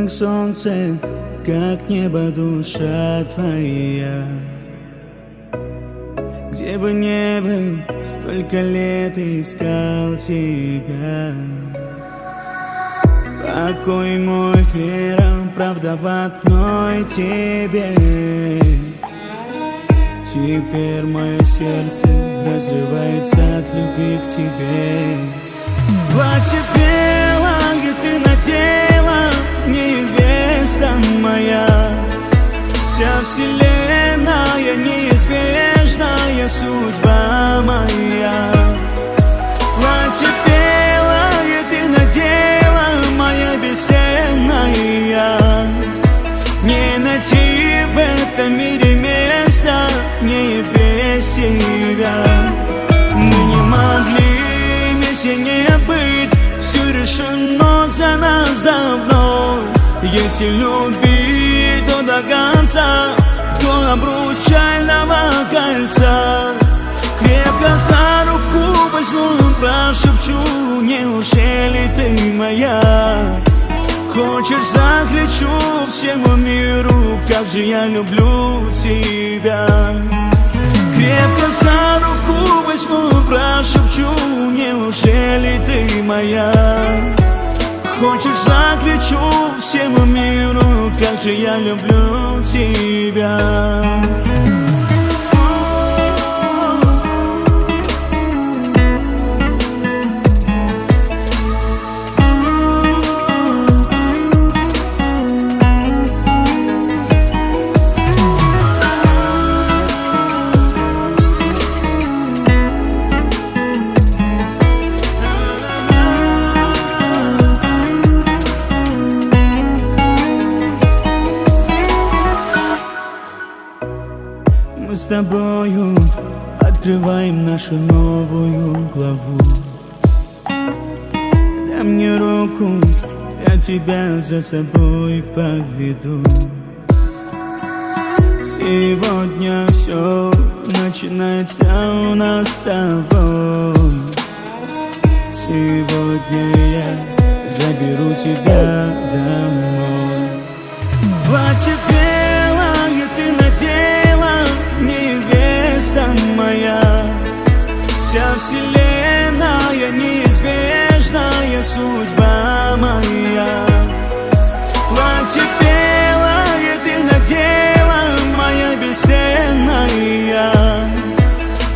Как солнце, как небо, душа твоя. Где бы ни был, столько лет искал тебя. Покой мой, вера, правда в одной тебе. Теперь мое сердце разрывается от любви к тебе. Платье белое ты надела, невеста моя. Вся вселенная, неизбежная судьба моя. Платье белое ты надела, моя бесценная. Не найти в этом мире места мне без тебя. Мы не могли вместе не быть, все решено за нас давно. Если любить, то до конца, до обручального кольца. Крепко за руку возьму, прошепчу, неужели ты моя? Хочешь, закричу всему миру, как же я люблю тебя. Крепко за руку возьму, прошепчу, неужели ты моя? Хочешь, закричу всему миру, как же я люблю тебя. Мы с тобою открываем нашу новую главу. Дай мне руку, я тебя за собой поведу. Сегодня все начинается у нас с тобой. Сегодня я заберу тебя домой. Платье белое ты надела, невеста моя. Вся вселенная, неизбежная судьба моя. Платье белое ты надела, моя бесценная.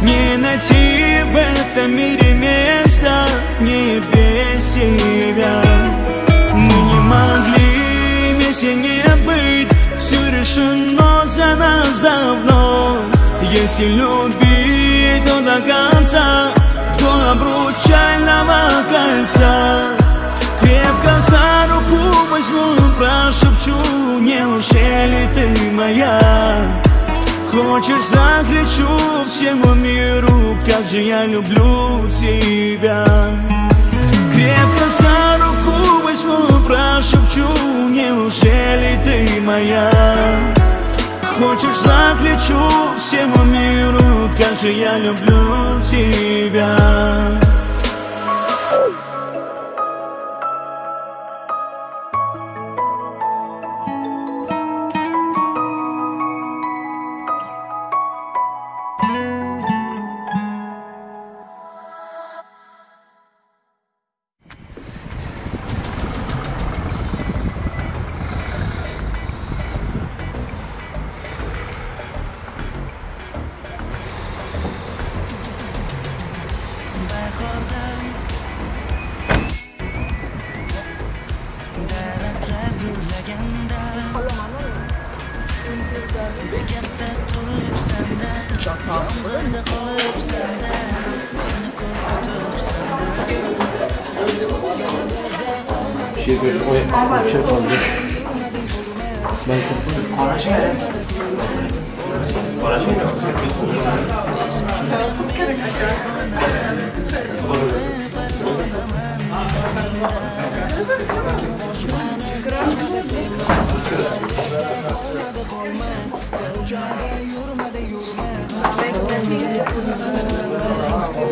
Не найти в этом мире места мне без тебя. Мы не могли вместе не быть, все решено за нас давно. Если любить, то до конца, до обручального кольца. Крепко за руку возьму, прошепчу, неужели ты моя? Хочешь, закричу всему миру, как же я люблю тебя. Крепко за руку возьму, прошепчу, неужели ты моя? Хочешь, закричу всему миру, как же я люблю тебя.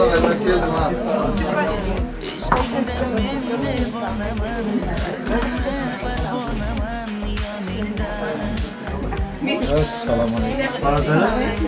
Oradan evvel geldim ha. Assalomu alaykum.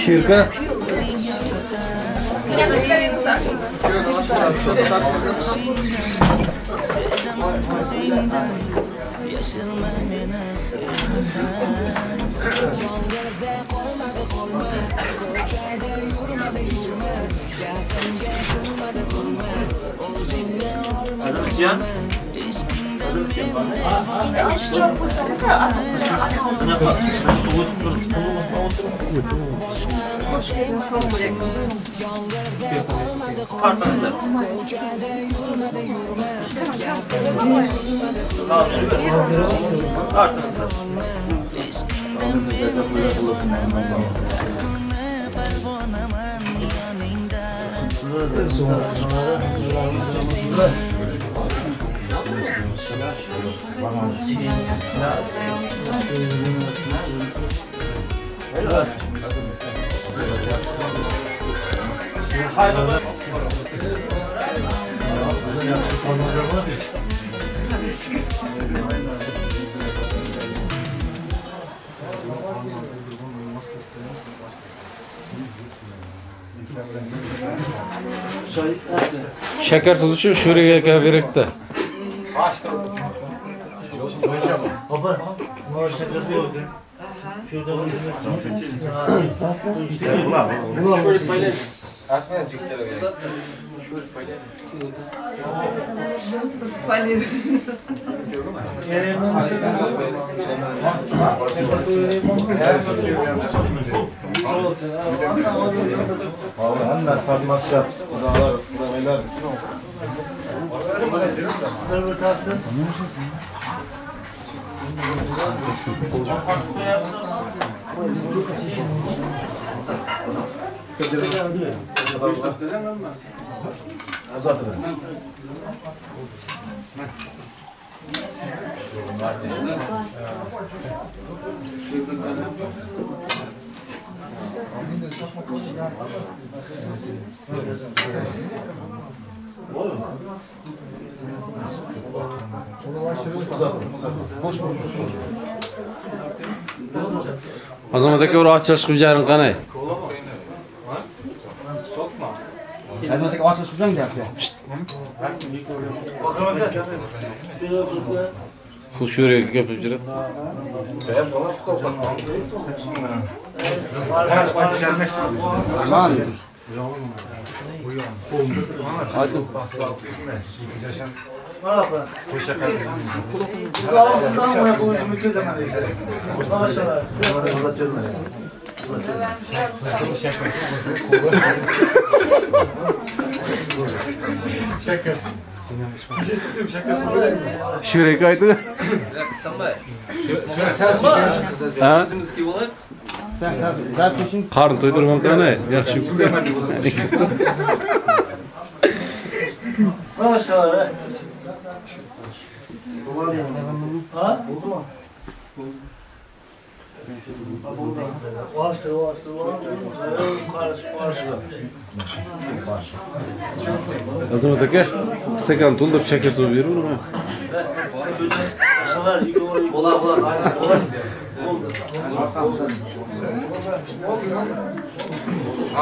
Shirka. Shakar so'zi shu Sho'riga berakda. Azamat aka, bir ochilish qilib jaring qanday? Azamat aka, ochilish qilib jaring gapga. Suv Sho'riga gapirib yurib. Sho'riga aytdi. Qarn to'ydirgan qanday? Yaxshi. Maşallah. Ha? Oldu mu? Azamat aka, stakan to'ldirib shakar suv beraverma.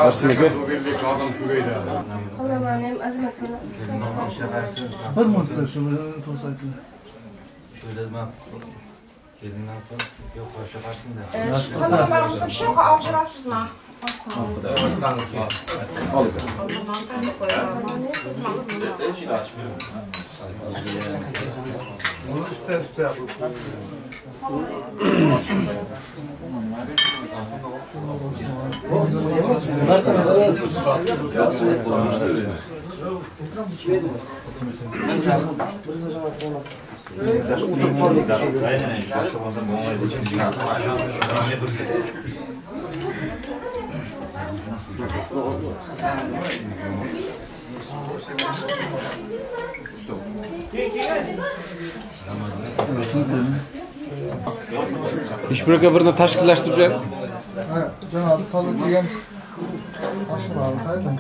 Arsin aka. Ishbiraka birni tashkillashtirib beradi. Ha, janob toza degan oshxona qayerda?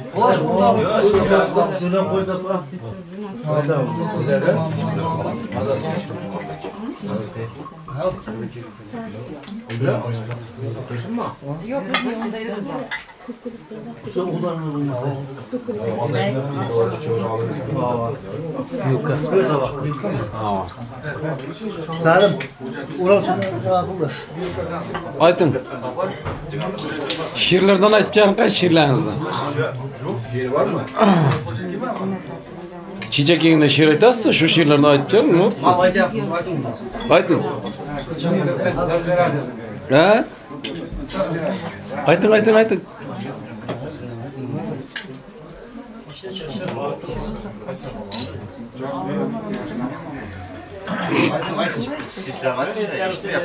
Ayting. She'rlardan aytgan qaysi she'rlaringizni? She'r bormi? Chechakingda she'r aytasiz, shu she'rlarni aytib bering. Ayting. Ha? Ayting, ayting, ayting.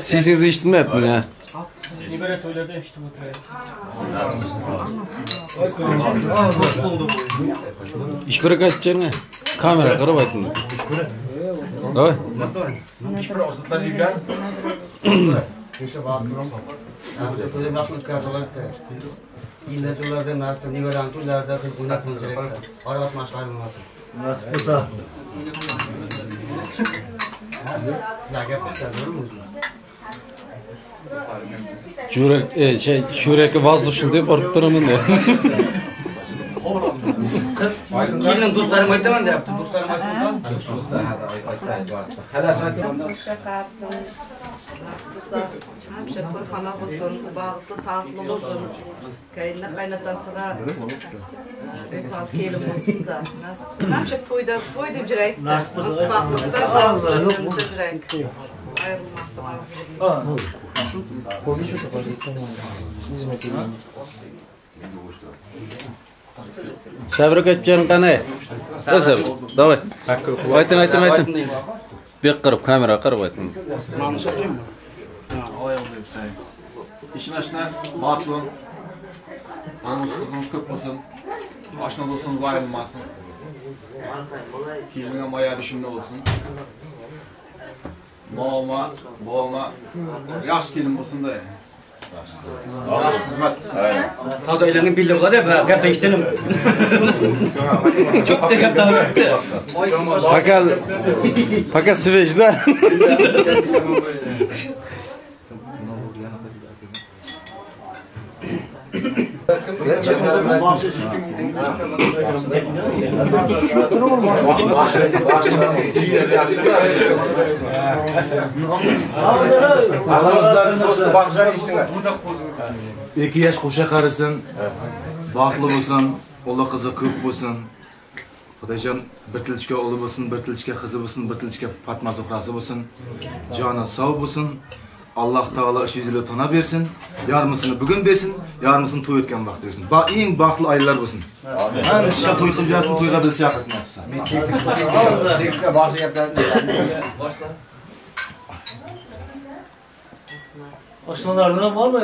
Sesinizni eshitmayapman ha. Ishbirak aytib bering. Kamera qarab ayting. Давай. Shurakka воздушный deb urib turaman da. Kelin do'stlarim aytaman deyapti. Do'stlarim aytsin. Hamisha to'yxona bo'lsin, baxtli, taxtli bo'lsin. Qayna qaynotasiga bepal kelin bo'lsin-da. Nasib bo'lsin. Hamisha to'yda to'y deb yuraylik. Nasib bo'lsin. Baxtli yuraylik. Ayrilmasin. Sabr aytib qani? Sabr. Давай. Ayting, ayting, ayting. Bu yoqqa qarab, kameraga qarab ayting. İşin aşına bahtlı olun. Oğlunuz kızınız köp olsun. Aşına dostunuz ayrılmasın. Kelinge maya düşümlü olsun. Mama, babama yaş gelin olsun da. Yaş hizmet qilsin. Toza uylarning bilib qoldi, gap eshitdim. Cho'pda gap topibdi. Пока пока свеж, да? Ikki yosh qo'sha qarisin, baxtli bo'lsin, o'g'li qizi ko'p bo'lsin. Xudojon bir tilchga o'g'li bo'lsin, bir tilchga qizi bo'lsin, bir tilchga Fatma Zuhrasi bo'lsin. Joni sog' bo'lsin. Alloh taolo 300 yil tona bersin, yarmisini bugun bersin, yarmisini to'y o'tgan vaqtda bersin. Eng baxtli oilalar bo'lsin. Hamma to'y qilib yursin, to'yga biz chaqirsin. Oshnalardan bormi?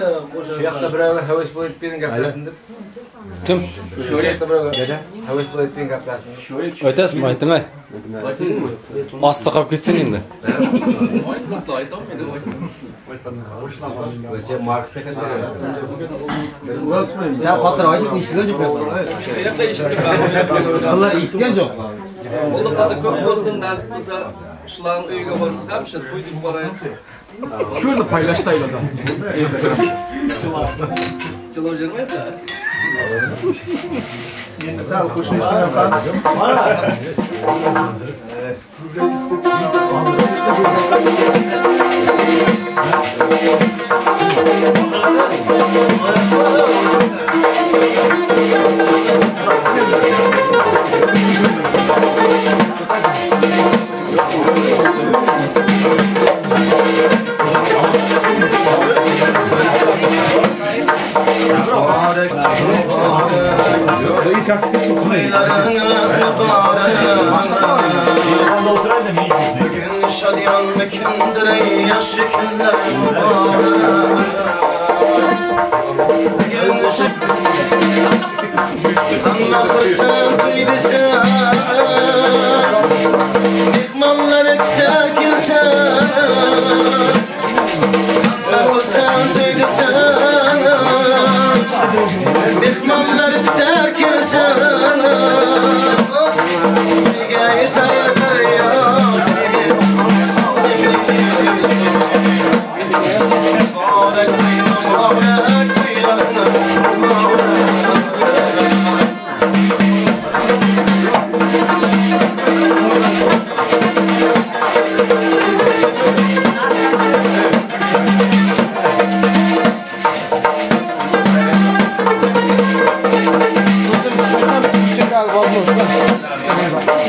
Shu yoqda birovga havas bo'lib bering gaplasin deb. Kim? Shu yoqda birovga havas bo'lib bering gaplasin. Aytasizmi? Ayting. Ostda qolib ketsin endi. Sen xotira aytib eshitgan yo'q. Ular eshitgan yo'q. O'g'li qizi ko'p bo'lsin, nasib bo'lsa, shularning uyiga borsa hamisha to'y deb boraylik. Şurada paylaştı ayladan. Jilov jirmaydi. Endi sal qo'shni ishdan Bugün şadiyan mekündür ey yaşı günler mübarek. Bugün şadiyan Hamma xursand to'y desa, mehmonlar kutar kelsa. Hamma xursand to'y desa, mehmonlar kutar kelsa. Nega yetar yoz muborak to'y, muborak to'ylarimiz muborak.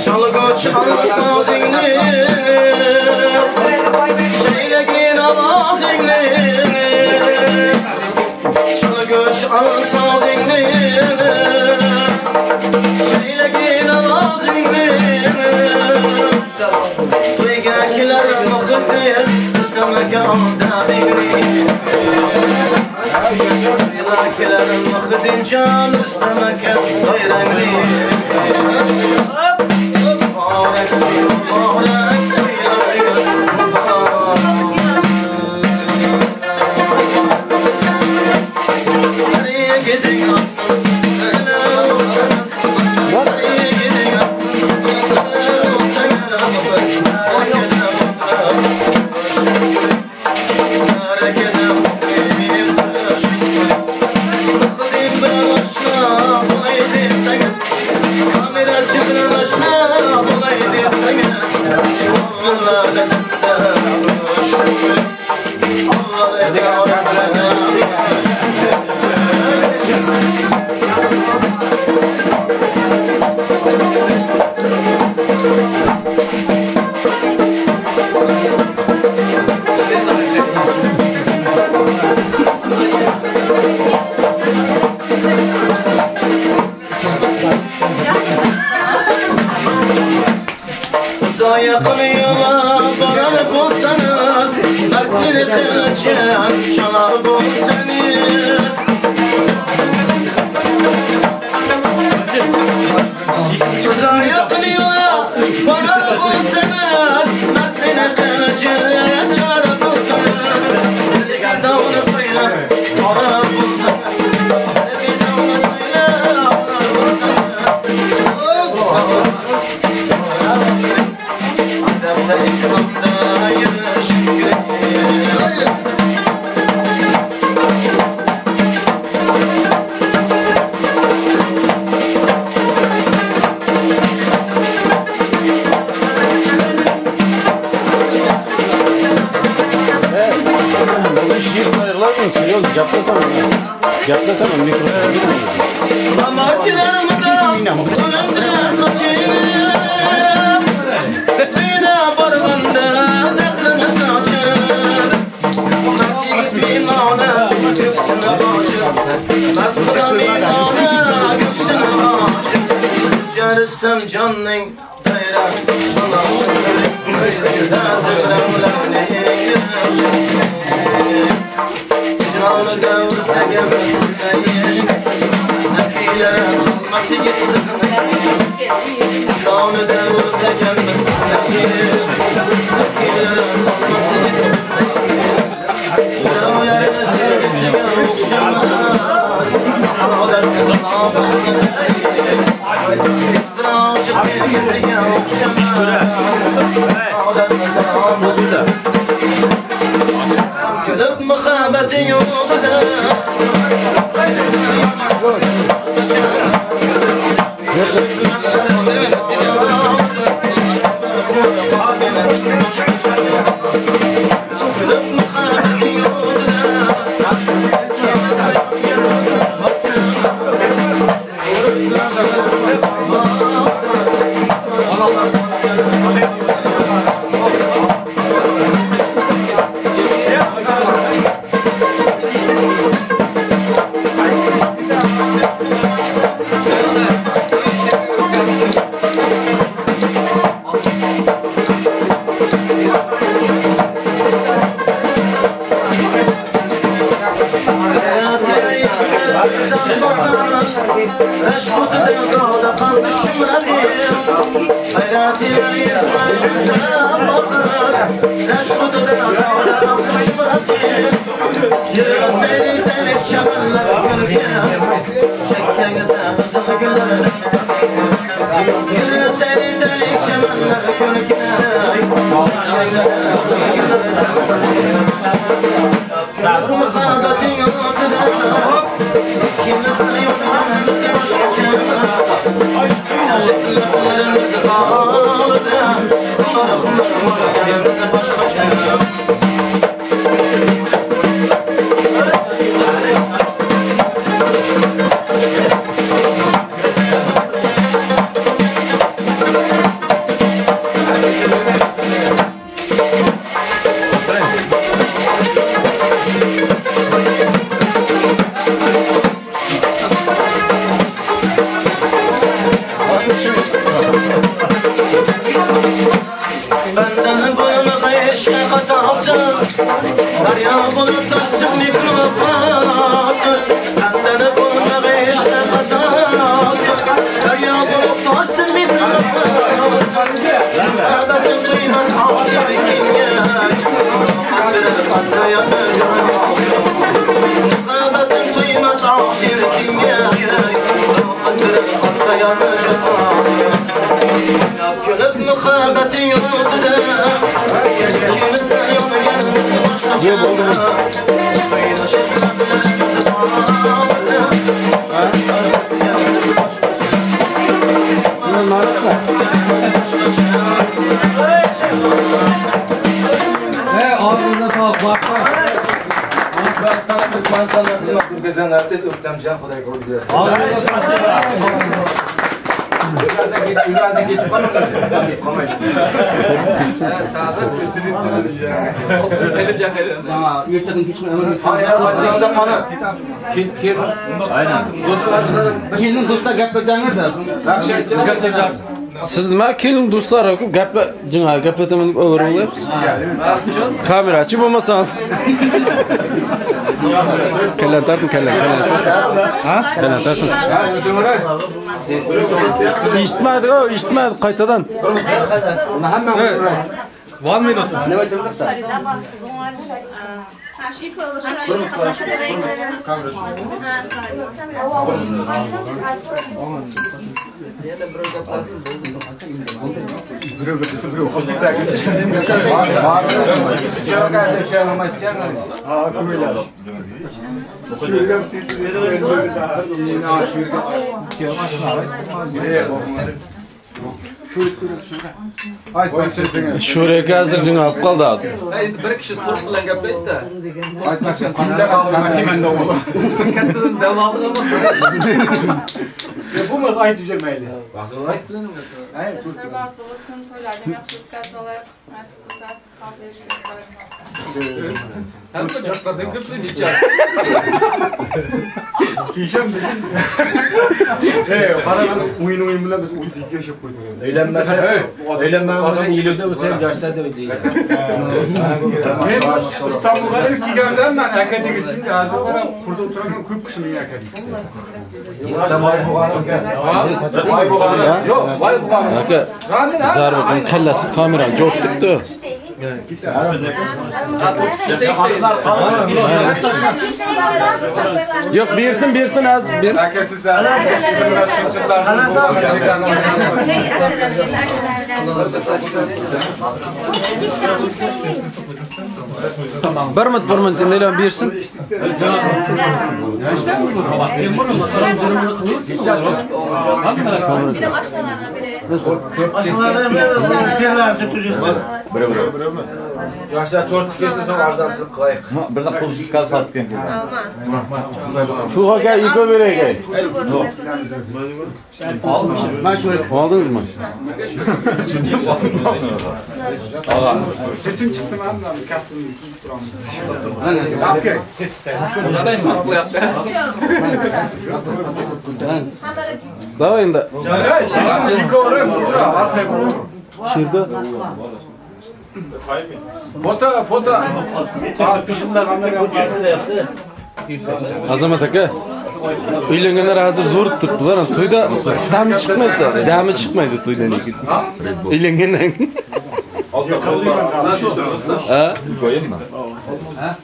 Çalgı çalsa o'zingni, şeylegin ovozingni. Çalgı çalsa o'zingni, şeylegin ovozingni. To'yga kelar muhitdin, istamagan odamingni. To'yga kelar muhitdin jon, istamagan to'yrangni. Muborak to'y, muborak to'ylarimiz muborak. Nereye gidiyorsun? Helal olsun. Nereye gidiyorsun? Helal olsun. Berekede oturup, berekede oturup, Muhdim bilan oshna bo'lay desangiz, kamerachi bilan oshna bo'lay desangiz, Yaqin yo'la borar bo'lsangiz, mardlik qilchan chalar bo'lsangiz. Yaqin yo'la borar bo'lsangiz, mardlik qilchan chalar bo'lsangiz. Dovni saylab borar bo'lsangiz, dovni saylab borar bo'lsangiz. Gaplatamam, mikrofon. Rustam jonning bayram Kulib muhabbati yo'qida Kulib muhabbati yo'qida Kelin do'stlar gaplashanglar-da. Siz nima kelin do'stlar ko'p gapla, jina gaplataman deb o'g'irlayapsiz. Kamerachi bo'lmasangiz. Kallan torting, kallan, kallan. Ha? Kallan torting. Eshitmadi, o, eshitmadi qaytadan. Hamma 1 minut. Nima aytib? Sho'raka hozir jing'ab qoldi. Endi bir kishi to'rt bilan gaplaydi-da. Sen kattadan dam olding ama. Bo'lmasa aytib bermayli. Yoshlar baxtli bo'lsin, to'ylarni yaxshi o'tkazib olaylik, nasib qilsa, hozir Hamma yoshlardan ko'plik necha. Kechamiz. Hey, qara, o'yin bilan biz 32 yashab qo'ydik. Uylanmasa, uylanmagan bo'lsa 50 da bo'lsa ham yoshlarda o'ylaydi. Men Istanbulga kelgandan men akademiya chunki hozir qara qurda o'tiraman ko'p kishi menga akademiya. Voy bo'g'ani. Yo'q, voy bo'g'ani. Aka, zarba kallasi kamerani jo'q turibdi. Yo'q, bersin, bersin az ber. Akasi Bir minut, bir minut, endi bersin. Yoshlar to'rt kelsin, so'ng arzonchilik qilaylik. Birdan qo'l kal sotgan keldi. Shu aka iko beray aka. Oldingizmi? Setim chiqdi mana kaftimni kiyib turaman. Давай endi. Shirda. Foto, foto. Azamat aka, uylanganlar hozir zo'r turibdilar, to'yda dami chiqmaydi, dami chiqmaydi to'ydan keyin. Uylangandan. Ha? Koyayım mı? Ha?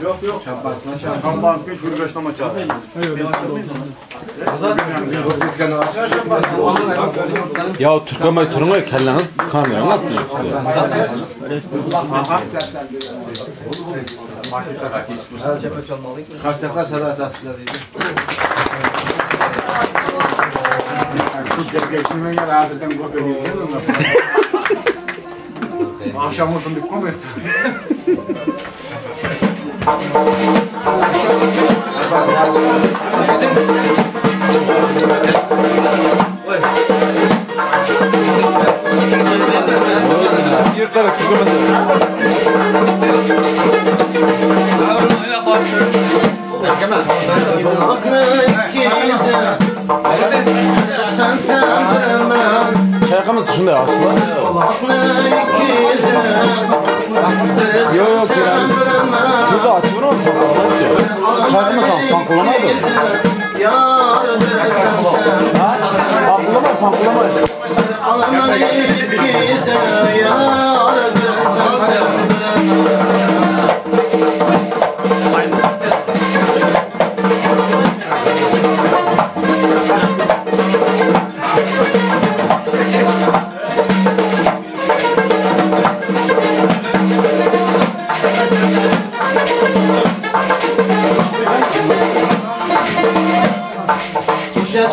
Yok yok. Şampanski şurgaçlama çağır. Ya Türkmen turun kelleniz kameranı atmıyor. Karsaklar sadasasızlar deydi. Akşam olsun bir komik. Yırtarak çıkması. Şarkımız şunday aslında. Yok yok şurada açılır mı? Şarkımız pankulamadı. Ha? Pankulama, pankulama.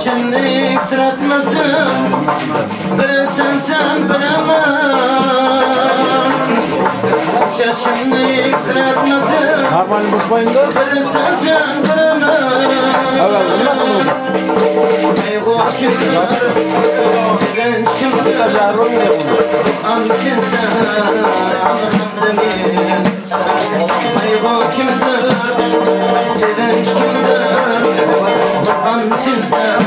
Çemlik sıratmasın, bir sen sen bilemem. Çemlik sıratmasın, bir sen sen bilemem. Eyvah kimler, sevinç kimse, an sen sen anlamın. Eyvah kimler, sevinç kimler, an sen sen.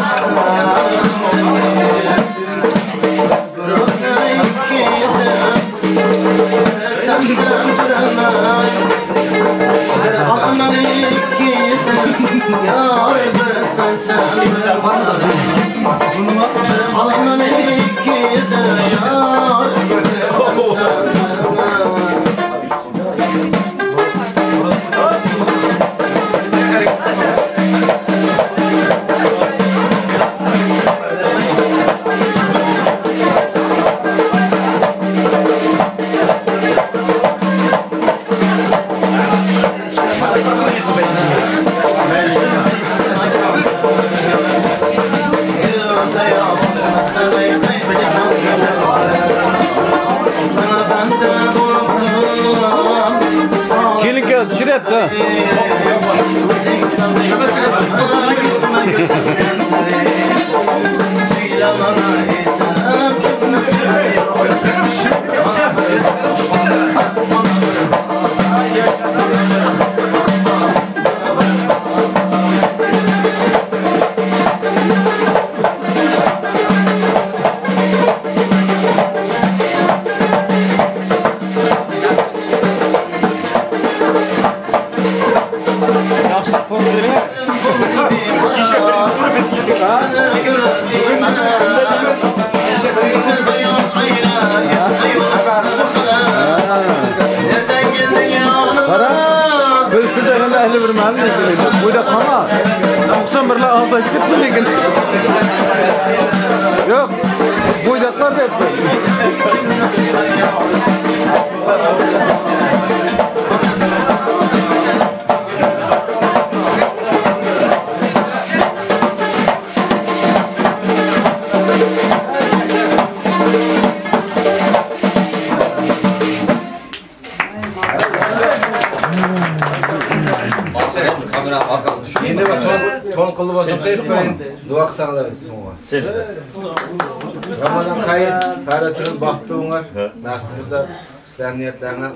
Yok, buydaklar da hep böyle. Dua qilsanglar siz unga. Ramazon xayr, xayrasini baxtli bo'nglar. Nasib bo'lsa sizlar niyatlarini,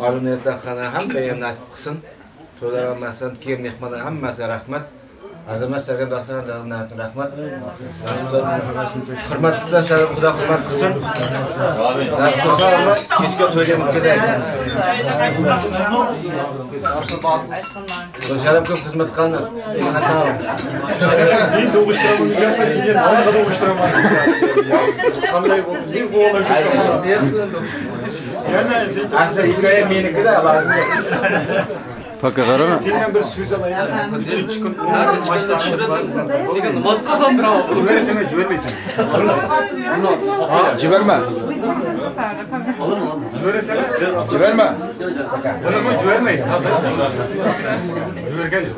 orzu niyatlarini hamma ham nasib qilsin. To'ylar olmasin, kelgan mehmonlar hammasiga rahmat. Azamat sizlarga dasturxon rahmat. Hurmat tutsa, Xudo hurmat qilsin. Amin. Kechga to'yga o'tkazaylik. Sharaf ko'p xizmat qildi. Men do'g'ishtiraman, keyin bola do'g'ishtiraman. Qanday bo'ldi? Bu bola. Yana asli hikoya meniki-da, Пока qarama. Sendan bir so'z alayım. 3-kun maçta tushirasan. Senga nima qozondiraman? Jibersan, jibermaysan. Jiberma. Jibersan, jiberma. Buni jibermay, toza. Jibergan yo'q.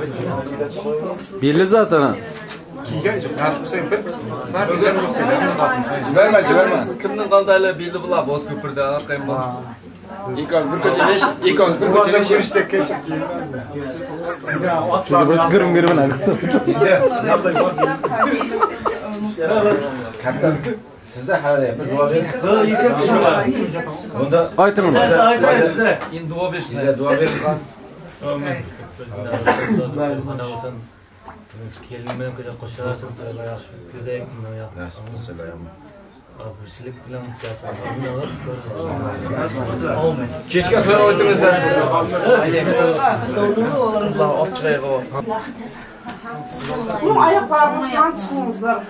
Belli zaten. Kiygan yo'q. Nasib bo'lsa bir marta Jiberma, jiberma. Kimning qandaylar belli bo'lar, boz ko'pirda arqayin bor. İkon bir ko'cha, ikon bir ko'cha. Katta sizda hali bir duo bering. Bunda ayting. Siz aytasiz. Endi duo berish. Sizga duo bering. Amin. Kelin bilan qo'shaversin, to'ylar yaxshi o'tkazaylik, bundan yaxshi. Nasib bo'lsa, amin. Azizlik bilan amin. Kechga to'y o'tingizlar. Qizlar olib chiqaylik. Bu ayaqlarımızdan çıxınızlar.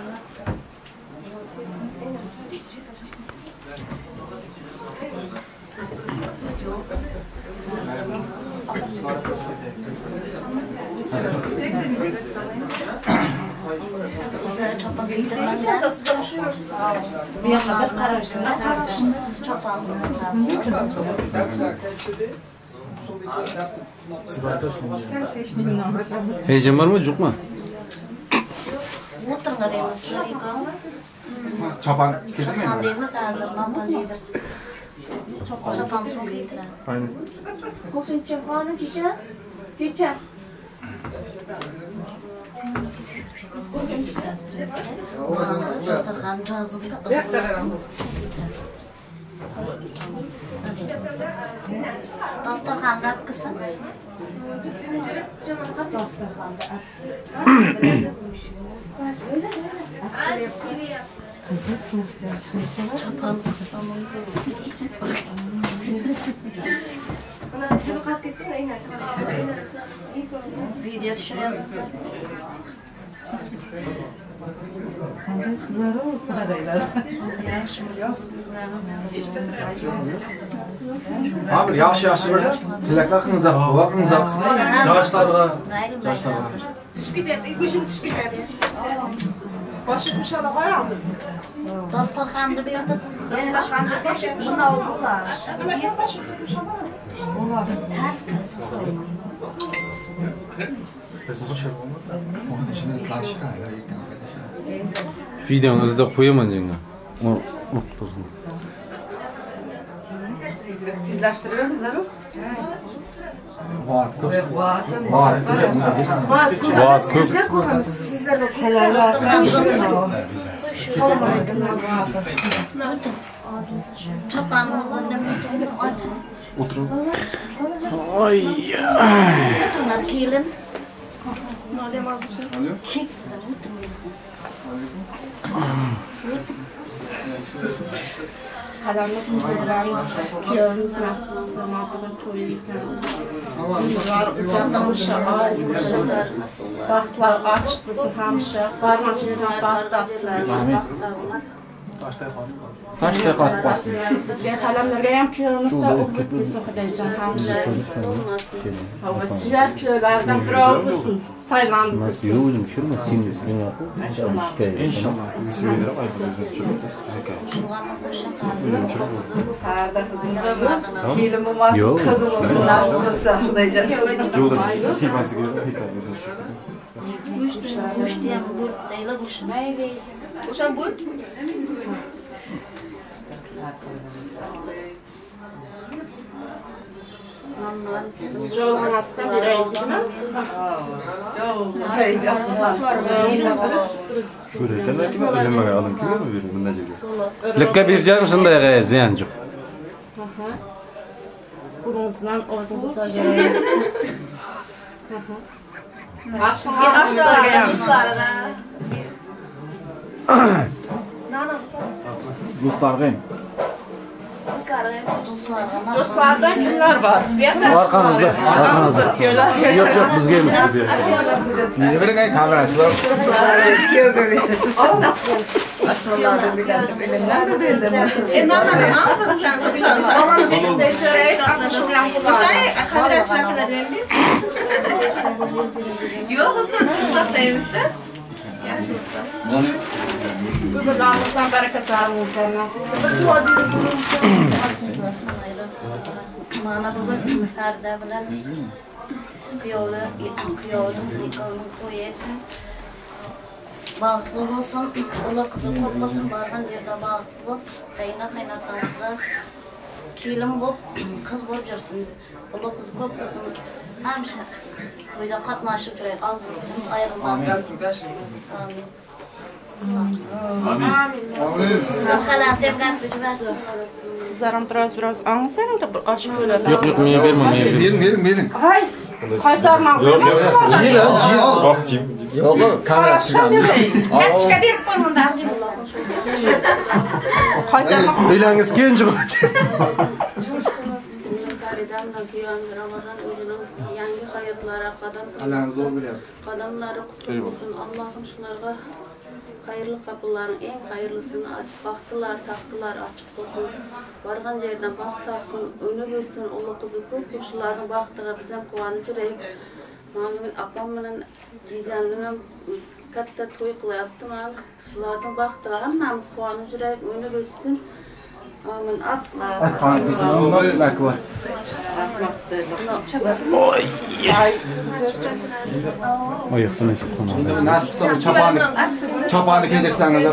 Heyecan var mı, yo'qmi? Chapan ketdimi? Chapan so'ng kiydiradi. Aynen. Qo'shincha chicha. Chicha. Dasturxonni olib kelsin. Video tushiryapmiz. Ha bir yaxshi-yaxshi bir tilaklar qilingizlar, duo qilingizlar. Yoshlarga, yoshlarga. Tushib ketyapti, go'shini tushib ketyapti. Boshi qo'shana qo'yamiz. Dasturxonni bu yerda dasturxonni boshi qo'shana bo'lar. Nimaga boshi qo'shana? Videoni izda qo'yaman jenga. Urib tursin. Tezlashtiramiz-ku. Vaqt ko'p. Vaqt ko'p. Sizlar ko'ramiz, sizlar Chapaningizni oching. O'tiring. Oy. O'tiringlar, kelin. Ketsiz o'tiring. Halamni qizlar, kuyovimiz nasib qilsin, mabdug'in to'ylik. Baxtlar ochiq bo'lsin hamisha, barmaqingizdan baxt topsin. Toshday qotib qolsin. Bizga halamlarga ham kuyovimizda o'g'il kelsin Xudojon hamisha. Va suyar kuyovlardan birov bo'lsin, saylanib tursin. Yo'q, o'zim tushirma, sen inshaalloh. Farda qizimiz bu, kelin bo'lmasin, qizi bo'lsin, nasib qilsa Xudojon. Go'shtni ham bo'lib tayyorlab go'shtni. O'shan bo'l. Jovonasidan beraylikmi? Likka berjarim shunday ziyon yo'q. Buruningizdan og'zingizni solib. Dostlarga. Dostlardan kimler var? Arkamızda. Arkamızda. Yok yok bizge emas. Ne bering ay kamerachilar. Bir-birlarimizdan barakatlarimizdan nasip. Bir dua bersin. Mana bugun Farida bilan kuyovning to'yi baxtli bo'lsin, o'g'li qizi ko'p bo'lsin, borgan yerda baxtli bo'lib, qayna qaynotasiga kelin bo'lib, qiz bo'lib yursin. O'g'li qizi ko'p bo'lsin. Hamisha to'yda qatnashib yuraylik, og'zimiz ayrilmasin. Amin. Amin. Sizlar ham biroz anlasangiz da bir oshib bo'ladi. Yo'q, yo'q, menga berma, menga bering, bering, bering. Hay, qaytarmang. Yo'q, yo'q. Yo'q, kamera tushganmiz. Kartochka berib qo'y unda. Qaytarmang. Uylangiz kelin jumachi. Ramazon o'zining yangi hayotlari qadamlari qutlu bo'lsin. Allohim shularga xayrli qapıların eng hayırlısını açıp, baxtılar, taxtılar açık olsun. Bargan yerden baxt tapsın, önüp ötsün, ulu kızı ko'p shularning baxtiga biz ham quvonib yuraylik. Mana bugun opam bilan jizamning ham katta to'y qilyapti. Mana shularning baxtiga hammamiz quvonib yuraylik, önüp ötsün. Amin. Atpangiz kelsin, Allohu akbar. Oyoqdan Endi nasib qilsa bir choponni kiydirsangiz.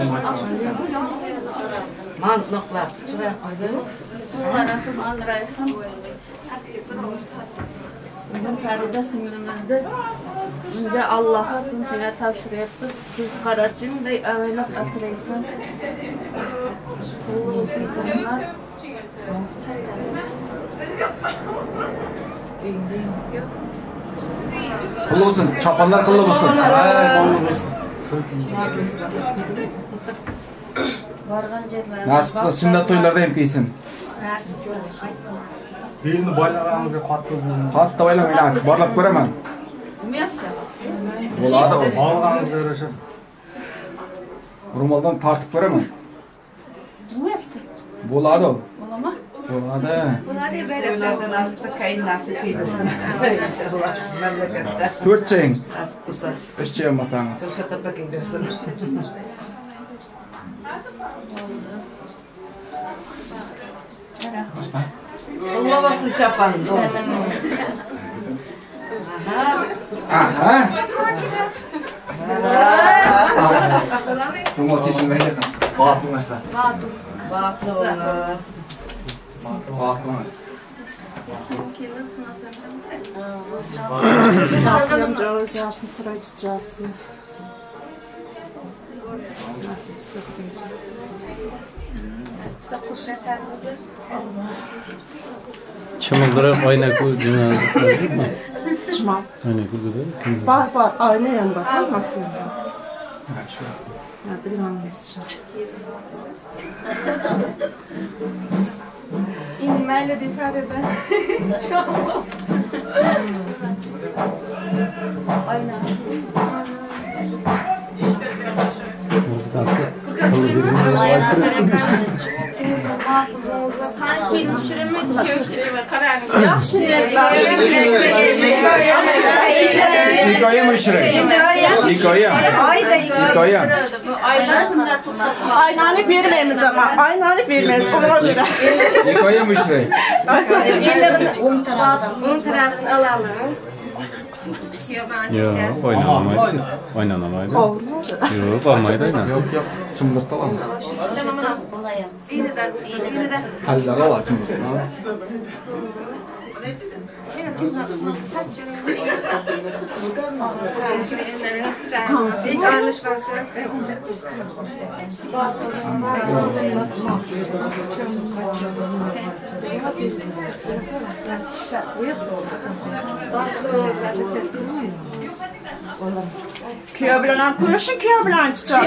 Nima? Mantliqlar chiqyapmiz. Bugun Farida singlimizdi bunca Allah'a senga topshiryapmiz. Ko'z qarachingday avaylab asraysan. Qo'li bo'lsin to'g'rilar. Qilli bo'lsin, choponlar qilli bo'lsin. Qilli bo'lsin. Nasib qilsa sunnat to'ylarda ham kiysin. Belini boylag'animizga qattiq bo'ldi. Qattiq boylamayman, borlab ko'raman. Bo'ladi u. Olg'aningizga yarasha. Ro'moldan tortib ko'raman. Bo'ladi u. Bo'ladimi? Bo'ladi. Bo'ladi, bayramlarda nasib qilsa qaynonasi kiydirsin. Inshaalloh mamlakatda. 4 chang. Nasib qilsa. 3 chang olmasangiz. Dilshod opa kiydirsin. Allah olsun çapanız. Aha. Aha. Ro'mol chechilmaydi. Baxtli bo'linglar. Baxtli bo'linglar. Baxtli bo'linglar. Chichasi ham chichasi. Nasib qilsa Xudojon. Nasib qilsa qo'shatamiz. Chimildirib oyna ko'z Chimam. Oyna ko'z Bor, bor, oyna ham bor, hammasi bor. Ha, bilmaymizchi. Endi mayli deb Farida. Oyna. Yaxshi niyatlar. Hikoyami ishiring? Hikoya. Hikoya. Aynani bermaymiz ama. Aynani bermaymiz. Ona göre. Hikoyami ishiring? O'ng tarafdan. O'ng tarafdan olalım. Yo'q, o'ynalmaydi. O'ynalmaydi. Yo'q, olmaydi aynan. Yo'q, yo'q, chimdirta olamiz. Hallar ola chimdirta. Hiç ayrılışmasın. Kuyov bilan ko'rishin, kuyov bilan chichadi.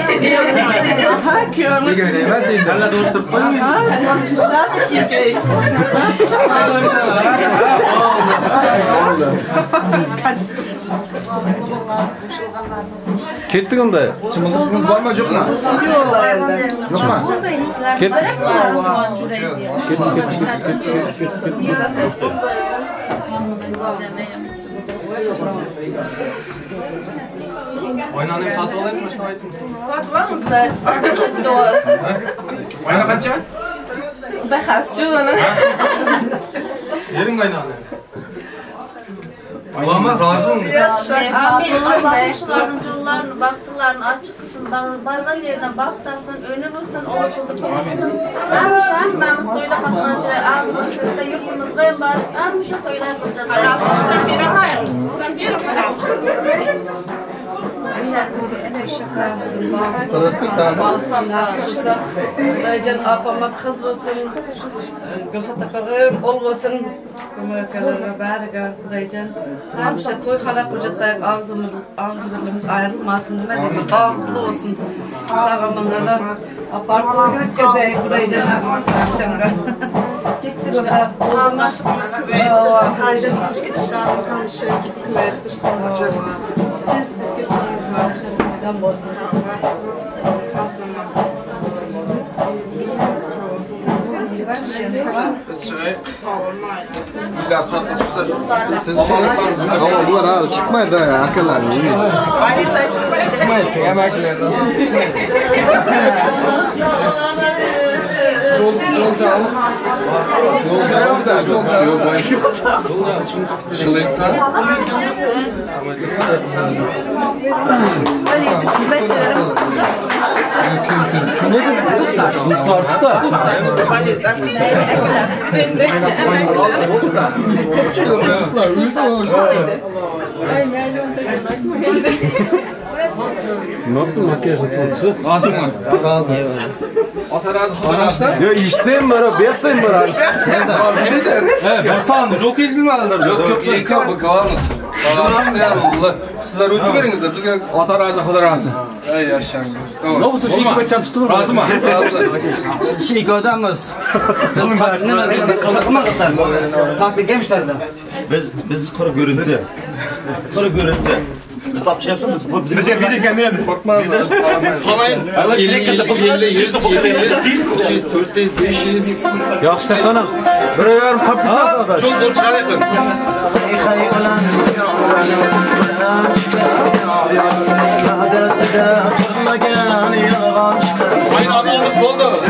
Ha, kuyovimiz. Nega emas endi? Alla do'stib qo'ying. Ha, chichadi erkak. Ketdik unda. Chimildiqimiz bormi, yo'qmi? Yo'q endi. Yo'qmi? Ketdik. Oynani ham sotib olaymi, shuni ayting. Sotib olmizlar. To'g'ri. Oyna qancha? Bahas shu uni. Bering oynani. Olmaz, razımım. Amin. Allah'ım şuların yollarını, bahtlarını açık kılsın, bargan yerden baht tapsın, önü bulsun, oğlu kızı bulsun. Həmişə hamımız toyda qatnaşır, ağzımızda yurtumuzda var, həmişə toylar qılacaq. Sizdən biri hayır, sizdən biri hayır. Xudoyjon opama qiz bo'lsin, Gulshat opag'im o'g'il bo'lsin, ko'mak akalarga bariga Xudoyjon hamisha to'yxona qilib og'zimiz ayrilmasin, nima deydi, baxtli bo'lsin. Sog'lig'ini apart to'yga o'tkazaylik Xudoyjon nasib qilsa oqshomga. Ketdik unda. Qarindoshligimiz ko'payib tursin, Xudoyjon ichki tishlarimiz hamisha ko'payib tursin. Tez tez ketamiz. Foydam bo'lsin. Ama bunlar ha çıkmaydı ha akalar. Chiqmaydi, amakilardan. Ruslar tutar. Ne yaptın makyajla konuşuyor? Razı mı? Razı. Ota razı, xudo razı. Yo işteyim bana, bekteyim bana. Evet, çok ezilmediler. Yok yok, eki bakalım. Sizler ötü veringizler, bizga Ota razı, xudo razı. Ey yaşang. Tamam. Ne olsa şu iki bacham tutib Razı mı? Razı. Şu iki odamız. Biz nima biz qilmadik. Topib kelmişlerdi. Biz qurib görüntü. Qurib görüntü. Biz topib chiqyapmiz. Bu Bizga video kamera. Korkmanglar. Sanayın. 50, 50, 100, 300, 400, 500. Yaxshi sanam. Bir yarim qolib ketmas. Çok bol chiqarayapman. Aynen oldu, oldu.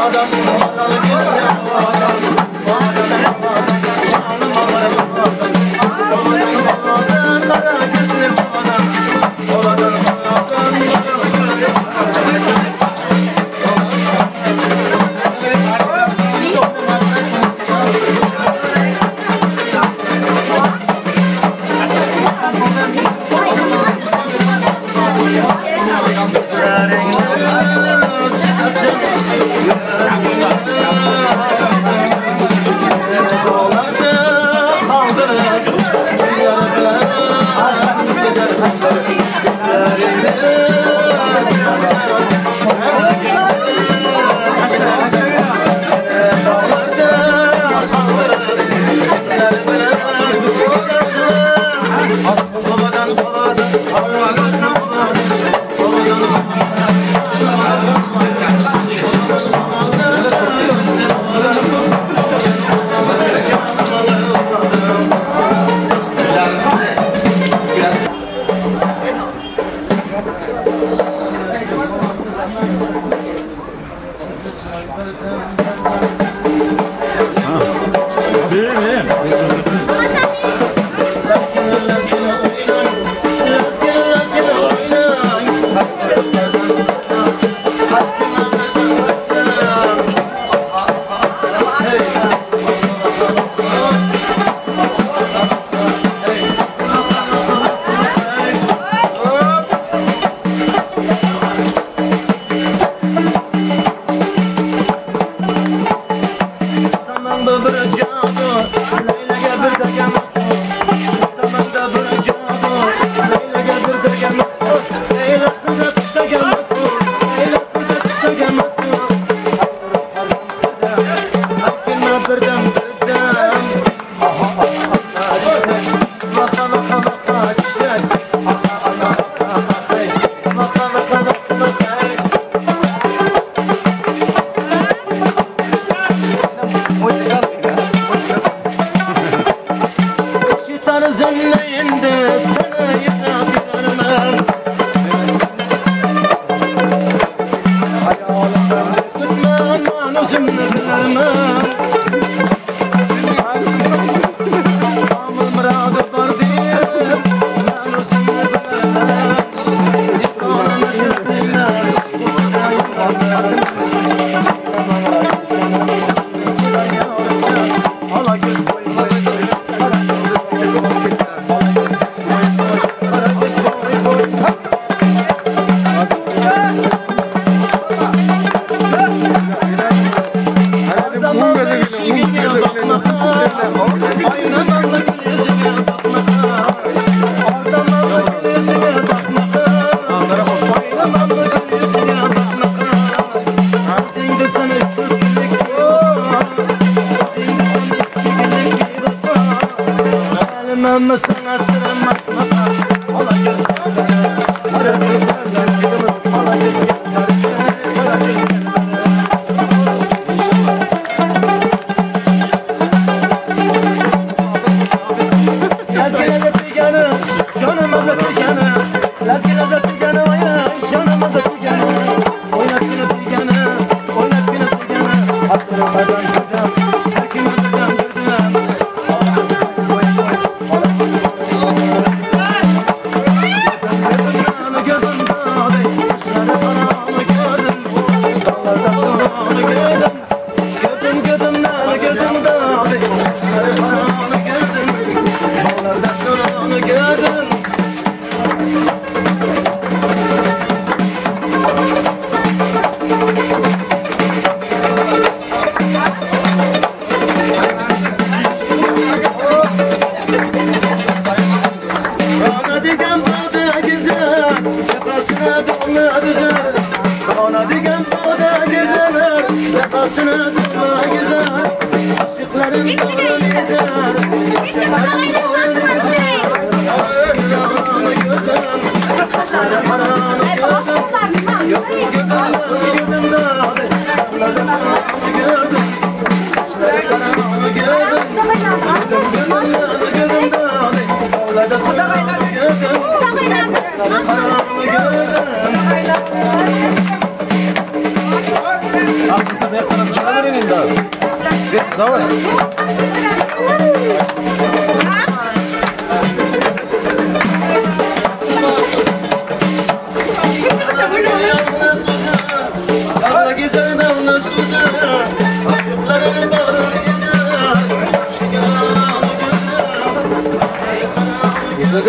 Adam,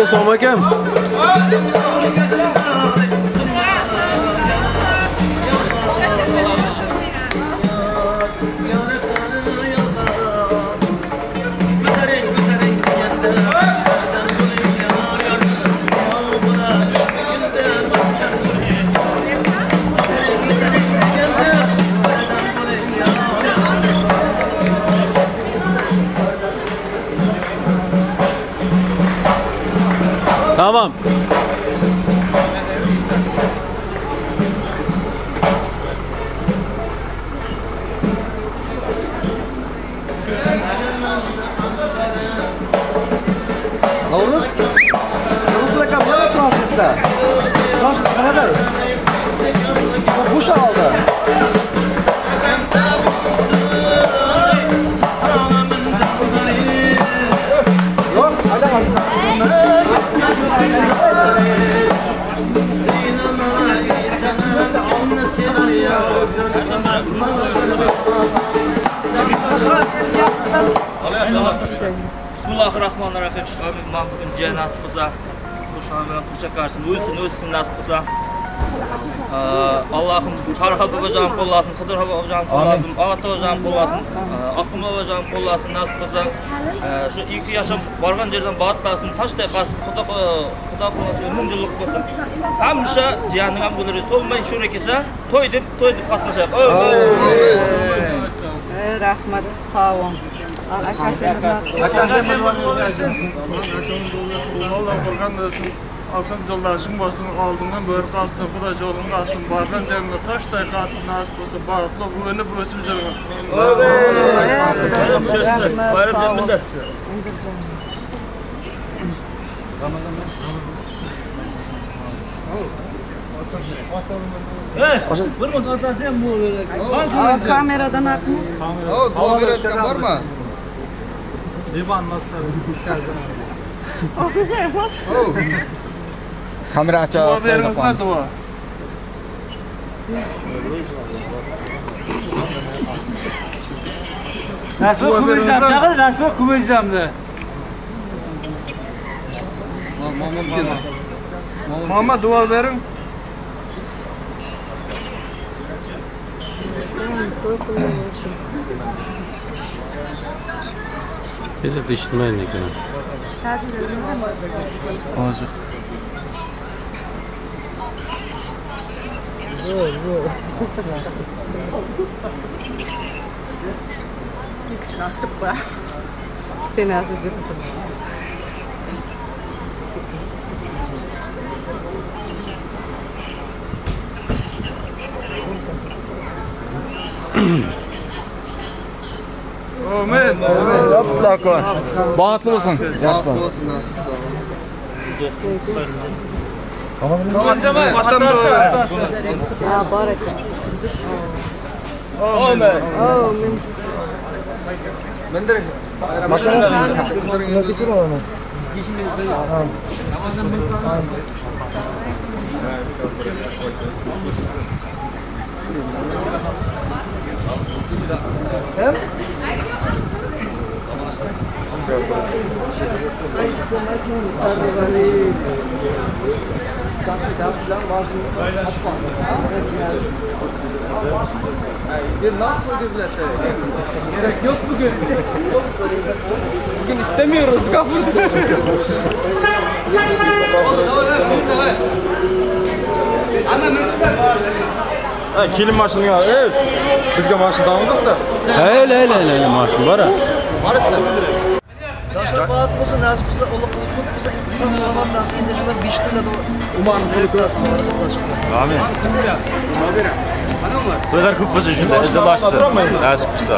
Assalomu alaykum. Qanaqa? Bo'sha oldi. Yo'q, Bismillahirrahmanirrahim. Man bugun jiyan nasib qilsa, qo'sha qarsin, o'zsin nasib qilsa. Allah'ım Çarha babacan qo'llasin, Xidir babacan qo'llasin, Alat babacan qo'llasin, Aqım babacan qo'llasin nasib qilsa. Shu ikki yashab borgan yerdan baxtlasin, toshday qolsin, Xudo Xudo ming yillik bo'lsin. Hamisha jiyanning ham gulari so'lmay shura kelsa, to'y deb qatnashaylik. Rahmat, sog' bo'ling. Allah qo'rqan olsun, akam yoldaşım olsun, aldığından börk alsın, Xudo yolunda alsın, bargan yerine taşday qatib nasip olsa, baxtli o'lib o'sib yurgin. Bayram Kameradan atma. Dua berayotgan bormi? Kamera acha dua. Rasvo kumizam, chaqir, rasvo kumizamni. Momam keldi. Mama dua bering. Hech eshitmaydi ekan. Oziq. Amin. Baxtli bo'lsin, yoshlar. Amin. Amin. Gerek yok bugün. Bugün istemiyoruz gafur. Kelin mashinani, bizga mashina damizda. Heyli mashina bor. Yoshlar baxtli bo'lsin, nasib bo'lsa, ular qiz ko'p bo'lsa, sog' salomat nasib endi shundan 5 kunda Uman nasib bo'lsin. Amin. To'ylar ko'p bo'lsa shunda izdilashsin. Nasib bo'lsa.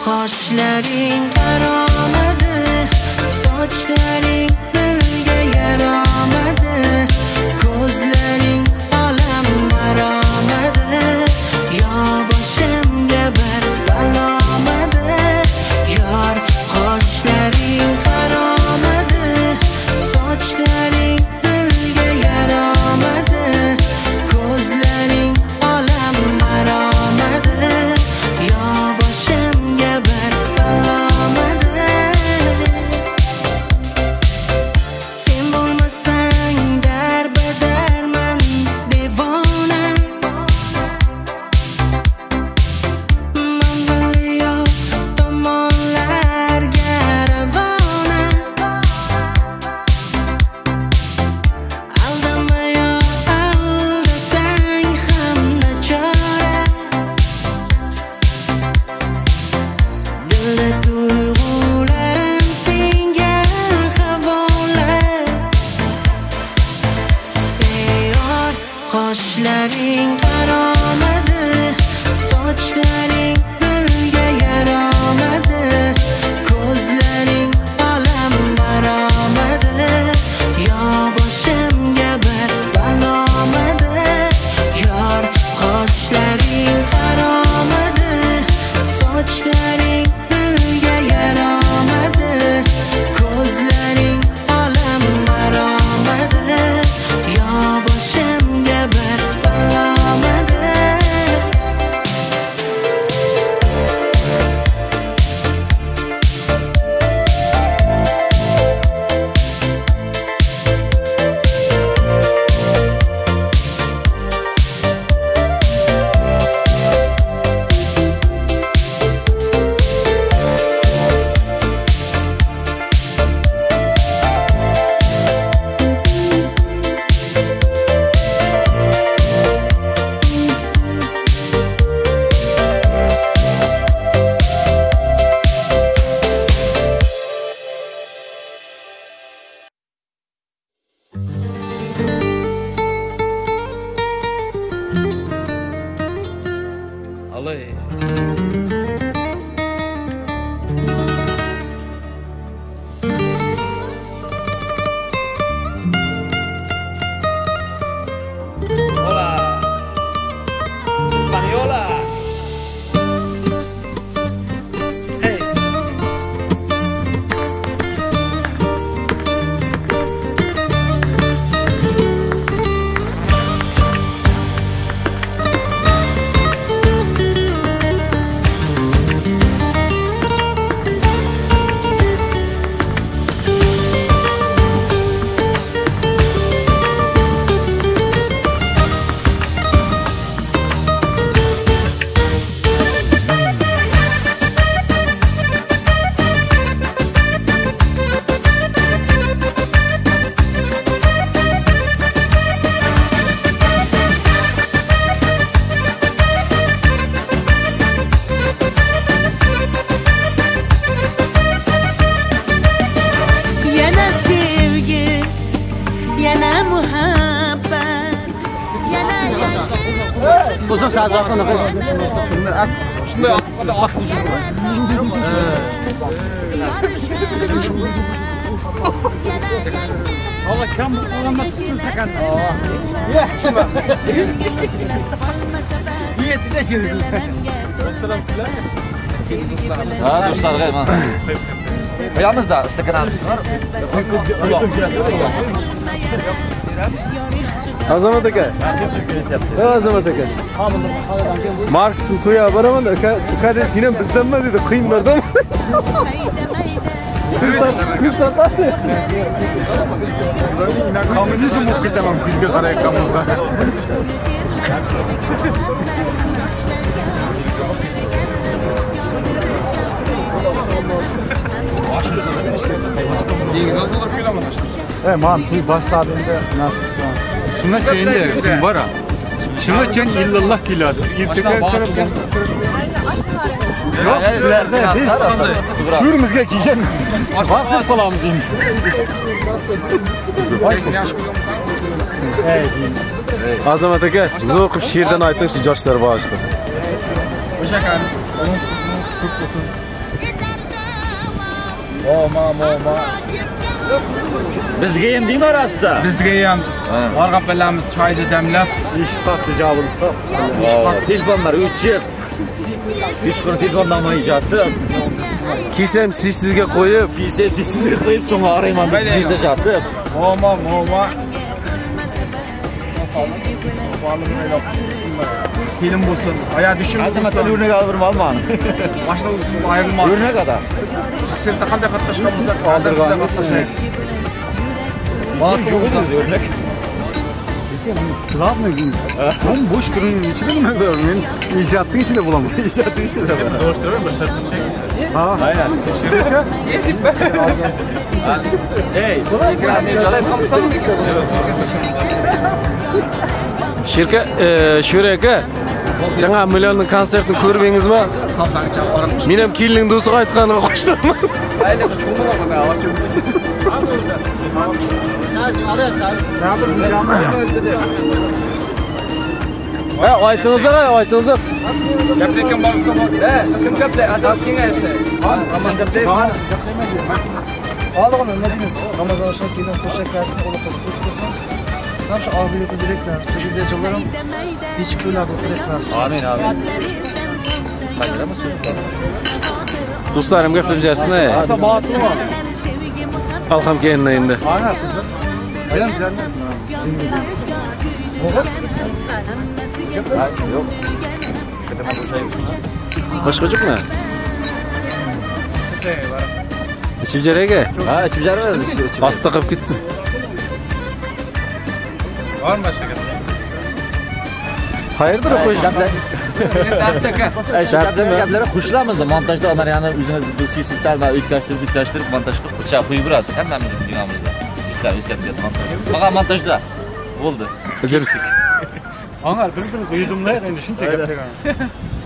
Qoshlaring qaromadi, sochlaring dilga yaramadi, ko'zlaring olam maromadi, yo boshimga bir balomadi, yor qoshlaring qaromadi, sochlaring dilga yaramadi, ko'zlaring olam maromadi, yo boshimga bir balomadi. Sochlaring gulga yaramadi, ko'zlaring olam maromadi. Yo boshimga bir balomadi, yor qoshlaring qaromadi. Sochlaring gulga yaramadi, ko'zlaring olam maromadi. Yo boshimga bir balomadi. Uzun saat Shunday Allah kam bo'lganda chiqsin sakan. Ha, do'stlarga mana. Qo'yamiz-da, istakanamiz. Azamat aka. Azamat aka. Marksni to'ya boraman, aka, aka sen ham bizdanmi dedi, qiyinlardan. Kommunizm bo'lib ketaman kuzga qarayotgan bo'lsa. Man to'y boshladi endi nasib qilsa. Shungacha endi bor. Shungacha illalloh keladi. Ertaga kirib yo'q, sizlarda biz shurimizga kelgan vaqt qolamiz endi. Azamat aka, zo'r qilib she'rdan ayting, shu yoshlar bag'ishlab. O'sha ekan, ko'p bo'lsin. Oma, oma. Bizga ham deymi orasida? Bizga ham borgan pallamiz choyni damlab, eshik topdi, javobini topdi. Telefonlar o'chib, hech qanday telefondan ijodni. Kiysam sizga qo'yib, kiysam sizga qo'yib, so'ng arayman deb kiysa jatib. Oma, oma. Film bo'lsin, oyoq dushim bo'lsin. Azamat o'rnak olib olmani. Boshida ayrilmasin. O'rnak adam. Sizda qanday qatnashgan bo'lsak, qoldirgan qatnashaylik. O'rnak. Главное, bo'sh kunning ichida nima men ijodning ichida bo'laman. Ijodning ichida. Ha. Aynan. Ey, Shirka, Sho'ra aka, жаңа миллионның концертін көрмеңіз ма? Мен hem келіннің досы айтқанына қоштамын. Ha, aytınız ha, aytınız. Gaplayotgan bor. Kim gaplay? Azab kengayibdi. Ramazon gaplay. Oldin nima deymiz? Ramazon oshib kelgan qo'sha karsin, ular qilib qo'ysin. Tam şu ağzı götü direkt nasip. Teşekkür hiç kuyularda direkt nasip. Amin amin. Dostlarım gaplab bersin. Aslında bağıtlı mı? Alham keyin endi. Aynen kızım. Aynen güzel. Yo'q. Boshqa yo'qmi? Ichib jarayga? Ha, ichib jaraymiz. Pasta qilib ketsin. Bormi boshqa gap? Hayırdır qo'yish? Gaplarga qo'shilamiz montajda ular yani o'zimiz bu sisal va o'tkaztirib montaj qilib qo'shib qo'yib beramiz hammamiz dunyomizda. Sisal o'tkazib montaj. Faqat montajda bo'ldi. Bajardik. Angar bir-birini yudumlayıq endi shuncha gap degan.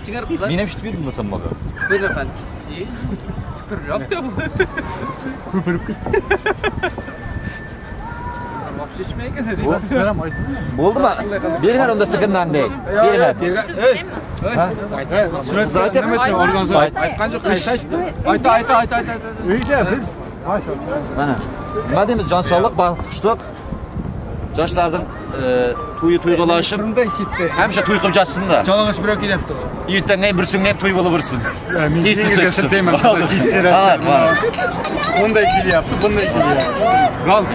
Chiqar qizlar. Men ham eshitib berdim desam bola. Bir nafar. Tupurib bu. Ko'pirib ketdi. Bo'ldimi? Beringlar unda chiqinlarni. Beringlar. Ey. Aytgan yo'q, qayta aytdi. Ayta. Uyga biz maşallah. Mana. Nima deymiz? Jon sog'lik, baxt qushliq. Yoshlarning to'yi to'yg'alashib, hamisha to'y qilib jotsin-da. Chalg'ish birov kelyapti. Ertangi ham bir so'ngga ham to'y bo'lib bersin. Tez tez siltayman. Bunday kelyapti, bunday kelyapti. Gaz.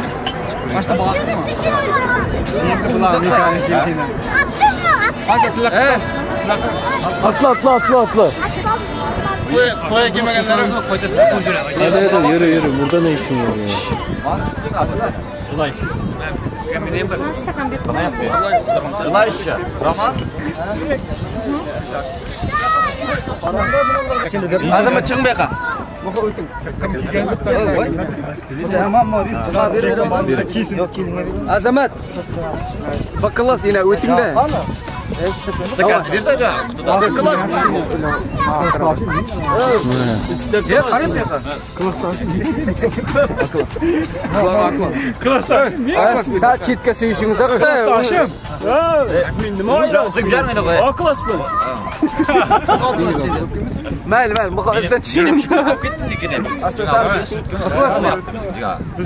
Başta bağıttı mı? Endi bular mekanik keldi. Qancha tilla Atla atla atla atla. To'ya kelmaganlarim Hadi hadi yürü yürü. Burada ne işin var ya? Ulay. Roman. Azamat chiqing bu yoqqa. Azamat. Bakılas yine o'tingda. Stakan berdi aka. Bakılas. Sal chetga suyishingiz yo'qda. Nima A-klassmi? Mayli, mayli, bu izdan tushiring.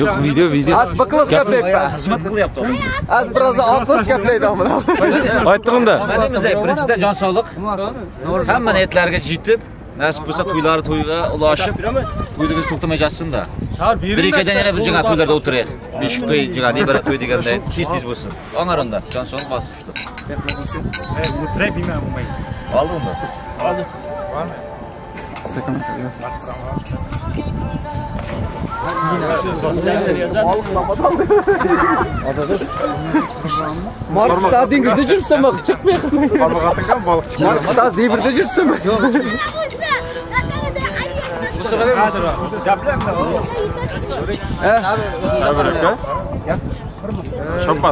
Yo'q, video, video. Az B-klass gaplayapti. Xizmat qilyapti. Az biroz A-klass gaplaydi. Aytdim-da. Birinchidan jon sog'lik. Hamma niyatlarga yetib, nasib bo'lsa to'ylari to'yga ulashib, to'yingiz to'xtamay jatsin-da. Bir ikkidan yana bir jamoa to'ylarda o'tiraylik. Beshik to'y, jamoa bir to'y deganday tez-tez bo'lsin. Angar unda jon sog'lik, baxt qushliq. O'tiray bilmam bo'lmaydi. Oldi unda. Oldi. Bormi? Marksda dengizda jursam, chiqmay qilmay. Marksda zebrda jursam.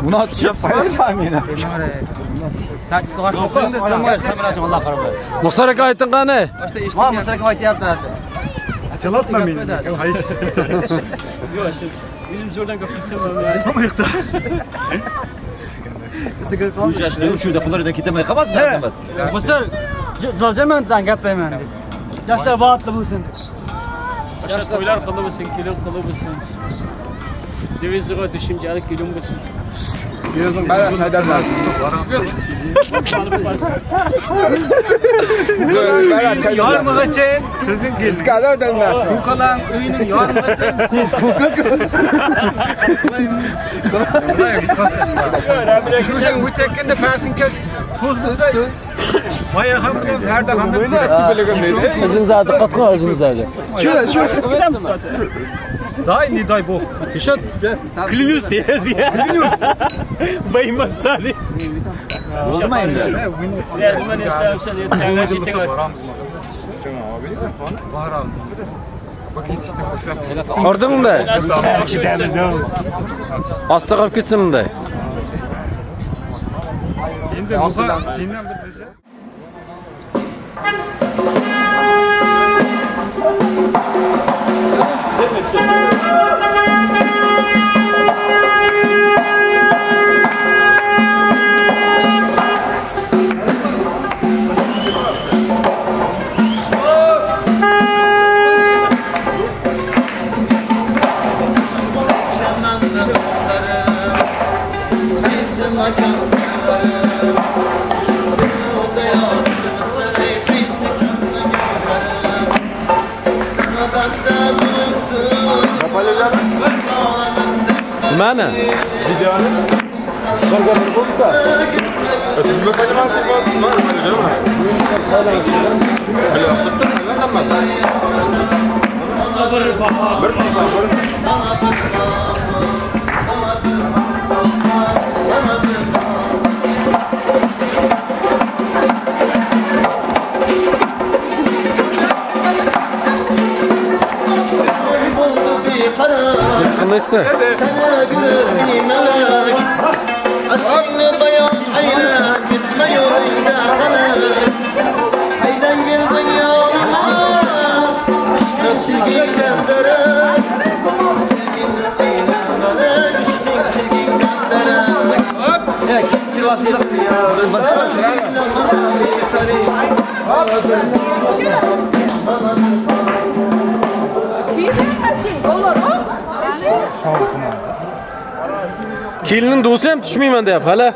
Buni otishib meni. Musar aka ayting qani? Ha, Musar aka aytyapti hozir. Achalatma meni. Yo'q, yuzim zo'rdan ko'p qilsam bo'lmaydi. Shu yerda ketamay qolmasin Azamat. Musar, joljamandan gaplayman deb. Yoshlar baxtli bo'lsin. Yoshlar to'ylar qilib bo'lsin, kelin qilib bo'lsin. Sevizga tushunchali kelin bo'lsin. Sizning bayram chaydamlasin. Yormig'icha sizning iskadar demlasin. Ko'kalan uyining yormig'icha Shundan o'tayotganda partinka to'zlasa Maya ham bilan Ferda ham O'zimizda diqqat qil, o'zimizda. Shu. Дай, не дай бог. Еще клянусь тебе. Клянусь. Baymazsani. Bo'ldimi endi? Ording bunday. Asta qolib ketsin bunday. Endi Muha sendan bir reja. Nimani? Videoni. Bir bir bo'ldi. Siz bu paylamaslik lozim, nima paylayman? Bir so'z. Qandaysizlar? Kelinning do'sti ham tushmayman deyapti hali.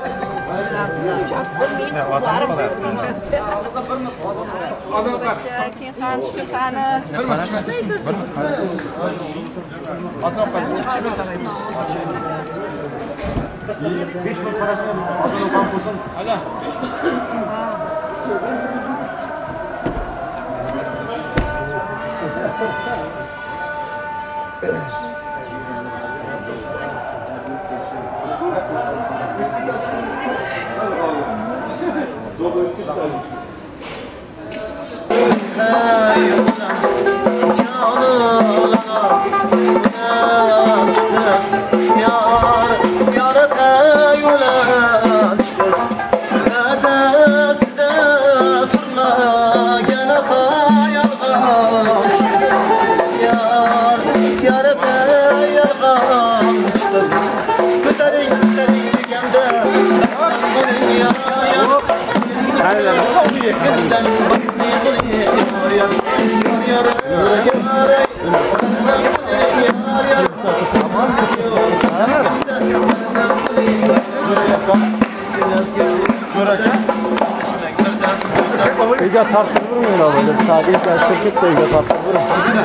Uyga tortib burmayman, tabiiy shirkatda uyga tortib burmayman.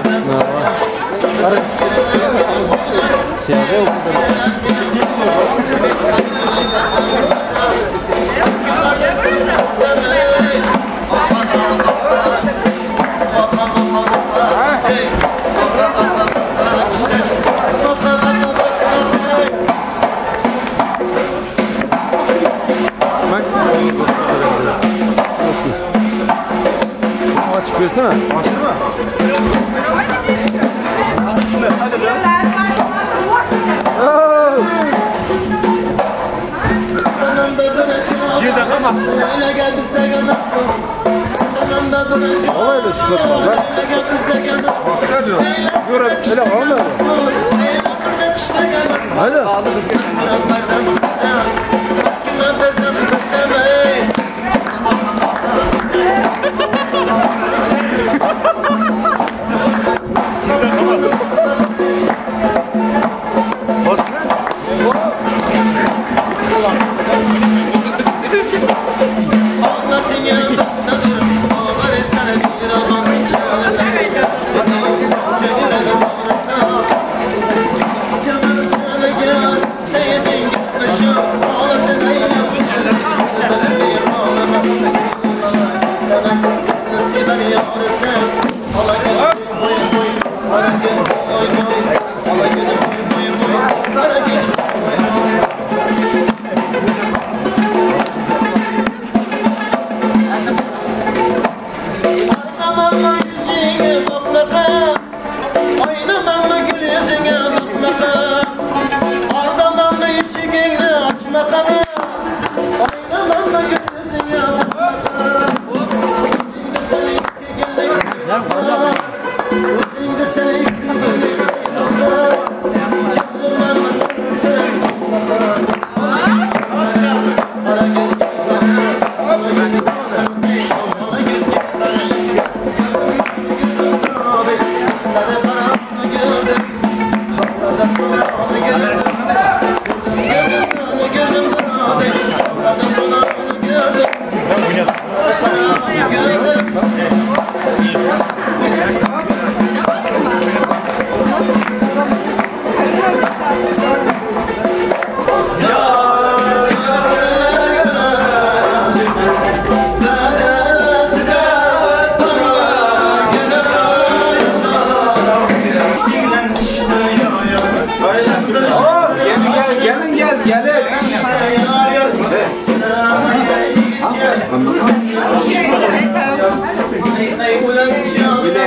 Açıp versene. Açtı mı? Hadi be. Yerda qolmas. Olaydi shular bor. Ko'rib, ele olmaydi. Haydi.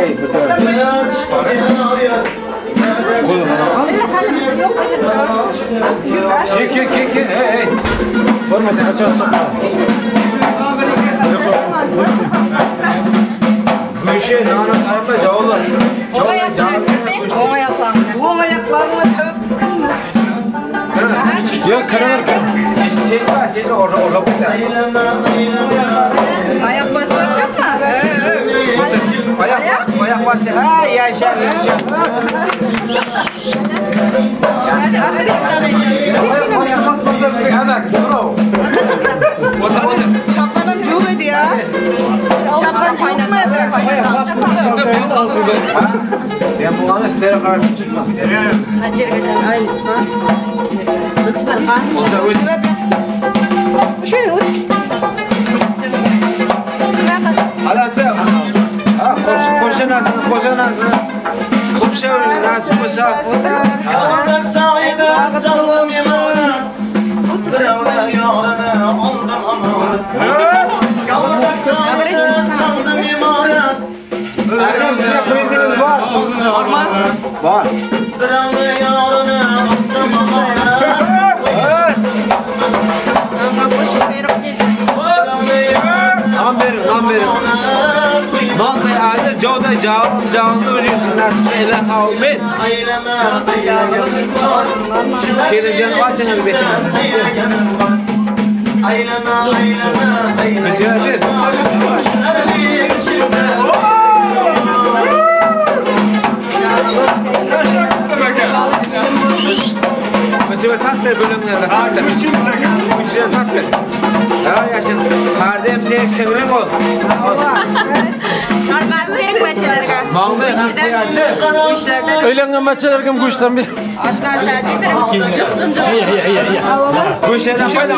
Hey, Ke, hey. Formatı açarsın. Güşe, nana, kayma, cavlar. Oң аякларыңа тәуіп кім? Yok, karalar kara. Seçme, orada. Ayak basmak yok mu? Ayak basmak. Ha, yaşa. Bassa hemen soru. Çapanım çok idi ya. Çapan çok mu idi? Ya bu anı sizlere karşı çıkma. Koşanasın. Koşanasın. Akram size priziniz var. Var. Nam verin. Nan da aile, cav da cav, cavını veriyorsun nasipse ele havmin. Geleceğin açın elbette. Güzeldir. Mesela tatlı bölümlerle tatlı. Üçüncü tatlı. Ya yaşın. Kardem seni sevilen ol. Öğlengen maçalar kim kuştan bir. Aşlar tercih çıksın. Kuşlardan fayda.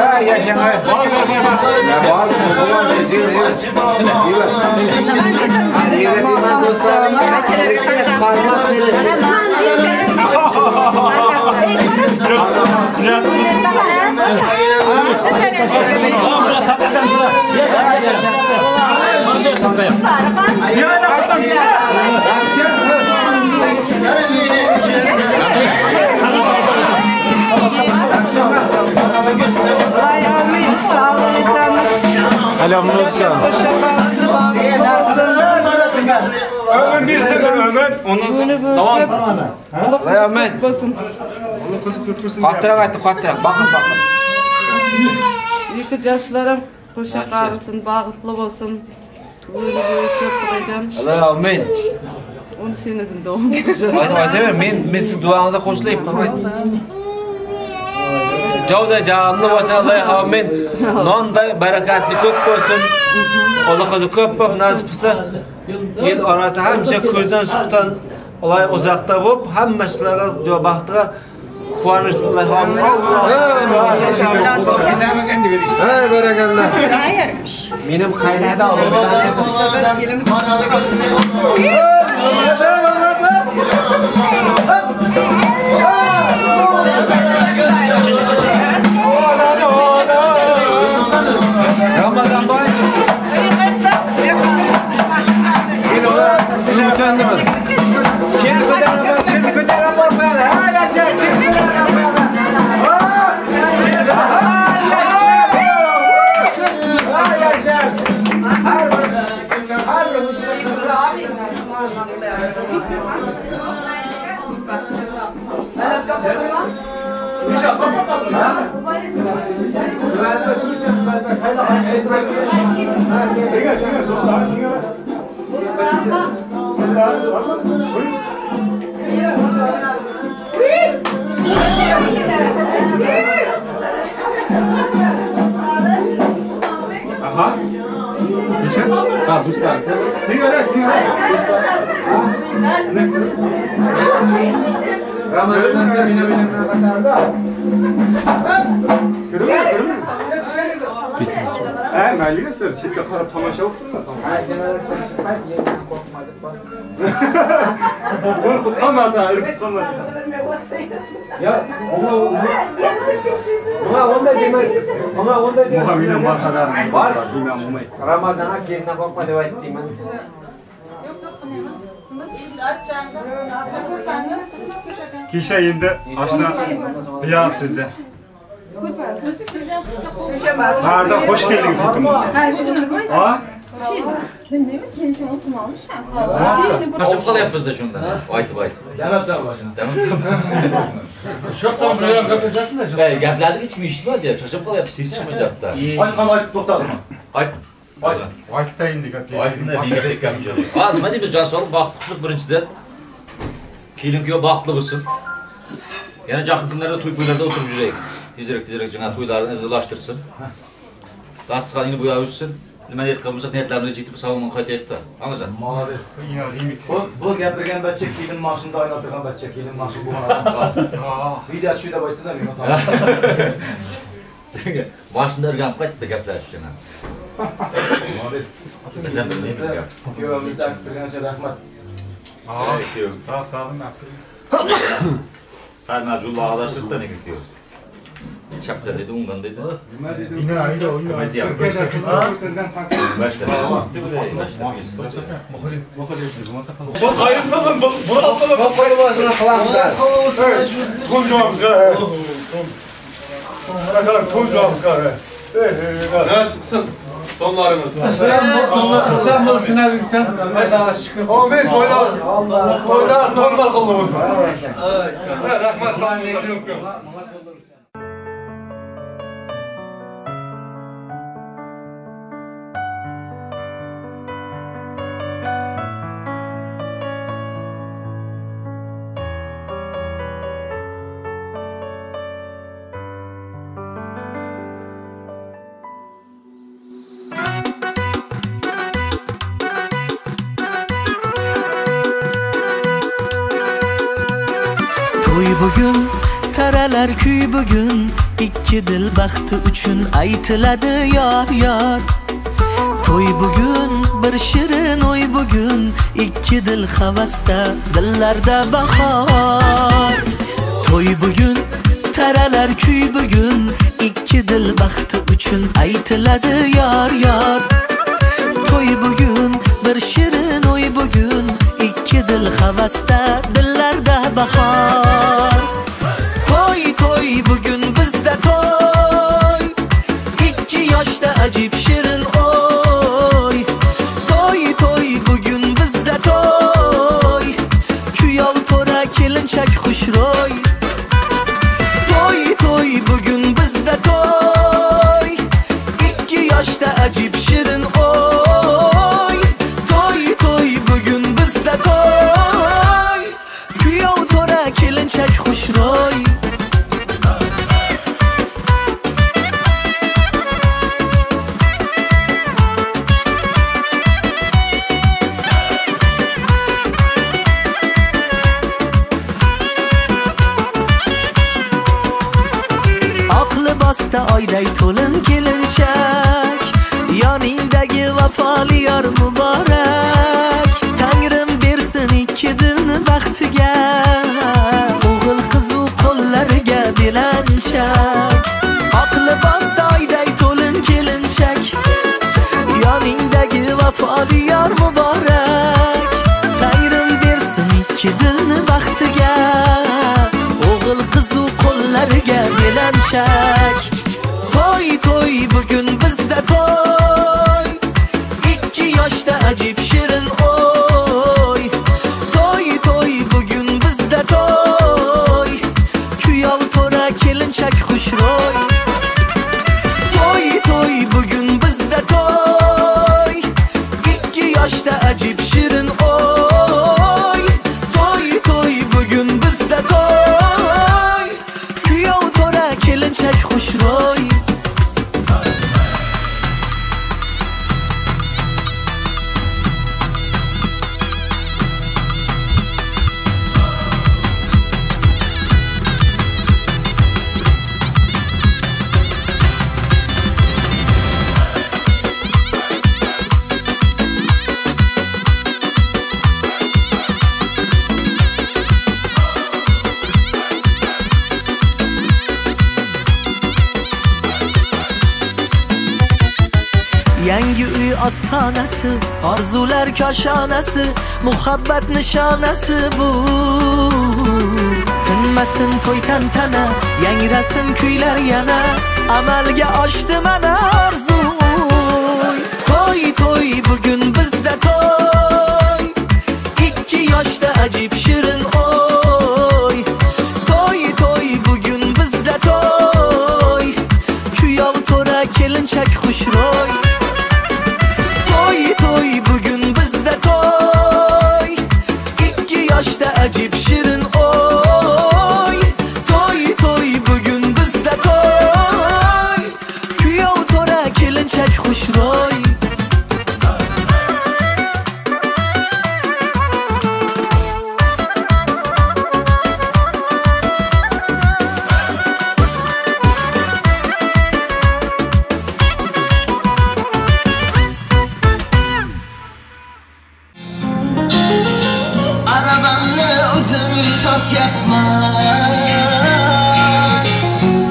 Ha yaşın. Var. Ömür bir sene Ömer, ondan sonra tamam. Ömer. Allah kızı köpürsün. Kattırak aytты, kattırak. Bakın. Екі жашыларым қоша қарылсын, бағытлы болсын. Өлі өсіп, Құдайжан. Allah amin. Оны сен ізінде оң. Ayta ber, men sizin duanıza qo'shilayman. Jovda javonli bo'lsin, Alloh amin. Nonday barakatli ko'p bo'lsin. Alloh o'zi ko'p bo'lib nasib qilsa, el orasida hamisha ko'zdan suqdan olay uzoqda bo'lib, hamma ishlarga baxtiga quvonish Alloh amin. Hey barakallah. Menim qaynada Ramazan bay. Aha. Ha, dostlar. Muhammaddan barqaror. Bor. Bilmem olmay. Ramazonga kelindan qo'rqma deb aytdingmi? Kecha endi ashna Riyaz sizda. Barda hoş geldiniz hepimiz. Ha? Bilmayman, kelinchak o'tirmamişam. Qochib qolyapmiz da shundan. Aytib aytib. Damab. Shu bilan gaplashasizlar. Ey, gaplarni hech kim eshitmadi ya. Cho'chib qolyapmiz, ses chiqmayapti. Aytgan aytib to'xtadimi? Ayt. Aytda endi gaplar. Ha, nima deymiz? Jon sog'lik, baxt, xushlik birinchidan. Kelin kuyov baxtli bo'lsin. Yana yaqin kunlarda to'y-po'ylarda o'tirib yuraylik. Tezroq jinoyat to'ylarini izlashtirsin. Dasturxonini bo'yab o'tsin. Nima niyat qilgan bo'lsak, niyatlarimizga yetib sog'lig'ini qaytaylik-da. Anglashadi? Молодец. Bu gapirgan bachcha kelin mashinada o'ynab bachcha kelin mashin bo'lgan odam. Video shu deb aytdi-da men o'taman. Mashinada o'rganib qaytdi gaplashib jana. Молодец. Biz ham bilmaymiz gap. Kuyovimizga aytib turgancha rahmat. Sağ sağ olun. Sal julla adashtirdi nega kuyov. Chapdan dedi, o'ngdan dedi. Nima dedi? Nima deyapti? Bu qayrimqizim, bu qo'lboshini qilamiz. To'y To'y Nasip qilsin tonlarimiz. İslam bo'lsin, sen Xudoga shukr. Amin, to'ylar. To'ylar, to'ylar qildi. Rahmat, To'y bugun, taralar kuy bugun, ikki dil baxti uchun aytiladi yor yor. To'y bugun, bir shirin o'y bugun, ikki dil havasda, dillarda bahor. To'y bugun, taralar kuy bugun, ikki dil baxti uchun aytiladi yor yor. To'y bugun, bir shirin o'y bugun, ikki dil havasda, dillarda bahor. To'y to'y bugun bizda to'y, ikki yoshda ajib shirin o'y. To'y to'y bugun bizda to'y, kuyov to'ra kelinchak xushro'y. To'y to'y bugun bizda to'y, ikki yoshda ajib shirin o'y. To'y to'y bugun bizda to'y, kuyov to'ra kelinchak xushro'y. Oq libosda oyday to'lin kelinchak, yoningdagi vafoli yor muborak. Tangrim bersin ikki dilni baxtiga, o'g'il qizu qo'llariga belanchak. Oq libosda oyday to'lin kelinchak, yoningdagi vafoli yor muborak. Tangrim bersin ikki dilni baxtiga, o'g'il qizu qo'llariga belanchak. To'y to'y bugun bizda to'y, ikki yoshda ajib shirin o'y. To'y to'y bugun bizda to'y, kuyov to'ra kelinchak xushro'y. To'y to'y bugun bizda to'y, ikki yoshda ajib shirin o'y. To'y to'y bugun bizda to'y, kuyov to'ra kelinchak xushro'y. Yangi uy ostonasi, orzular koshonasi, muhabbat nishonasi bu. Tinmasin to'y tantana, yangrasin kuylar yana, amalga oshdi mana orzu. To'y to'y bugun bizda to'y, ikki yoshda ajib shirin o'y. To'y to'y bugun bizda to'y, kuyov to'ra kelinchak xushro'y. To'y to'y bugun bizda to'y, ikki yoshda ajib shirin o'y. To'y to'y bugun bizda to'y, kuyov to'ra kelinchak xushro'y.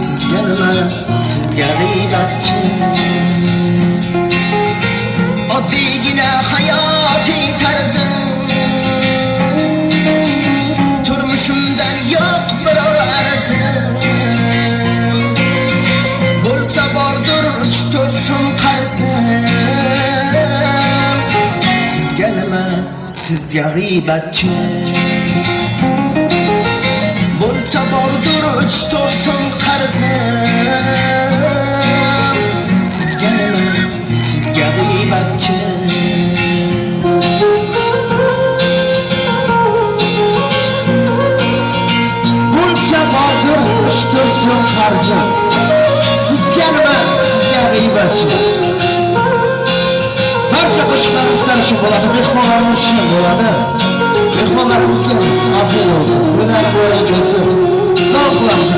Sizga nima, sizga g'iybatchi, oddiygina hayotiy tarzim, turmushimdan yo'q biror arzim. Bo'lsa bordir 3-4 so'm qarzim. Sizga nima, sizga g'iybatchi, bo'lsa bordir 3-4 so'm qarzim. Sizga nima, sizga g'iybatchi. Bo'lsa bordir 3-4 so'm qarzim. Sizga nima, sizga g'iybatchi. Barcha qo'shiqlarimiz sizlar uchun bo'ladi, mehmonlarimiz uchun bo'ladi. Mehmonlarimizga afiyat olsun, bular bo'yin kelsin. Davom qilamiz.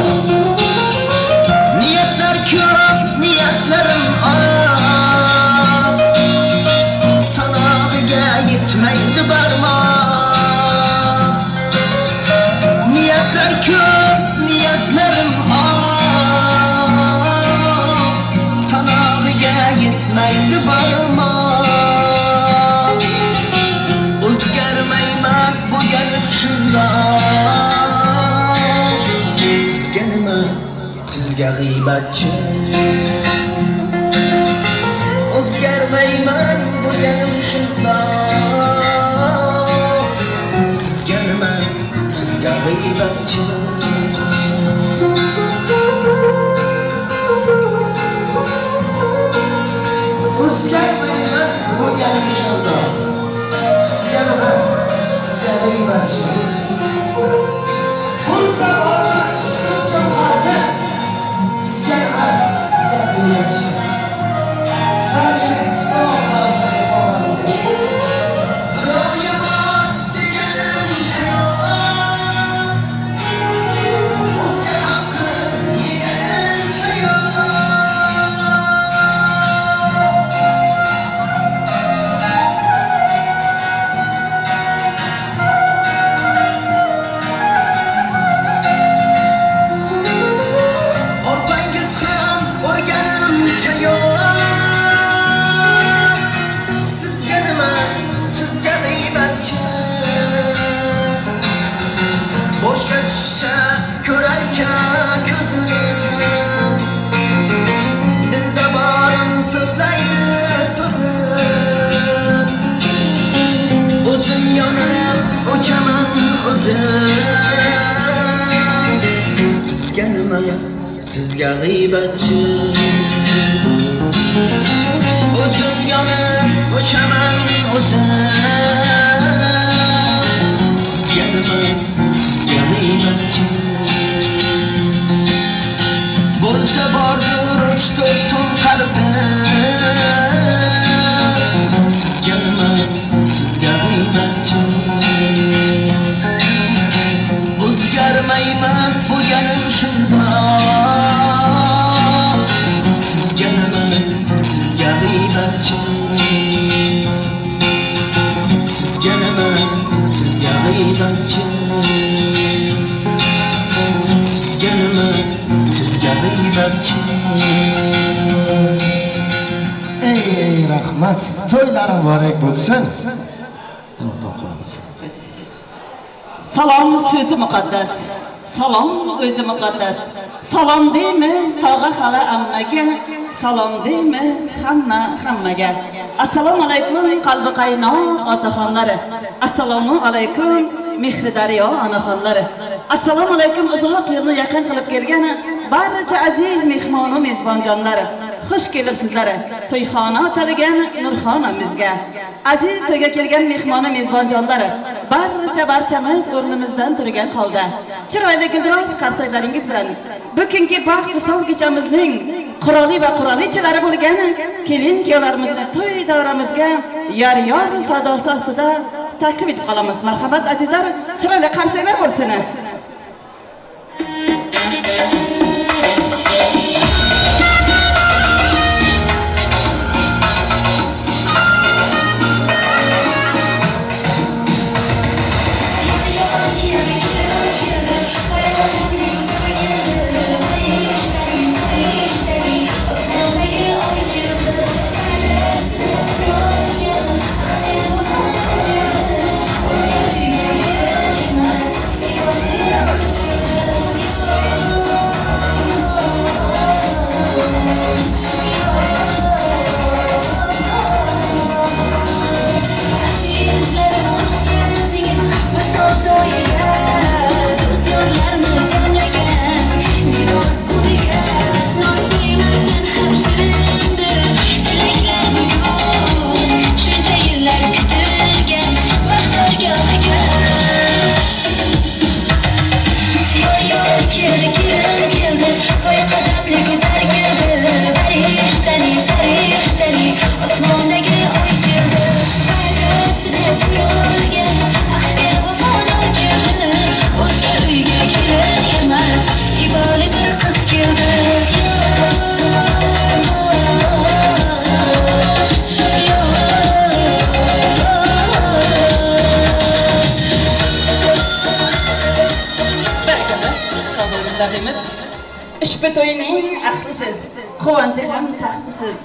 Niyatlar ko'p, niyatlarim oq, sanog'iga yetmaydi barmoq. Niyatlar ko'p, niyatlarim oq, sanog'iga yetmaydi barmoq. O'zgarmayman bo'lganim shundoq. Sizga nima, sizga g'iybatchi, o'zgarmayman bo'lganim shundoq. Sizga nima, sizga g'iybatchi. O'zgarmayman bo'lganim shundoq. Sizga nima, sizga g'iybatchi. Bo'lsa bordir 3-4 so'm qarzim. Sizga nima, sizga g'iybatchi. Sizlar uchun davom qilamiz, mehmonlarimizga. Birov yomon deganimcha yo'q, o'zga haqqini yeganimcha yo'q. Orpangiz ham o'rganimcha yo'q. Sizga nima, sizga g'iybatchi. Boshga tushsa ko'rarkan ko'zim, dilda borin so'zlaydi so'zim. O'zim yonib o'chaman o'zim. Sizga nima, sizga g'iybatchi. O'zim yonib o'chaman o'zim. Sizga nima, sizga g'iybatchi. Bo'lsa bordir 3-4 so'm qarzim. Sizga nima, sizga g'iybatchi. O'zgarmayman bo'lganim shundoq. Sizga nima, sizga g'iybatchi. Siz Rahmat. To'ylari muborak bo'lsin. Davom qilamiz. Salom so'zi muqaddas. Salom o'zi muqaddas. Salom deymiz tog'a xola ammaga, salom deymiz hamma hammaga. Assalomu alaykum qalbi qaynoq otaxonlari. Assalomu alaykum mehri daryo onaxonlari. Assalomu alaykum uzoq yo'lni yaqin qilib kelgan barcha aziz mehmon va mezbonjonlari. Xush kelibsizlar to'yxona atalgan Nurxonamizga. Aziz to'yga kelgan mehmon va mezbonjonlari, barcha barchamiz o'rnimizdan turgan holda chiroyli guldiroz qarsaklaringiz bilan bugungi baxt visol kechamizning qiroli va qiralichalari bo'lgan kelin kuyovlarimizni to'y davramizga yor-yor sadosi ostida taklif etib qolamiz. Marhamat azizlar, chiroyli qarsaklar bo'lsin. Ushbu to'yning ahlisiz, quvonchi ham taxtisiz.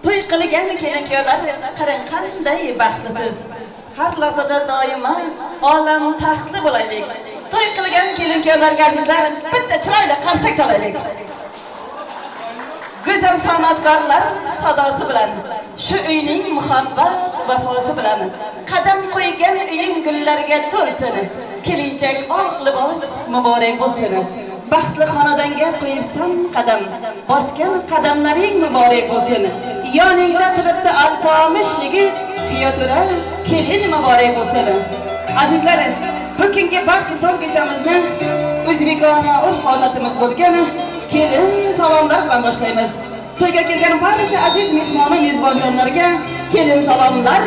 To'y qilgan kelin-kuyovlar qarang qanday baxtlisiz. Har lahzada doimo olam taxtli bo'laylik. To'y qilgan kelin-kuyovlarga azizlar bitta chiroyli qarsak chalaylik. Go'zal san'atkorlar sadosi bilan, shu uyning muhabbat vafosi bilan qadam qo'ygan uying gullarga to'lsin. Kelinchak oq libos muborak bo'lsin. Baxtli xonadonga qo'yibsan qadam, bosgan qadamlaring muborak bo'lsin. Yoningda turibdi alpomish yigit, kuyotura kelin muborak bo'lsin. Azizlar, bugungi baxt visol kechamizni o'zbekona urf-odatimiz bo'lgan kelin salomlar bilan boshlaymiz. To'yga kelgan barcha aziz mehmon va mezbonjonlarga kelin salomlar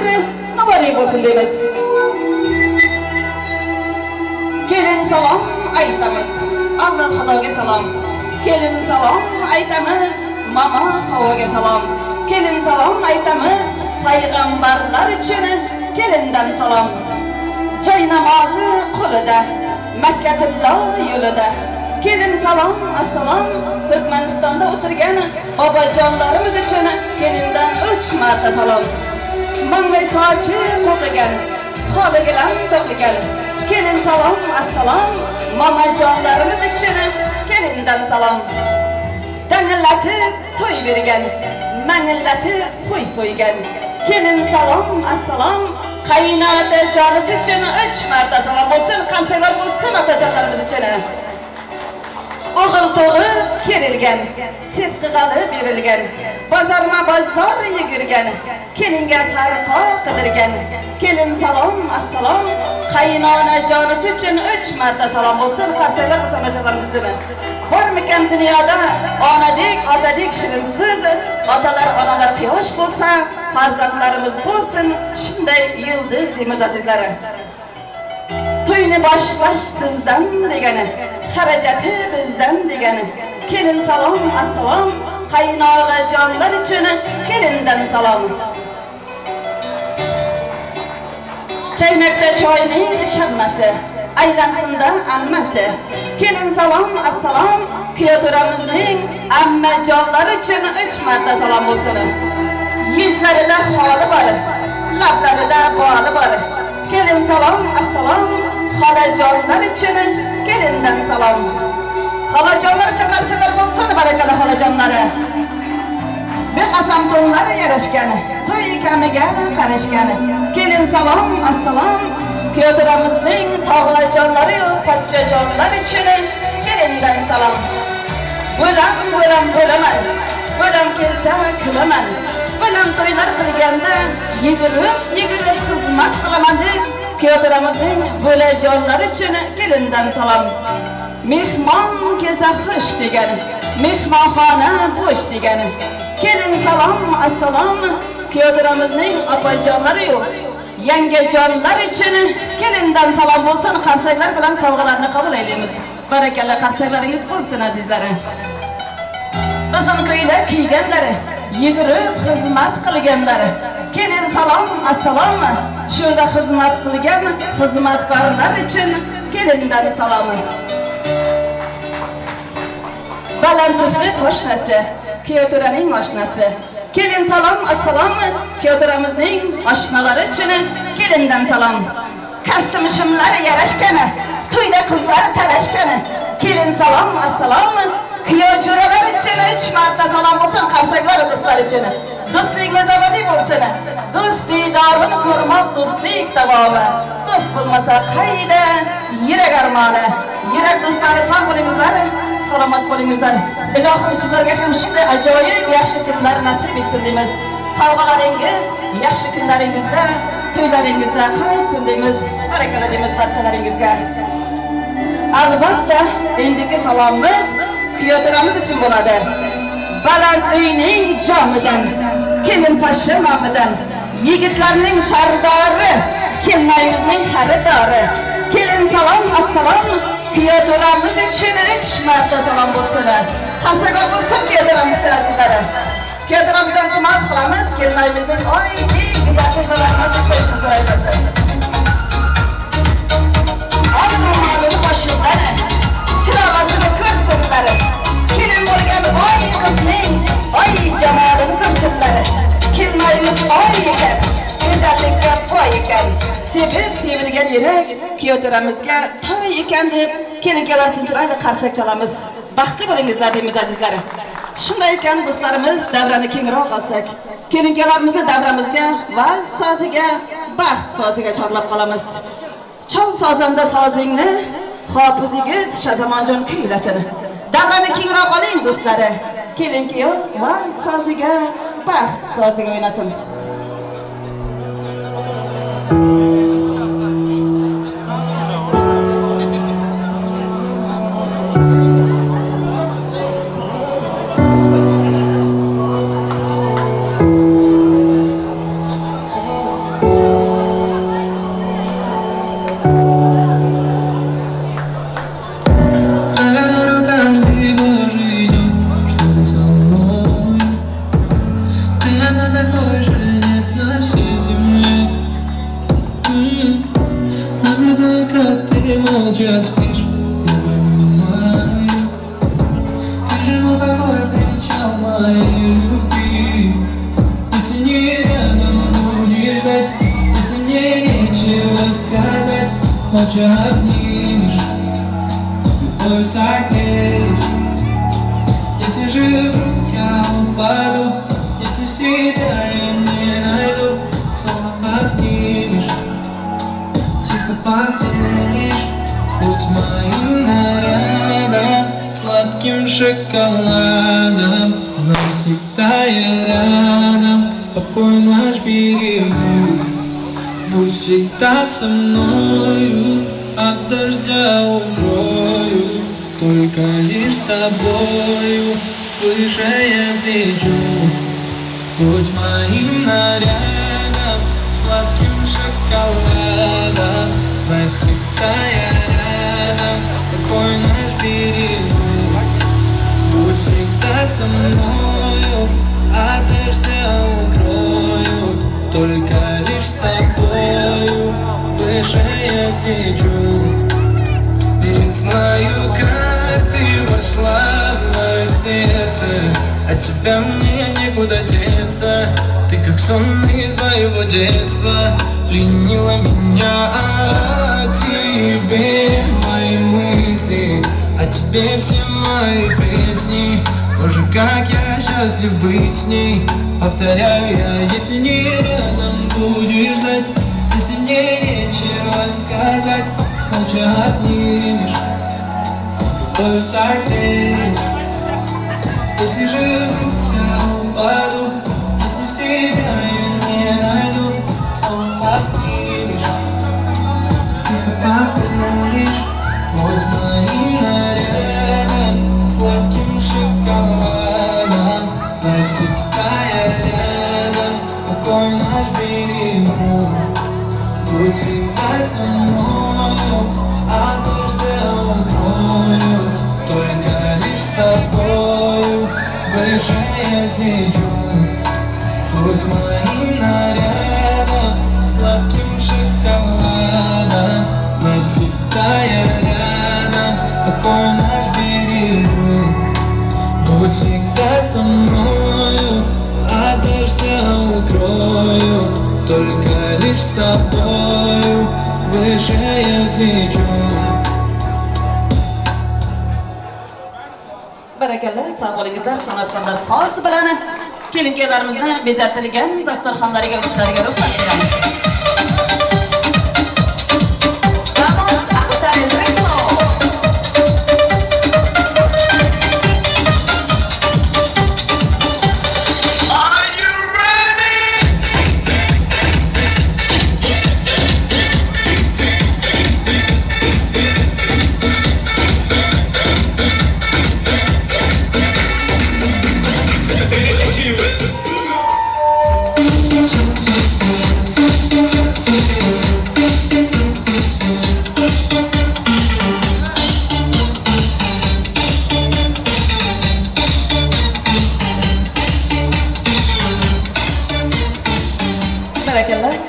muborak bo'lsin deymiz. Kelin salom aytamiz. Avval Xudoga salom. Kelin salom aytamiz, mama Havoga salom. Kelin salom aytamiz, payg'ambarlar uchun kelindan salom. Joy namozi qo'lida, Makka tillo yo'lida. Kelin salom, assalom, Turkmanistonda o'tirgan bobojonlarimiz uchun kelindan 3 marta salom. Manglay sochi qo'qigan, xoli gilam to'qigan. Kelin salom, assalom, mamajonlarimiz uchun kelindan salom. Dangillatib to'y bergan, mangillatib qo'y so'ygan. Kelin salom, assalom, qaynota jonisi uchun 3 marta salom bo'lsin, qarsaklar bo'lsin otajonlarimiz uchun. O'g'il tug'ib kerilgan, sepqig'ali berilgan, bozorma bozor yugurgan, kelinga sarpo qidirgan. Kelin salom, assalom, qaynona jonisi uchun 3 marta salom bo'lsin, qarsaklar bo'lsin otajonlarimiz uchun. Bormikan dunyoda onadek, otadek shirin so'z, otalar, onalar quyosh bo'lsa, farzandlarimiz bo'lsin shunday yulduz deymiz azizlar. To'yni boshlash sizdan degani, xarajati bizdan degani. Kelin salom, assalom, qaynog'a jonlar uchun kelindan salom. Chaynakda choyning shammasi, aylansinda ammasi. Kelin salom, assalom, kuyoturamizning ammajonlari uchun 3 marta salom bo'lsin. Yuzlarida xoli bor, lablarida boli bor. Kelin salom, assalom, xolajonlar uchun kelindan salom. Xolajonlar uchun qarsaklar bo'lsin, barakalla xolajonlari. Bir qasam to'nlari yarashgan, to'y kamiga qarashgan. Kelin salom, assalom, kuyovto'ramizning tog'lajonlari-yu pochchajonlar uchun kelindan salom. Bo'lam, bo'lam, bo'laman. Bo'lam kelsa kulaman. Bo'lam to'ylar qilganda yugurib, yugurib xizmat qilaman deb kuyovto'ramizning bo'lajonlari uchun kelindan salom. Mehmon kelsa xush degan, mehmonxona bo'sh degan. Kelin salom, assalom, kuyovto'ramizning opajonlari-yu yangajonlar uchun kelindan salom bo'lsin. Qarsaklar bilan sovg'alarni qabul aylaymiz. Barakalla, qarsaklaringiz bo'lsin azizlarim. Uzun ko'ylak kiyganlari, yugurib xizmat qilganlari. Kelin salom, assalom, shunda xizmat qilgan xizmatkorlar uchun kelindan salom. Baland tufli toshnasi, kuyovto'raning oshnasi. Kelin salom, assalom, kuyovto'ramizning oshnalari uchun kelindan salom. Kostyum shimlari yarashgani, to'yda qizlar talashgani. Kelin salom, assalom, kuyov jo'ralar uchun 3 marta salom bo'lsin, qarsaklar do'stlar uchun. Do'stligimiz abadiy bo'lsin. Do'st diydorini ko'rmoq do'stlik davomi. Do'st bo'lmasa qayda yurak armoni. Yurak do'stlari sog' bo'lingizlar, salomat bo'lingizlar. Ilohim sizlarga ham shunday ajoyib yaxshi kunlar nasib etsin deymiz. Sovg'alaringiz yaxshi kunlaringizda, to'ylaringizda qaytsin deymiz. Barakalla deymiz barchalaringizga. Albatta, endigi salomimiz kuyovto'ramiz uchun bo'ladi. Baland uyning jomidan, kelin poshsha nomidan, yigitlarning sardori, kelinoyimizning xaridori. Kelin salom, assalom, kuyovto'ramiz uchun 3 marta salom bo'lsin. Qarsaklar bo'lsin kuyovto'ramiz uchun azizlarim. Kuyovto'ramizdan iltimos qilamiz, kelinoyimizning oydek go'zal chehralarini ochib qo'yishni so'raymiz. Oy ro'molini boshidan, silolasini ko'rsinlar. Kelin bo'lgan oy qizning oy jamolini ko'rsinlar. Kelinoyimiz oy ekan, go'zallikka boy ekan. Sevib sevilgan yurak kuyovto'ramizga toy ekan deb kelin-kuyovlar uchun chiroyli qarsak chalamiz. Baxtli bo'lingizlar deymiz azizlarim. Shunday ekan do'stlarimiz, davrani kengroq olsak, kelin-kuyovlarimizni davramizga vals soziga, baxt soziga chorlab qolamiz. Chol sozanda sozingni, hofiz yigit Shazamonjon kuylasin. Davrani kengroq oling do'stlari. Kelin-kuyov vals soziga, baxt soziga o'ynasin. Тебя мне не некуда деться. Ты как сон из моего детства пленила меня. О тебе мои мысли, о тебе все мои песни. Боже, как я счастлив быть с ней. Повторяю я, если не рядом будешь ждать, если мне нечего сказать, молча обнимешь, рукою согреешь. Если же вдруг я упаду, если себя я не найду, снова обнимешь, тихо повторишь. Будь моим нарядом, сладким шоколадом. Знай, всегда я рядом, какой наш берегу. Будь всегда со мною, от дождя укрою. Только лишь с тобою выше я взлечу. Будь моим нарядом, сладким шоколадом. Знай, всегда я рядом, какой наш берегу. Будь всегда со мною, от дождя укрою. Только лишь с тобою выше я взлечу. Barakalla, sog' bo'lingizlar, san'atkorlar soz bilan kelin-kuyovlarimizni bezatilgan dasturxonlariga o'tishlariga ruxsat beramiz.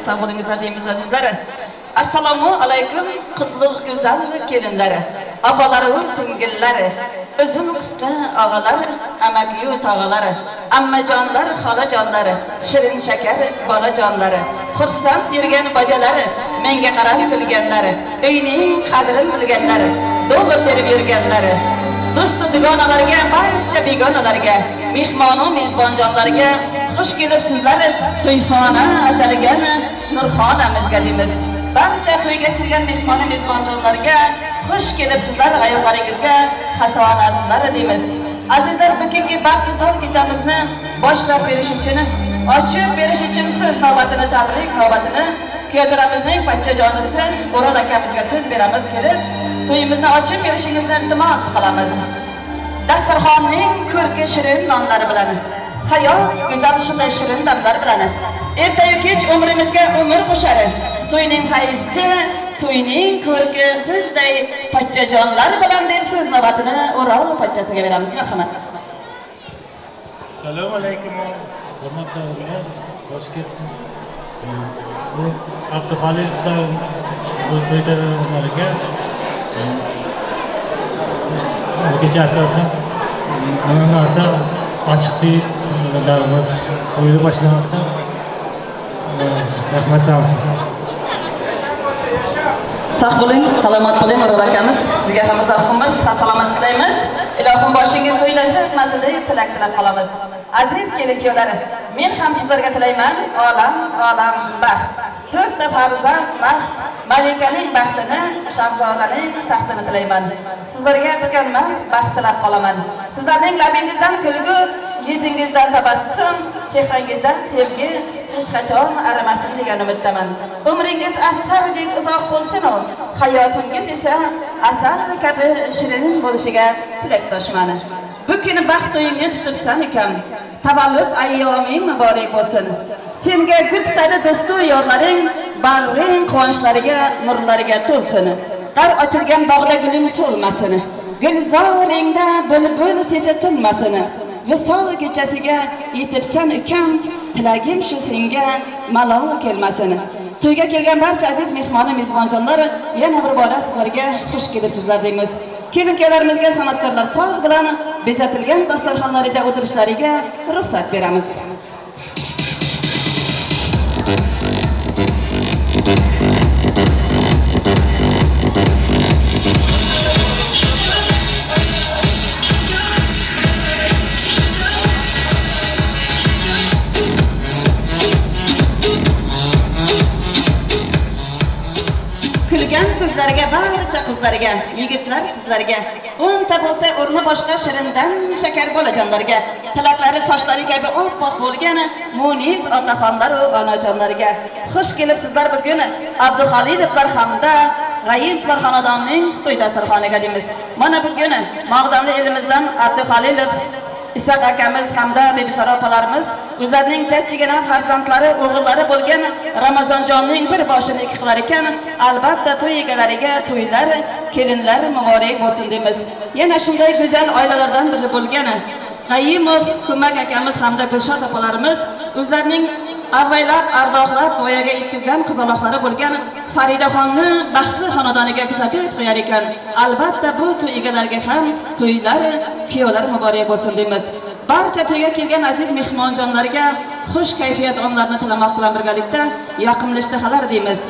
Sog' bo'lingizlar deymiz azizlar. Assalomu alaykum qutlug' go'zal kelinlari, opalari va singillari, uzun qisqa og'alar, amakiyu tog'alari, ammajonlar, xolajonlari, shirin shakar bolajonlari, xursand yurgan bojalari, menga qarab kulganlari, uyning qadrini bilganlari, dollar terib yurganlari, do'st dugonalarga, barcha begonalarga, mehmon va mezbonjonlarga xush kelibsizlar to'yxona atalgan nurxonamizga deymiz. Barcha to'yga kirgan mehmon va mezbonjonlarga xush kelibsizlar, oyoqlaringizga hasonatlar deymiz. Azizlar, bugungi baxt visol kechamizni boshlab berish uchun, ochib berish uchun so'z navbatini, tabrik navbatini kuyovlarimizning pochchajonisi O'rol akamizga so'z beramiz. Kelib to'yimizni ochib berishingizni iltimos qilamiz. Dasturxonning ko'rki shirin nonlari bilan, hayot go'zal shunday shirin damlar bilan, ertayu kech umrimizga umr qo'shar. To'yning fayzi, to'yning ko'rki sizday pochchajonlar bilan deb so'z navbatini O'rol pochchasiga beramiz. Marhamat. Assalomu alaykum, hurmatli o'g'illar, xush kelibsiz. Bu Abduxolil bu to'yda o'g'illariga bu kecha asosan nima narsa ochiq deydi, to'yni boshlamoqda. Rahmat sizga. Sog' bo'ling, salomat bo'ling O'rol akamiz. Sizga ham uzoq umr, sihat salomat tilaymiz. Ilohim boshingiz to'ydan chiqmasin deb tilak tilab qolamiz. Aziz kelin-kuyovlar, men ham sizlarga tilayman olam olam baxt. To'rtta farzand baxt, malikaning baxtini, shahzodaning taxtini tilayman. Sizlarga tukanmas baxt tilab qolaman. Sizlarning labingizdan kulgu, yuzingizdan tabassum, chehrangizdan sevgi hech qachon arimasin degan umiddaman. Umringiz asaldek uzoq bo'lsin, hayotingiz esa asal kabi shirin bo'lishiga tilakdoshman. Bu kuni baxt to'yingni tutibsan ukam, tavallud ayyoming muborak bo'lsin. Senga gul tutadi do'stu yorlaring, bag'ring quvonchlariga, nurlariga to'lsin. Qar ochilgan bog'da guling so'lmasin, gulzoringda bulbul sesi tinmasin. Visol kechasiga yetibsan ukam, tilagim shu senga malol kelmasin. To'yga kelgan barcha aziz mehmon va mezbonjonlar, yana bir bora sizlarga xush kelibsizlar deymiz. Kelin-kuyovlarimizga san'atkorlar soz bilan bezatilgan dasturxonlarida o'tirishlariga ruxsat beramiz. Kulgan ko'zlarga, barcha qizlarga, yigitlar sizlarga, o'nta bo'lsa o'rni boshqa shirindan shakar bolajonlarga, tilaklari sochlari kabi oppoq bo'lgan munis otaxonlar va onajonlarga. Xush kelibsizlar bugun Abduxolilovlar hamda G'ayiblar xonadonining to'y dasturxoniga deymiz. Mana bugun Mag'damli elimizdan Abduxolilov Isoq akamiz hamda Bibisora opalarimiz o'zlarining chachchigina farzandlari, o'g'illari bo'lgan Ramazonjonning bir boshini ikki qilar ekan, albatta to'y egalariga to'ylar, kelinlar muborak bo'lsin deymiz. Yana shunday go'zal oilalardan biri bo'lgan G'ayimov Ko'mak akamiz hamda Gulshod opalarimiz o'zlarining avaylab, ardoqlab voyaga yetkazgan qizaloqlari bo'lgan Faridaxonni baxtli xonadoniga kuzatib qo'yar ekan. Albatta bu to'y egalariga ham to'ylar, kuyovlar muborak bo'lsin deymiz. Barcha to'yga kelgan aziz mehmonjonlarga xush kayfiyat onlarini tilamoq bilan birgalikda yoqimli ishtahalar deymiz.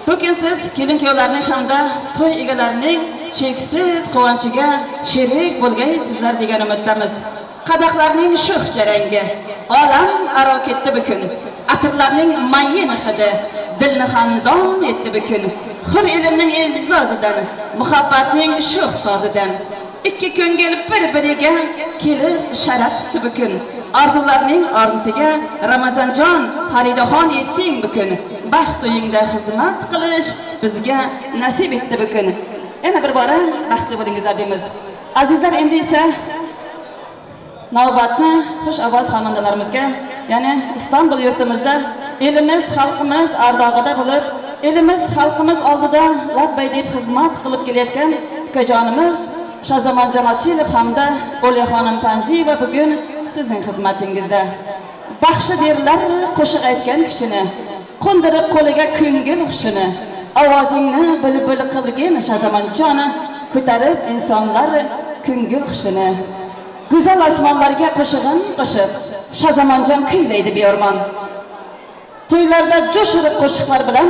Bugun siz kelin kuyovlarning hamda to'y egalarining cheksiz quvonchiga sherik bo'lgaysizlar degan umiddamiz. Qadahlarning sho'x jarangi olam aro ketdi bugun. Atirlarning mayin hidi dilni xandon etdi bugun. Hur ilmning e'zozidan, muhabbatning sho'x sozidan ikki ko'ngil bir-biriga kelib sharaf tutdi bugun. Orzularning orzusiga Ramazonjon, Faridaxon yetding bugun. Baxt uyingda xizmat qilish bizga nasib etdi bugun. Yana bir bora baxtli bo'lingizlar deymiz. Azizlar, endi esa navbatni xush ovoz xonandalarimizga, ya'ni Istanbul yurtimizda elimiz, xalqimiz ardog'ida bo'lib, elimiz, xalqimiz oldida labbay deb xizmat qilib kelayotgan ukajonimiz Shozamonjon Ochilov hamda O'liyaxonim Panjiyeva bugun sizning xizmatingizda. Baxshi derlar qo'shiq aytgan kishini, qo'ndirib qo'liga ko'ngil hushini, ovozingni bulbul qilgin Shozamonjoni, ko'tarib insonlar ko'ngil hushini. Go'zal osmonlarga qo'shig'in qo'shib, Shozamonjon kuylaydi beormon. To'ylarda jo'shirib qo'shiqlar bilan,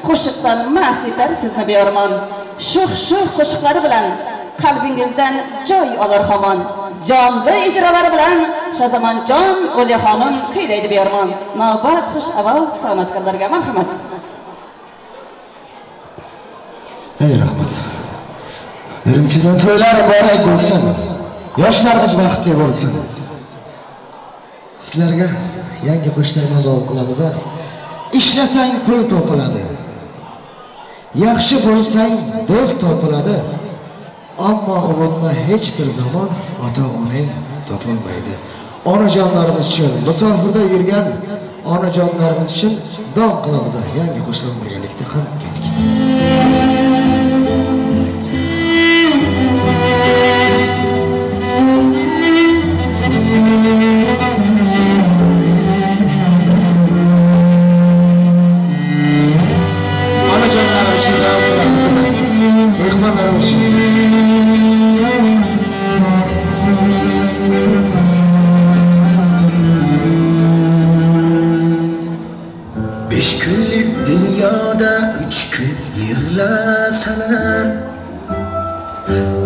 qo'shiqdan mast etar sizni beormon. Sho'x-sho'x qo'shiqlari bilan qalbingizdan joy olar hamon. Jonli ijrolari bilan Shozamonjon O'liyaxonim kuylaydi beormon. Navbat xush ovoz san'atkorlarga marhamat. Ey rahmat. Birinchidan to'ylar muborak bo'lsin. Yoshlarimiz baxtli bo'lsin. Sizlarga yangi qo'shiqlar davom qilamiz. Ishlasang pul topiladi. Yaxshi bo'lsang do'st topiladi. Ammo unutma, hech bir zamon ota-onang topilmaydi. Onajonlarimiz uchun, musofirda yurgan onajonlarimiz uchun davom qilamiz. Yangi qo'shiqlar birgalikda ham ketdik.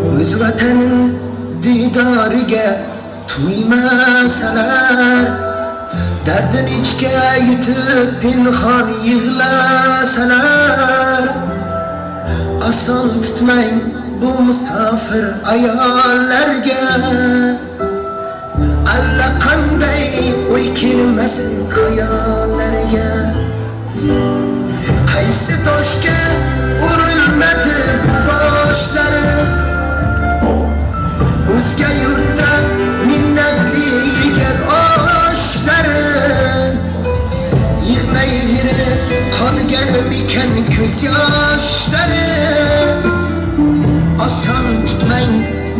O'z vatanin diydoriga to'ymasalar, dardin ichga yutib pinhon yig'lasalar, oson tutmang bu musofir ayollarga. Alla qanday o'y kelmasin xayollariga. Qaysi toshga urilmadi boshlari, o'zga yurtda minnatli yegan oshlari. Yig'layverib qolganmikan ko'z yoshlari. Oson tutmang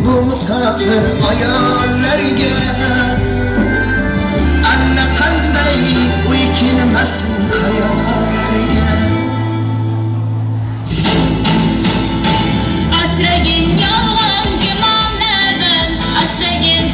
bu musofir ayollarga. Alla qanday o'y kelmasin xayollariga. Asragin yolg'on gumonlardan, asragin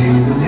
Yeah.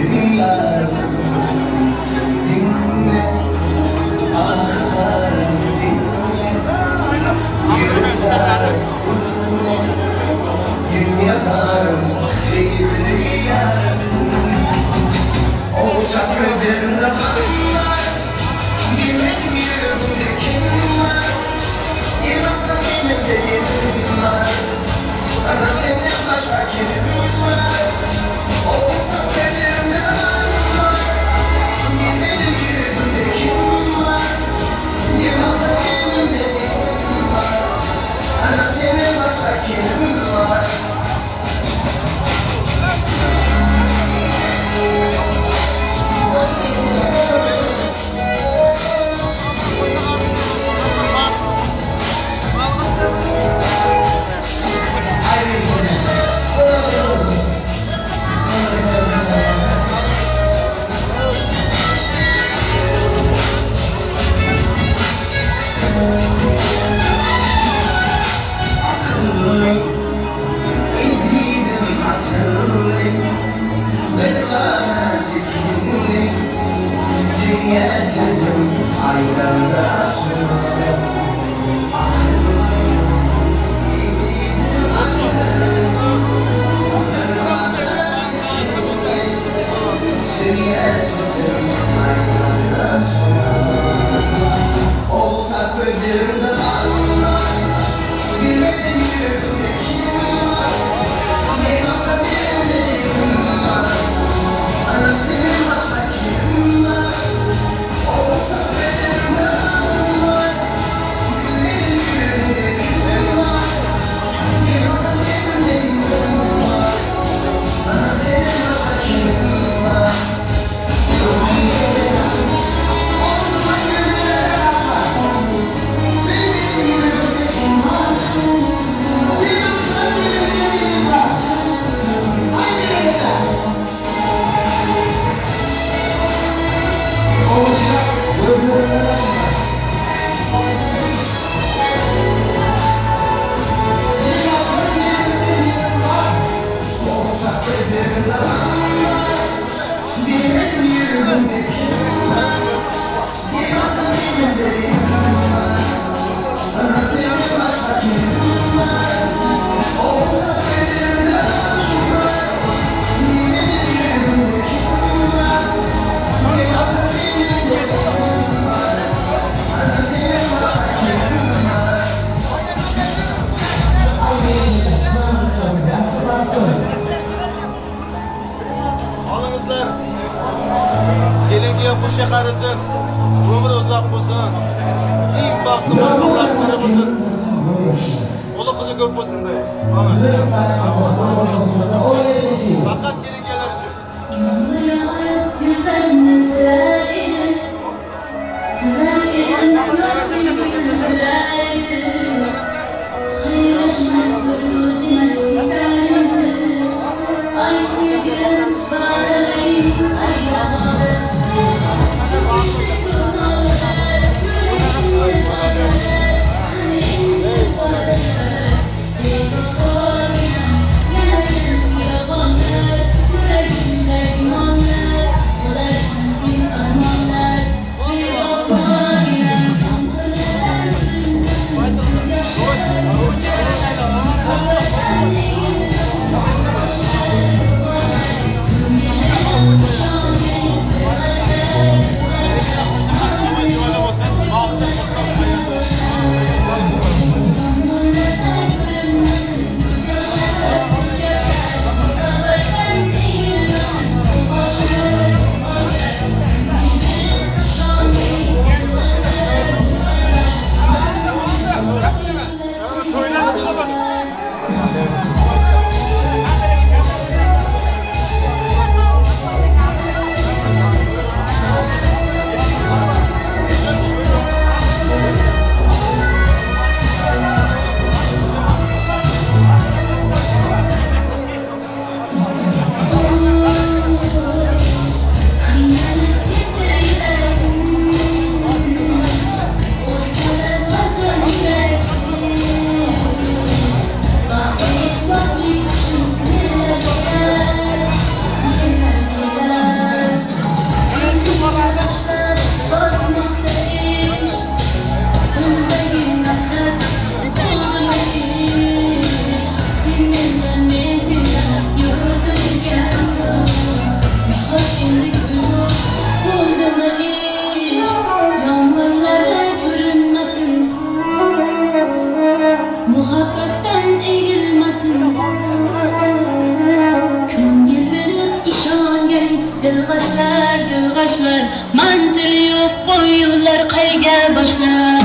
boshlar, manzil yo'q bu yo'llar qayga boshlar.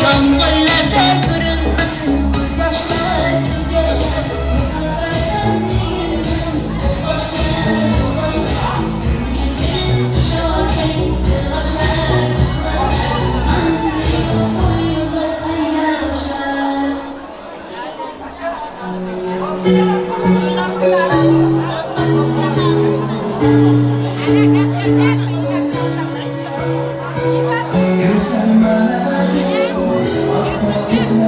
Yomg'irlarda ko'rinmasin ko'z yoshlar, ko'z yoshlar. Ko'rsan mana oppoq.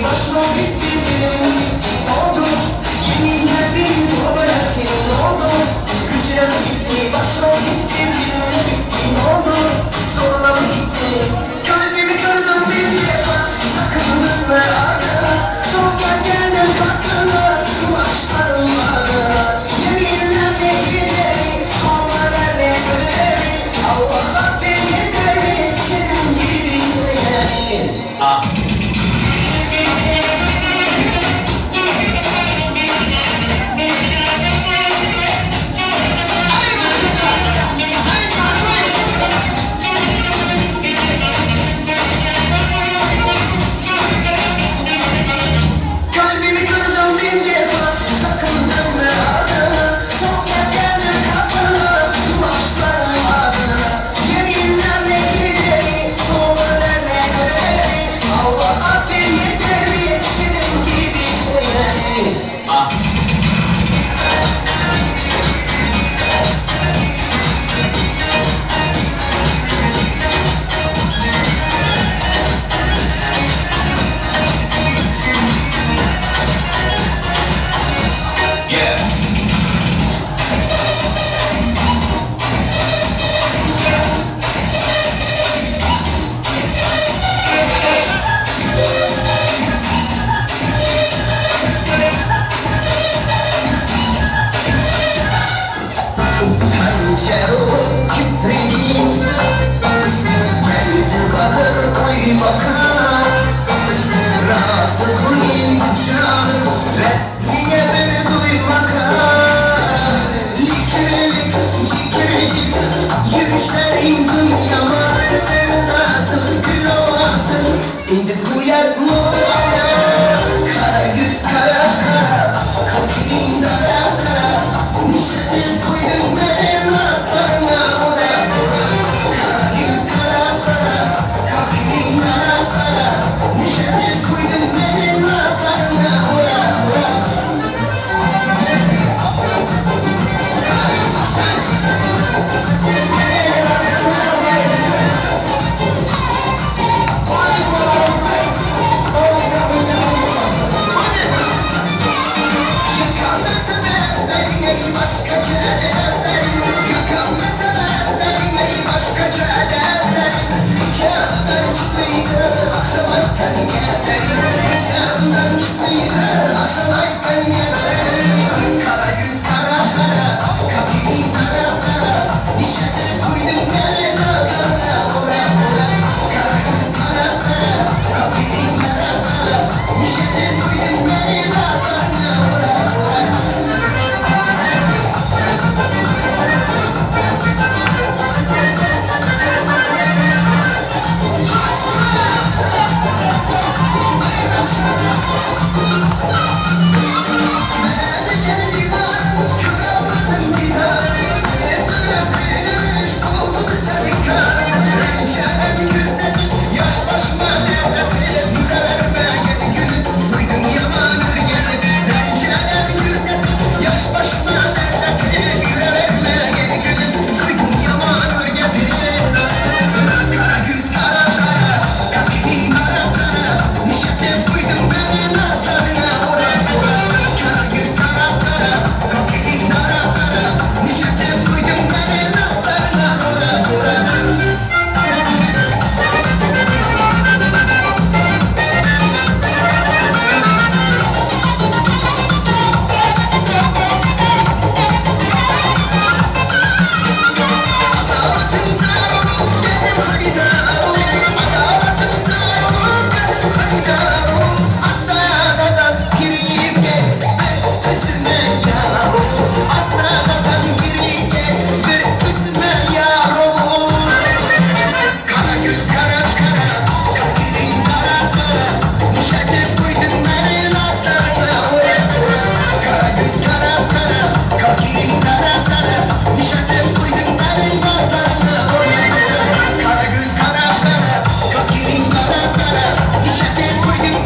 Başıma gitti, dilimin gitti, ne oldu? Yeminler benim babaya senin oldu. Gücüne mi gitti, başıma gitti, dilimin gitti, ne oldu? Zoruna mı gitti? Kalbimi kırdın bir defa, sakın dönme ardına. Son kez geldin kapına, başlarım ardına. Yeminlerle giderim, onlarla görerim. Allah'a ben giderim, senin gibi sevgilim. Ah. Kalbimi kırdın bin defa, sakın dönme ardına. Son kez geldim kapına, başlarım ardına. Yeminlerle giderim, onlarla görerim. Allah'a ben yeterim, senin gibi sevgilim. Ah. Yeah. İndi kuyar mı? Kara yüz kara kara, kapının dara dara. Nişanı koydum ben aslanla ora ora. Kara yüz kara kara, kapının dara dara. Nişanı koydum ben aslanla ora ora. Kara göz kara kara, kakirin kara kara, nişete koydum.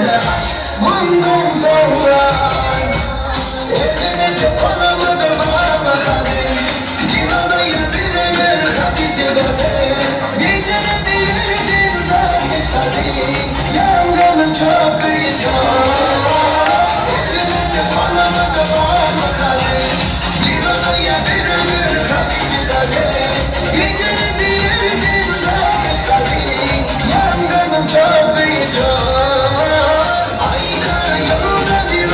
de bundan sonra. Evime olamadım bana hadi. Bir odaya bir ömür hapisi de. Gecene bir zindan hadi. Yangınım çok büyük. Evime olamadım bana hadi. Bir odaya bir ömür hapisi de. Gecene bir zindan hadi. Yangınım çok büyük. Ayda yolda bir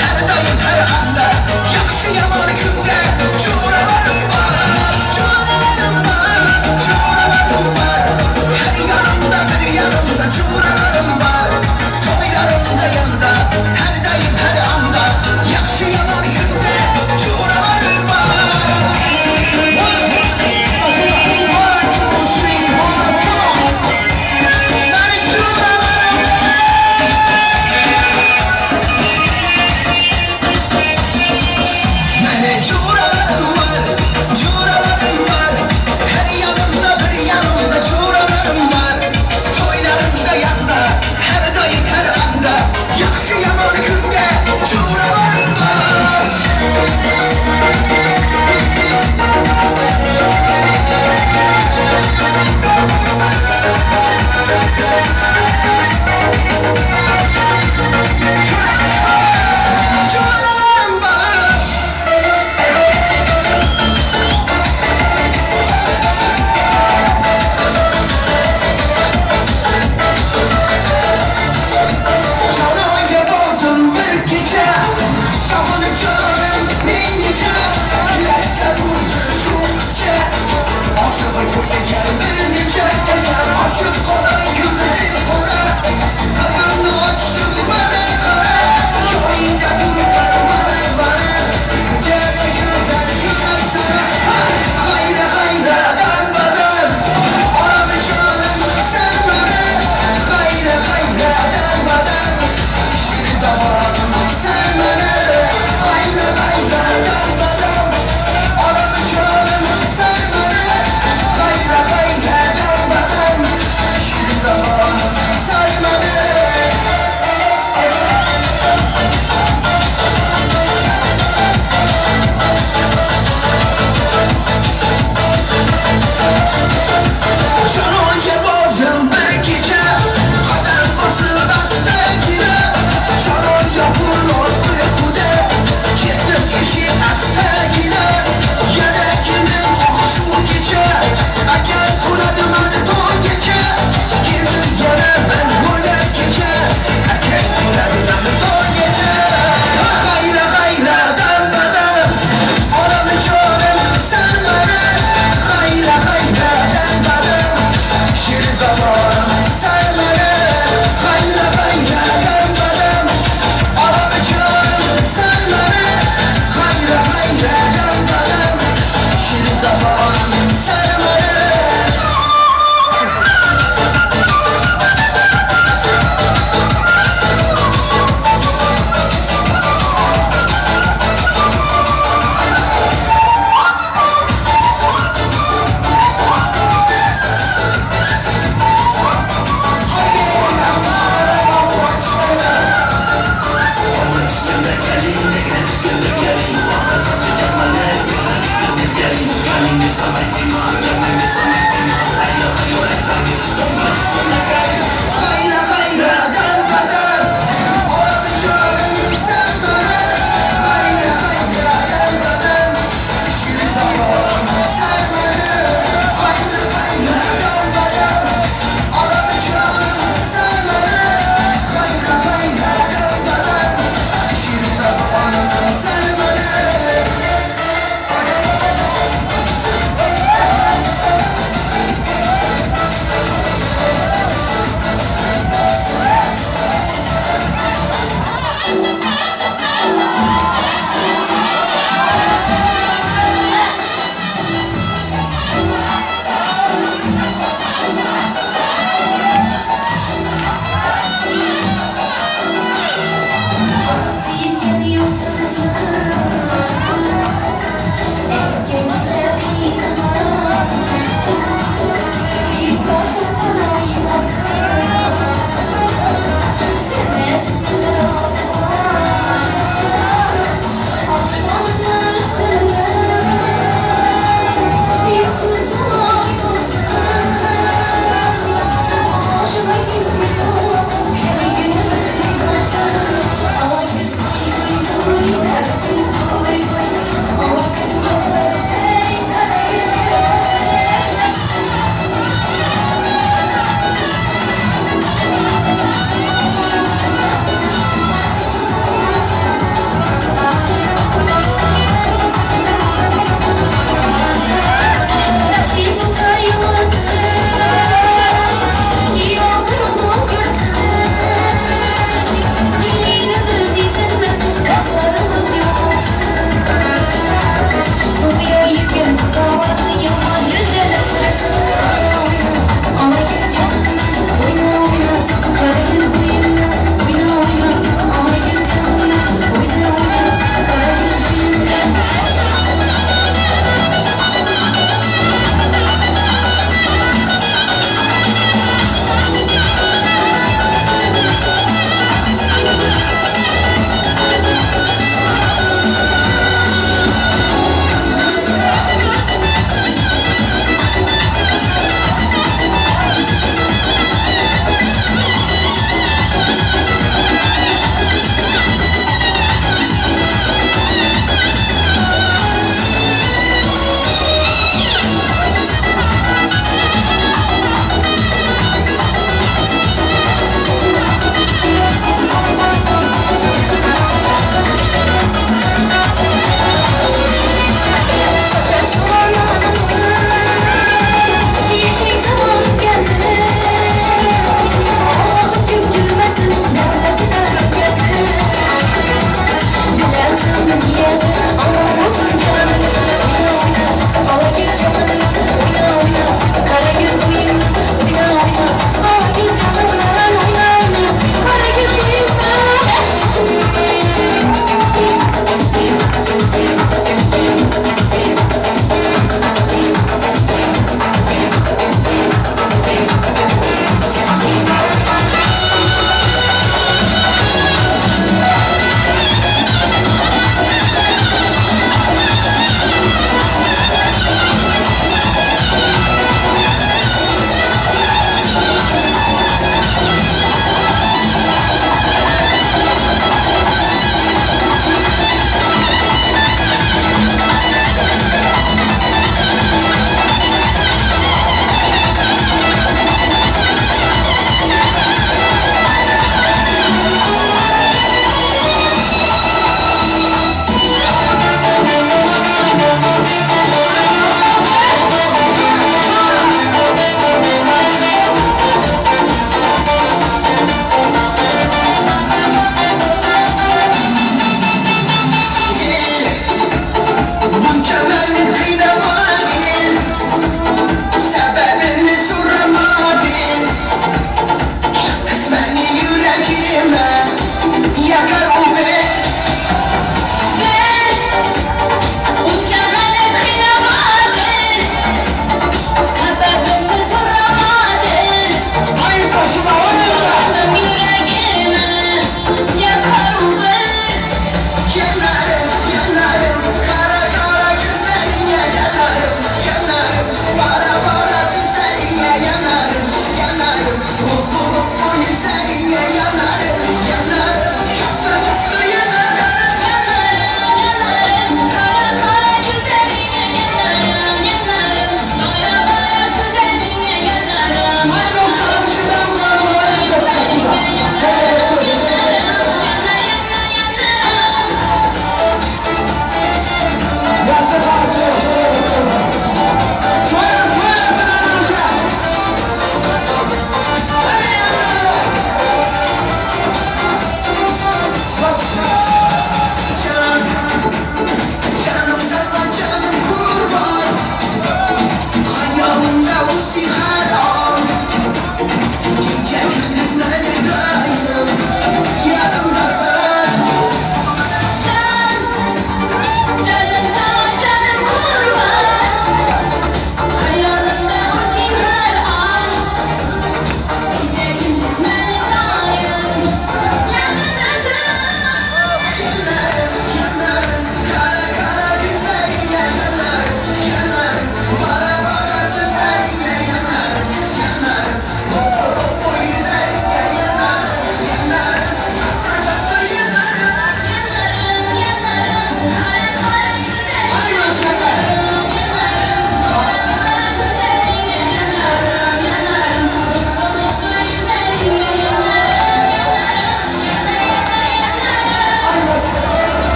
Har doim har onda, yaxshi yomon kunda jo'ralarim bor, jo'ralarim bor, jo'ralarim bor. Har yonimda bir yonimda jo'ralarim bor. To'ylarimda yonda, har doim har onda, yaxshi yomon kunda jo'ralarim bor. 1, 2, 3, 4, come on. Mani jo'ralarim. Mani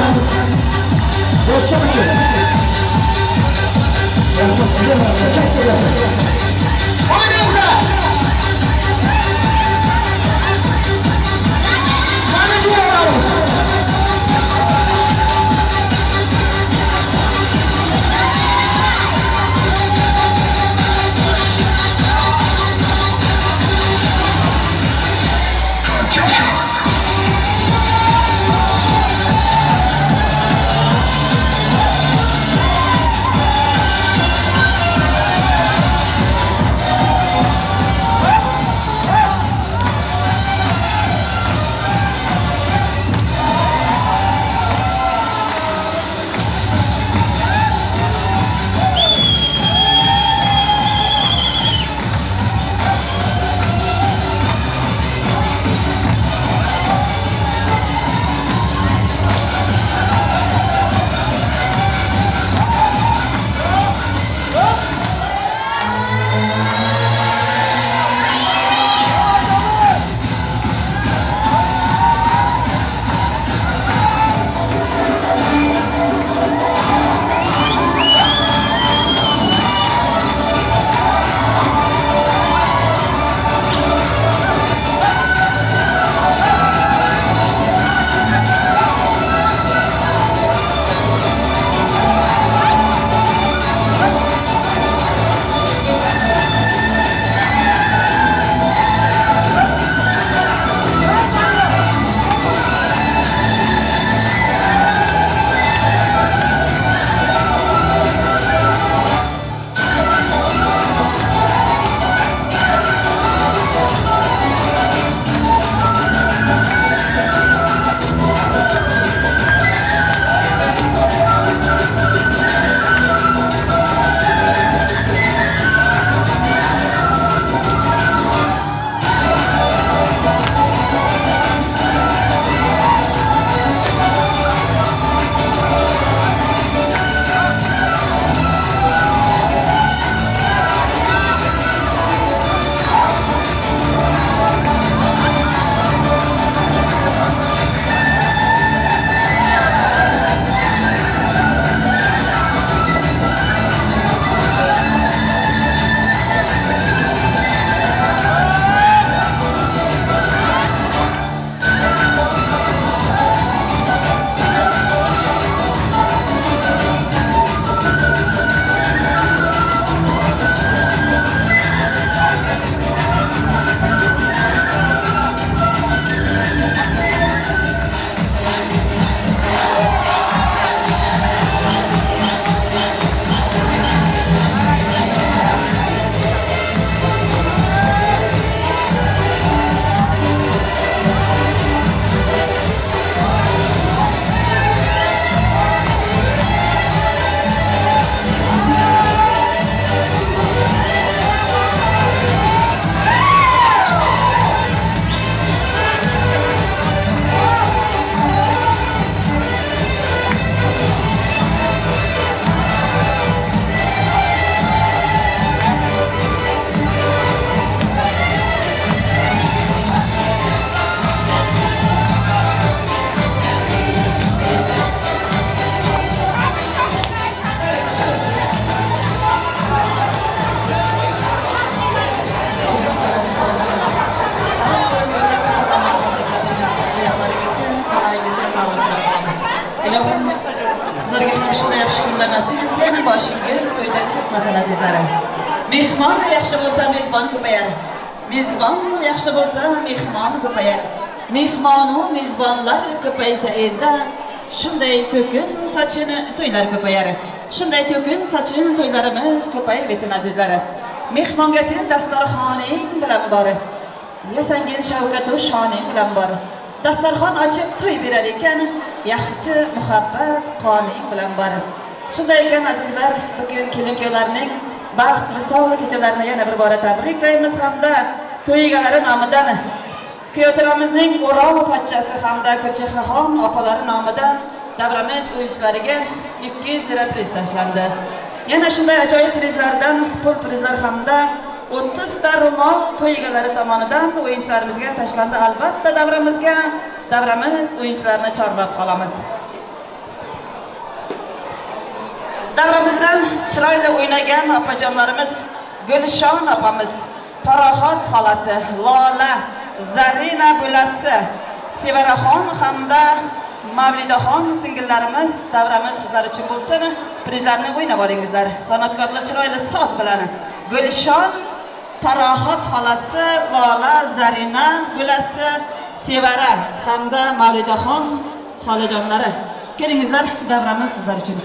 qo'shiqlarimiz Do'stim uchun. Rahmat sizga, katta rahmat. O'ynaymiz. Mana jo'ralarimiz. Boshingiz to'ydan chiqmasin azizlarim. Mehmon yaxshi bo'lsa mezbon ko'payar. Mezbon yaxshi bo'lsa mehmon ko'payar. Mehmon u mezbonlar ko'paysa elda, shunday to'kin sochin to'ylar ko'payar. Shunday to'kin sochin to'ylarimiz ko'payaversin azizlarim. Mehmonga sen dasturxoning bilan bor. Yasangin shavkatu shoning bilan bor. Dasturxon ochib to'y berar ekan, yaxshisi muhabbat qoning bilan bor. Shunday ekan azizlar, bugun kelin-kuyovlarning baxt va sog'lik kechalarini yana bir bora tabriklaymiz hamda to'y egalari nomidan kuyovtaramizning O'rol pochchasi hamda Gulchehraxon opalari nomidan davramiz o'yinchilariga 200 lira priz tashlandi. Yana shunday ajoyib prizlardan pul prizlar hamda 30 ta ro'mol to'y egalari tomonidan o'yinchilarimizga tashlandi. Albatta davramiz o'yinchilarini chorlab qolamiz. Davramizda chiroyli o'ynagan opajonlarimiz Gulshon opamiz, Farahot xolasi, Lola, Zarina bo'lasi, Sevaraxon hamda Mavlidaxon singillarimiz, davramiz sizlar uchun bo'lsin. Prizlarni o'ynab olingizlar. San'atkorlar chiroyli soz bilan. Gulshon, Farahot xolasi, Lola, Zarina bo'lasi, Sevara hamda Mavlidaxon xolajonlari. Kelingizlar, davramiz sizlar uchun.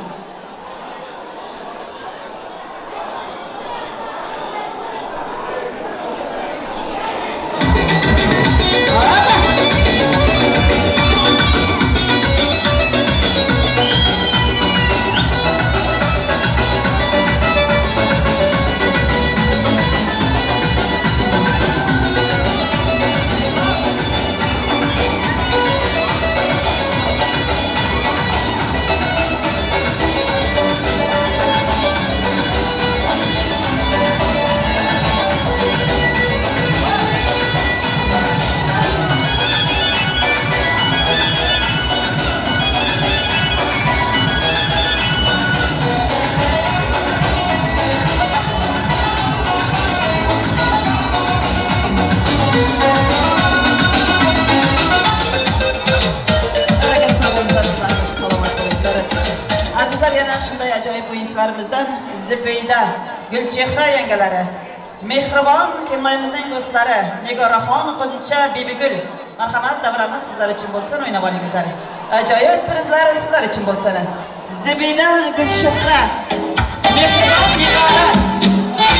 Zubeyda, Gulchehra yangalari, mehribon kelmayimizning do'stlari, Nigoraxon, Quncha, Bibigul. Marhamat, davramiz sizlar uchun bo'lsin, o'ynab olingizlar. Ajoyib prizlar sizlar uchun bo'lsin. Zubeyda, Gulchehra, mehribon Nigora,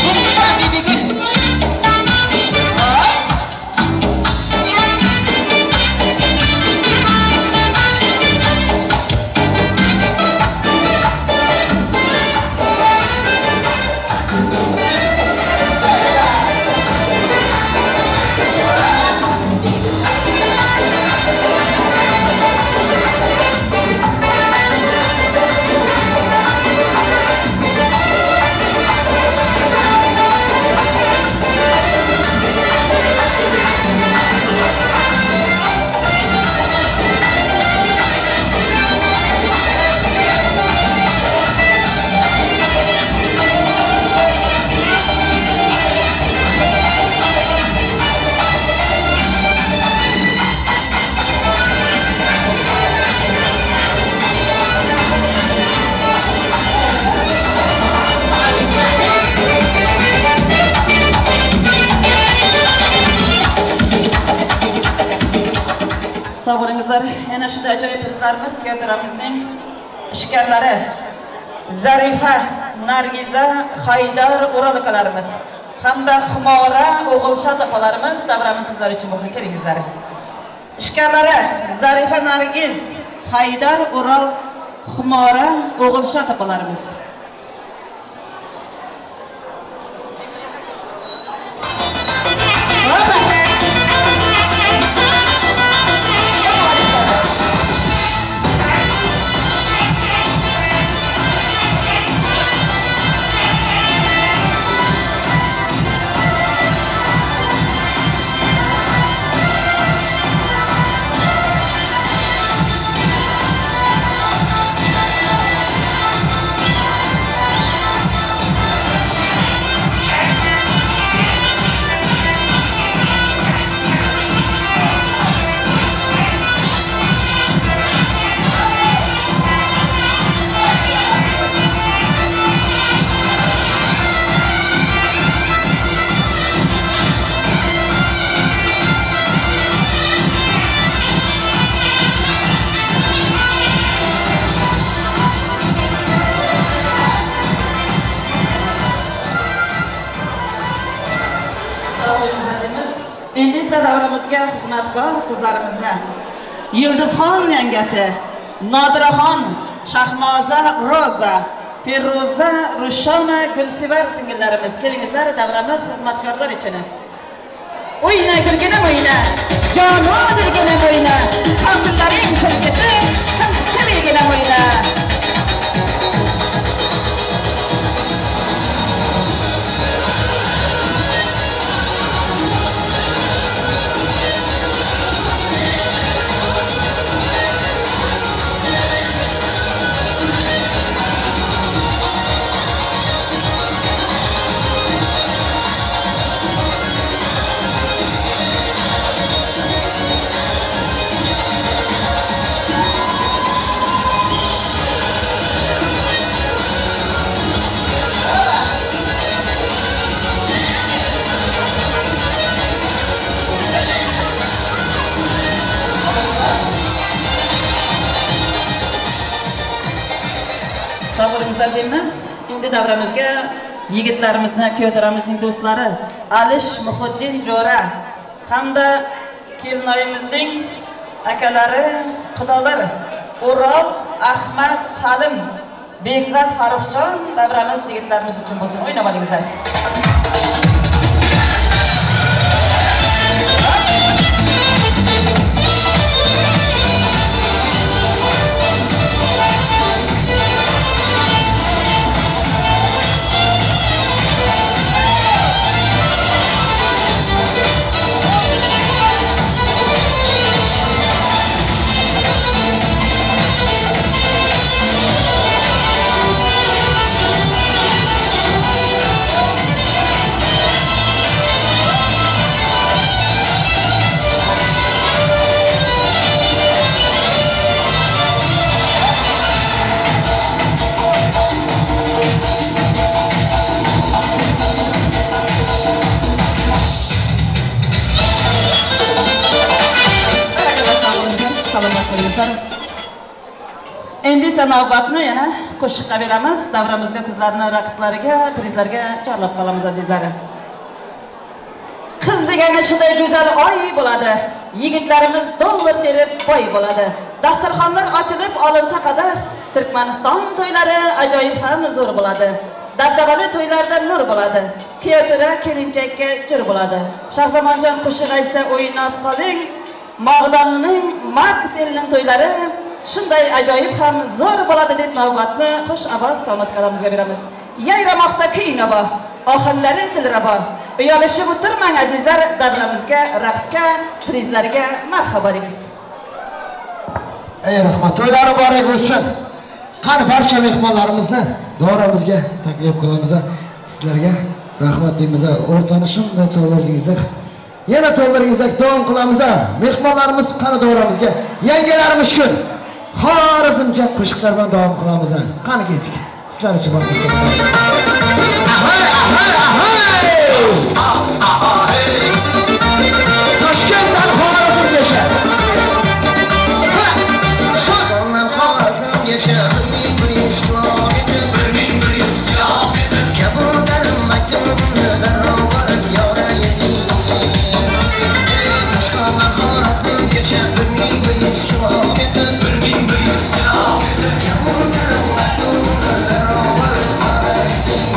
Quncha, Bibigul. Yana shunday ajoyib prizlarimiz kuyovto'ramizning ishkarlari Zarifa, Nargiza, Haydar O'rol akalarimiz hamda Xumora O'g'ilshod opalarimiz, davramiz sizlar uchun bo'lsin, kelingizlar. Ishkarlari Zarifa, Nargiz, Haydar O'rol, Xumora O'g'ilshod opalarimiz. Endi esa davramizga xizmatkor qizlarimizni Yulduzxon yangasi, Nodiraxon, Shahnoza, Roza, Feruza, Rushona, Gulsevar singillarimiz, kelingizlar, davramiz xizmatkorlar uchun. O'yna gulginam o'yna, jono dilginam o'yna, qandillaring silkitib, qamchiligina o'yna. bo'lingizlar deymiz. Endi davramizga yigitlarimizni, kuyovtaramizning do'stlari Alish Muhiddin Jo'ra hamda kelinoyimizning akalari, qudolar O'rol, Ahmad, Salim, Bekzod, Farruxjon davramiz yigitlarimiz uchun bo'lsin. O'ynab olingizlar. Endi esa navbatni yana qo'shiqqa beramiz. Davramizga sizlarni raqslariga, prizlarga chorlab qolamiz azizlarim. Qiz degani shunday go'zal oy bo'ladi. Yigitlarimiz dollar terib boy bo'ladi. Dasturxonlar ochilib olinsa qadah, Turkmaniston to'ylari ajoyib ham zo'r bo'ladi. Dabdabali to'ylarda nur bo'ladi. Kuyovto'ra kelinchakka jur bo'ladi. Shahzamonjon qo'shiq aytsa o'ynab qoling. Mog'donning Max elining to'ylari shunday ajoyib ham zo'r bo'ladi deb navbatni xush ovoz san'atkorimizga beramiz. Yayramoqda kuy-navo, ohanglari dilrabo. Uyalishib o'tirmang azizlar, davramizga, raqsga, prizlarga marhabo deymiz. Ey rahmat, to'ylari muborak bo'lsin. Qani barcha mehmonlarimizni davramizga taklif qilamiz. Sizlarga rahmat deymiz. O'rtani shunday to'ldirdingiz. Yana to'ldiringizak davom qilamiz. Mehmonlarimiz qani davramizga, yangalarimiz uchun Xorazmcha qo'shiqlar bilan davom qilamiz. Qani ketdik. Sizlar uchun Toshkentdan Xorazmgacha. Toshkentdan Xorazmgacha 1100 kilometr, 1100 kilometr. Kabutarim maktubimni darrov borib yora yeting. Toshkentdan Xorazmgacha 1100 kilometr, 1100 kilometr. Kabutarim maktubimni darrov borib yora yeting.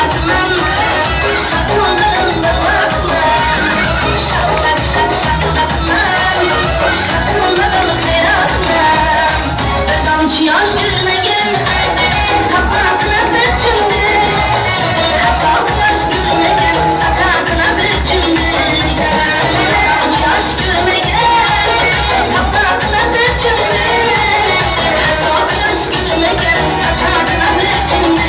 Xayratman, Shaqıllarım barmaqman, Şaq şaq şaq şaqıldatman, Shaqıllarım xayratman. Bir tomchi yosh ko'rmagan, Qapaqini bir chimdi, Hatto quyosh ko'rmagan, Saqaqini bir chimdi. Bir tomchi yosh ko'rmagan, Qapaqini bir chimdi, Hatto quyosh ko'rmagan, Saqaqini bir chimdi.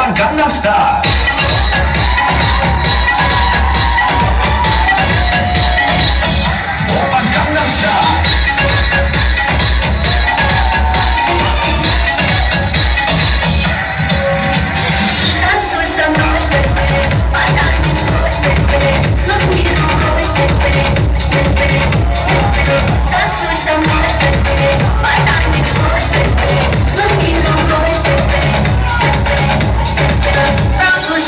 Oppan Gangnam Style. Oppan Gangnam Style. Танцуй со мной, потанец мой, звонки рукой, танцуй со мной, потанец мой, звонки рукой, танцуй.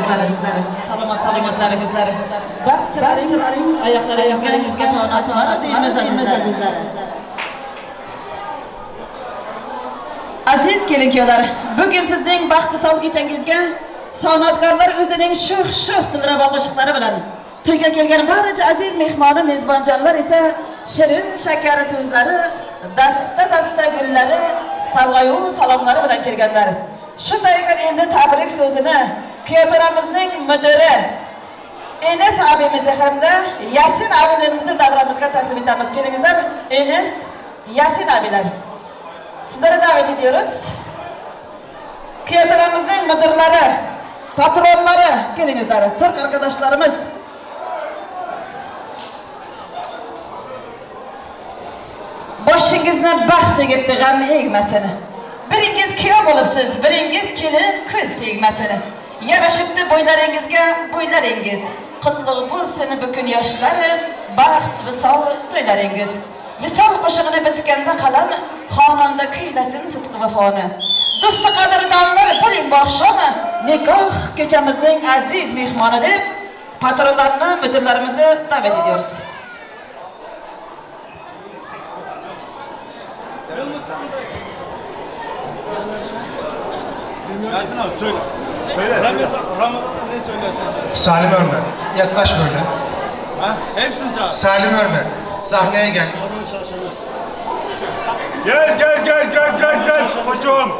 Azizlar, salomat sog'lig'ingizlar, barchalaring oyoqlaringizga sonat deymiz azizlar. Aziz kelin-kuyovlar, bugun sizning baxtli sog' kechangizga san'atkorlar o'zining sho'x-sho'x dilrabo qo'shiqlari bilan to'yga kelgan barcha aziz mehmoni mezbonjonlar esa shirin shakar so'zlari, dasta-dasta gullari, sovg'ayu salomlari bilan kelganlar. Shunday ekan endi tabrik so'zini kuyovto'ramizning mudiri Enes abimizi hamda Yasin abilerimizi davramizga taklif etamiz. Kelingizlar, Enes, Yasin abiler. Sizlere davet ediyoruz. Kuyovto'ramizning müdürleri, patronları, kelingizlar, Türk arkadaşlarımız. Boshingizni baxt tegibdi, g'am egmasin. Biringiz kuyov bo'libsiz, biringiz kelin, ko'z tegmasin. Yarashibdi bo'ylaringizga bo'ylaringiz. Qutlug' bo'lsin bukun yoshlari, baxt visol to'ylaringiz. Visol qo'shig'ini bitganda qalam, xonanda kuylasin sidqi vafoni. Do'sti qadrdonlar, bo'ling bog'shomi, nikoh kechamizning aziz mehmoni deb patronlarni, müdürlerimizi davet ediyoruz. Yasin abi söyle. Söyle. Ramazan'da ne söylersen söyle. Salim Örmen, yaklaş böyle. Ha? Hepsini çağır. Salim Örmen, sahneye gel. Gel gel gel gel gel gel koçum.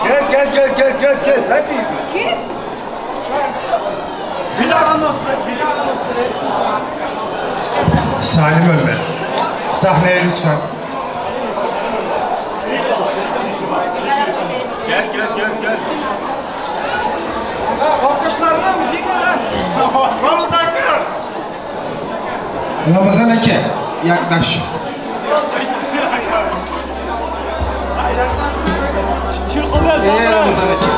Gel gel gel gel gel gel. Hep iyi. Kim? Salim Örmen, sahneye lütfen. Gel gel gel gel. Alkışlarına mı? Gel lan. Ramazan Eke, yaklaş. Ramazan Eke.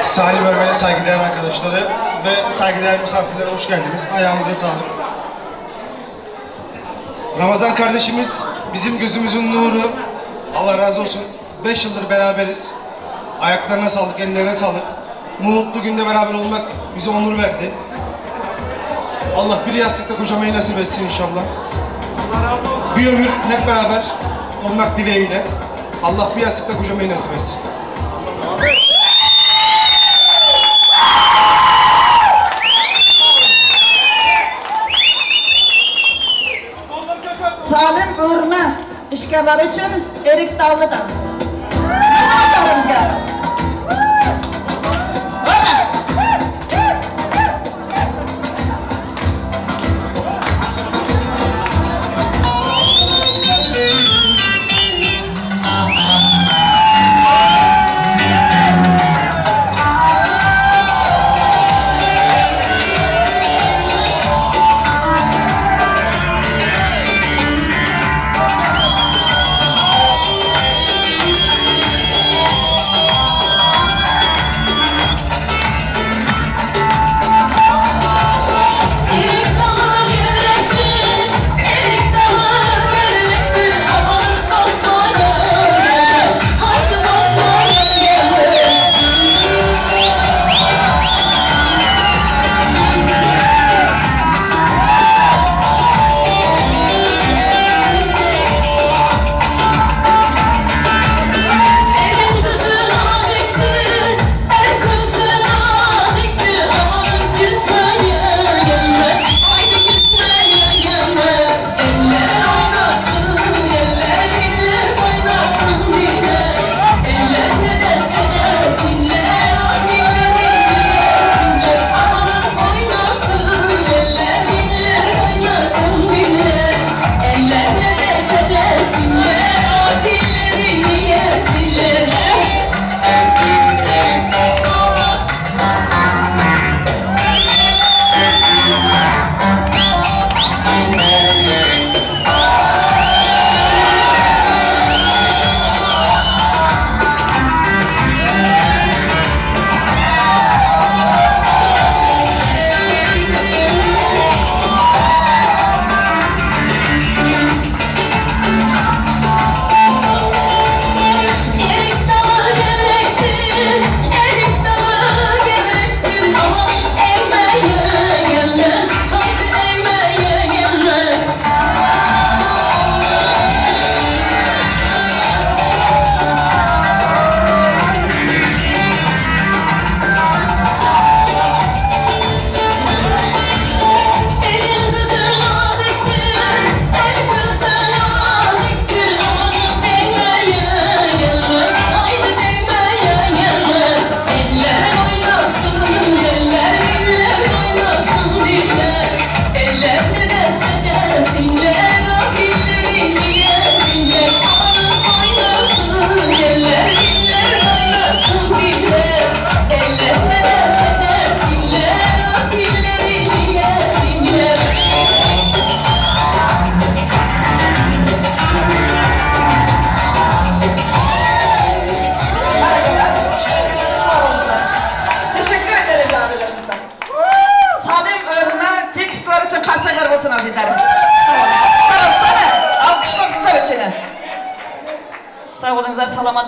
Salim Örmen'e saygıdeğer arkadaşları ve saygıdeğer misafirlere hoş geldiniz. Ayağınıza sağlık. Ramazan kardeşimiz bizim gözümüzün nuru. Allah razı olsun. 5 yıldır beraberiz. Ayaklarına sağlık, ellerine sağlık. Bu mutlu günde beraber olmak bize onur verdi. Allah bir yastıkta kocamayı nasip etsin inşallah. Bir ömür hep beraber olmak dileğiyle. Allah bir yastıkta kocamayı nasip etsin. Salim Örme ishkorlar uchun Erik Davlidan.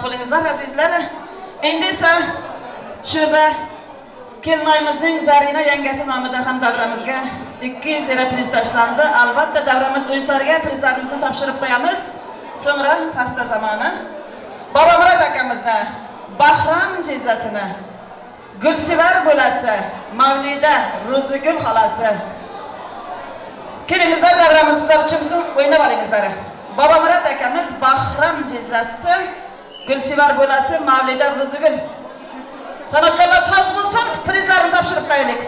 bo'lingizlar azizlar. Endi esa shu yerda kelinoyimizning Zarina yangasi nomidan ham davramizga 200 lira priz tashlandi. Albatta davramiz o'yinchilariga prizlarimizni topshirib qo'yamiz. So'ngra pasta zamoni Bobomurod akamizni Bahrom jizzasini Gulsivar bo'lasi, Mavlida Ro'zigul xolasi. Kelingizlar davramiz sizlar uchun o'ynab olingizlar. Bobomurod akamiz Bahrom jizzasi, Gulsivar bo'lasi, Mavlida Ro'zigul. San'atkorlar soz bo'lsin, prizlarni topshirib qo'yaylik.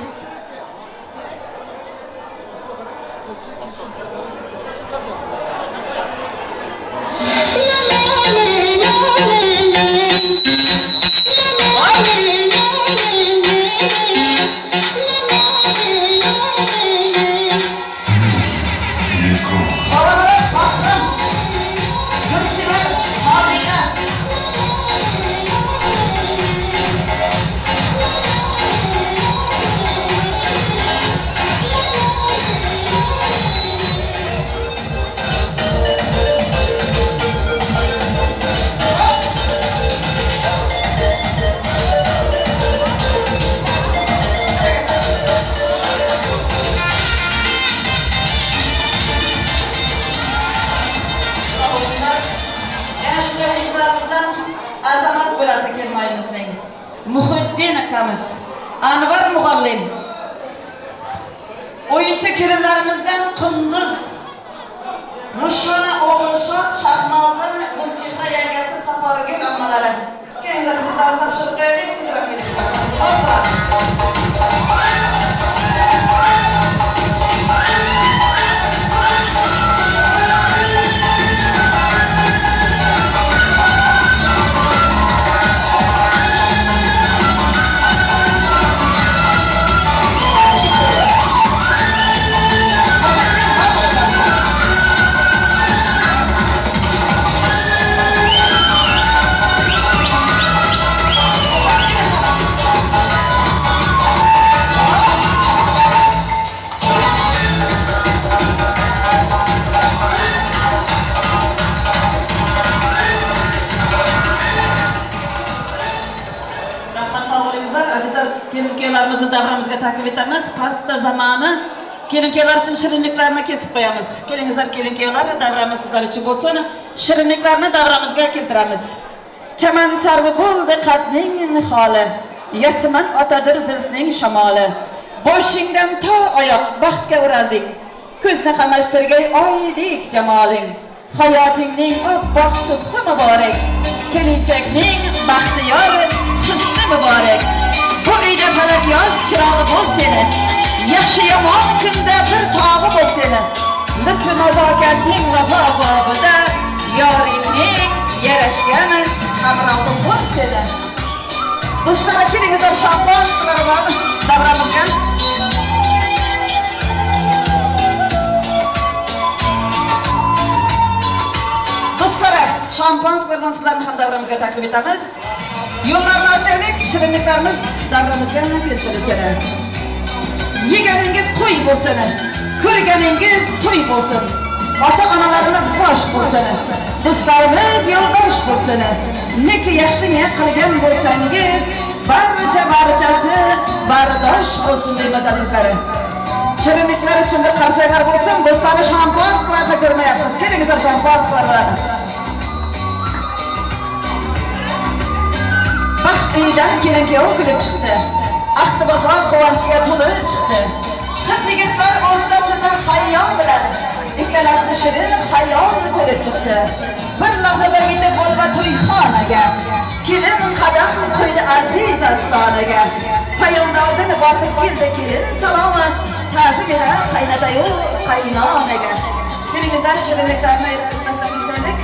Muhiddin akamiz, Anvar muallim, o'yinchi kelinlarimizdan Qunduz, Rushona O'g'ilshod, Shahnoza, Gulchehra yangasi, Saporgul ammalari. Kelingizlar, bizlarni topshirib qo'yaylik, tezroq kelingizlar. Hoppa! Kelin-kuyovlarimizni davramizga taklif etamiz. Pasta zamoni kelin-kuyovlar uchun shirinliklarni kesib qo'yamiz. Kelingizlar kelin-kuyovlar, davramiz sizlar uchun bo'lsin. Shirinliklarni davramizga keltiramiz. Chaman sarvi bo'ldi qadning niholi, yasman otadir zulfning shamoli. Boshingdan to oyoq baxtga o'ralding, ko'zni qamashtirgay oydek jamoling. Hayotingning oppoq subhi muborak, kelinchakning baxtiyor husni muborak. Bu uyda falak yoz chirog'i bo'l seni, yaxshi yomon kunda bir tog'i bo'l seni. Lutf nazokatning vafo bobida yoringning yarashgan hamrohi bo'l seni. Do'stlar, kelingizlar shampon bormi davramizga. Do'stlar, shampanskiy bilan sizlarni ham davramizga taklif etamiz. Yo'llarni ochaylik, shirinliklarimiz davramizga keltirilsin. Yeganingiz qo'y bo'lsin, ko'rganingiz to'y bo'lsin. Ota-onalarimiz bosh bo'lsin, do'stlarimiz yo'ldosh bo'lsin. Neki yaxshi niyat qilgan bo'lsangiz, barcha-barchasi bardosh bo'lsin deymiz azizlarim. Shirinliklar uchun bir qarsaklar bo'lsin. Do'stlarni shampanskilarda ko'rmayapmiz. Kelingizlar shampanskilar. Baxt uyidan kelin-kuyov kulib chiqdi. Ahdi bozor quvonchiga to'lib chiqdi. Qiz yigitlar o'rtasida xayol bilan ikkalasi shirin xayolni surib chiqdi. Bir lahzada yetib bo'lma to'yxonaga, kelin qadam qo'ydi aziz ostonaga. Poyandozini bosib keldi kelin salomi, ta'zimga qaynatayu qaynonaga. Kelingizlar shirinliklarni aytmasdan yeylik.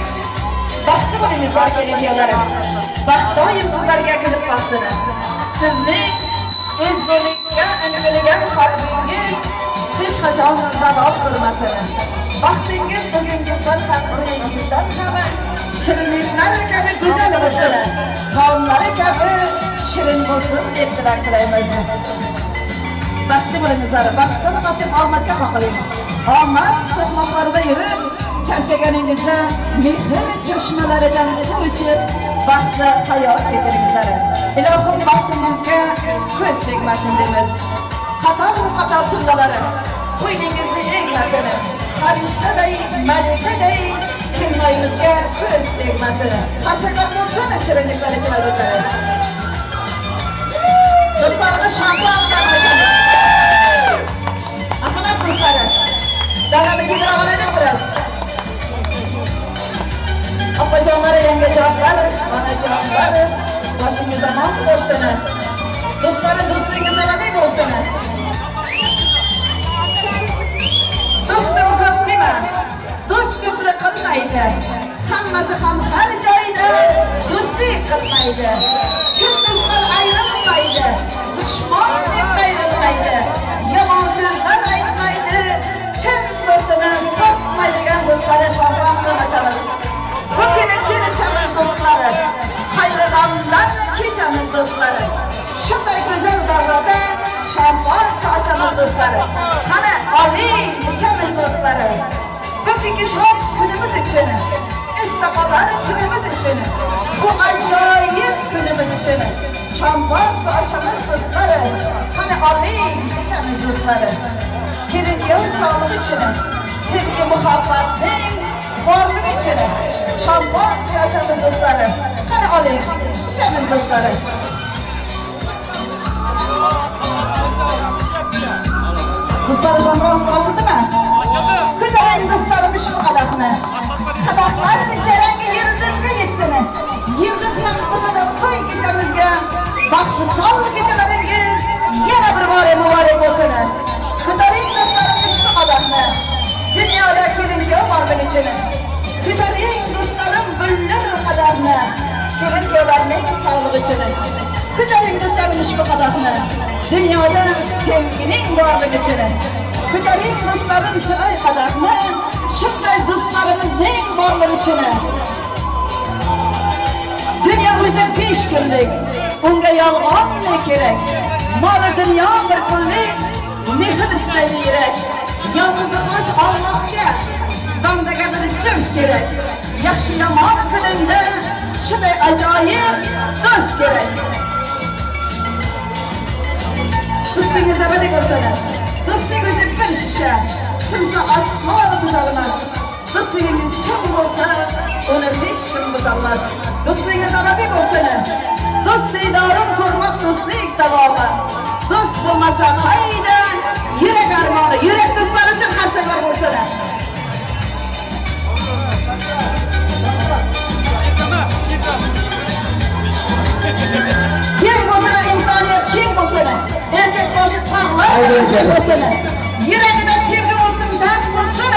Baxtli bo'lingizlar kelin-kuyovlarim. Baxt doim sizlarga kulib boqsin. Sizning ezgulikka intilgan qalbingiz hech qachon zavol qilmasin. Baxtingiz o'zingizdan ham, uyingizdan ham shirinliklar kabi go'zal bo'lsin. Taomlari kabi shirin bo'lsin deb tilak tilaymiz. Baxtli bo'lingizlar. Baxtdan qochib omadga qoqiling. Omad so'qmoqlarida yurib, Charchaganingizda mehr chashmalaridan suv ichib baxtli hayot kechiringizlar. Ilohim baxtingizga ko'z tegmasin deymiz. Qator-qator tillalari bo'yningizni egmasin. Farishtaday, malikaday kelinoyimizga ko'z tegmasin. Qarsaklar bo'lsin shirinliklar ichiladi. Do'stlarimiz shampanskiy ochamiz. Ahmad do'stlari, davlatni kiydirib olaylik biraz. Opajonlar, yangajonlar, onajonlar, boshingiz omon bo'lsin. Do'stlari, do'stligingiz abadiy bo'lsin. Do'stim ko'p dema, do'st ko'plik qilmaydi. Hammasi ham har joyda do'stlik qilmaydi. Chin do'stlar ayrilmaydi, dushman deb qayrilmaydi. Yomon so'zlar aytmaydi, chin do'stini sotmaydigan do'stlari shampanskiy ochamiz. Bugün için içemiz dostları, hayrı-gamdan keçemiz dostları. Şunday güzel davrada şampanskiy açamiz dostları. Qani oling ichamiz dostları. Bugünkü şod kunimiz uchun, istiqolat kunimiz uchun, bu ajoyib kunimiz uchun şampanskiy ochamiz dostları. Qani oling ichamiz dostları. Kelin-kuyov sog'lig'i uchun, sevgi muhabbatning borligi uchun şampanskiy ochamiz do'stlari. Qani oling, ichamiz do'stlari. Do'stlar, şampanskiy ochildimi? Ochildi. Ko'taring do'stlarim ushbu qadahni. Qadahlar jarangi yulduzga yetsin. Yulduz ham qo'shadi to'y kechamizga. Baxt visol kechalaringiz yana bir bor muborak bo'lsin. Ko'taring do'stlarim ushbu qadahni. Dunyoda kelin-kuyov borligi uchun. Ko'taring do'stlarim billur qadahni. Kelin-kuyovlarning sog'lig'i uchun. Ko'taring do'stlarim ushbu qadahni. Dunyoda sevgining borligi uchun. Ko'taring do'stlarim chiroy qadahni. Shunday do'stlarimizning borligi uchun. Dunyo o'zi 5 kunlik, unga yolg'on ne kerak? Moli dunyo bir kunlik, mehr istaydi yurak. Yolg'izligimiz Allohga, bandaga bir juft kerak. Yaxshi yomon kuningda shunday ajoyib do'st kerak. Do'stligingiz abadiy bo'lsin. Do'stlik o'zi bir shisha, sinsa aslo buzolmas. Do'stligingiz chin bo'lsa, uni hech kim buzolmas. Do'stligingiz abadiy bo'lsin. Do'st diydorim ko'rmoq do'stlik davomi. Do'st bo'lmasa qayda yurak armoni. Yurak do'stlar uchun qarsaklar bo'lsin. Keng bo'lsin insoniyat, keng bo'lsin. Erkak boshi tog'lar bo'lsin. Yuragida sevgi bo'lsin, dard bo'lsin.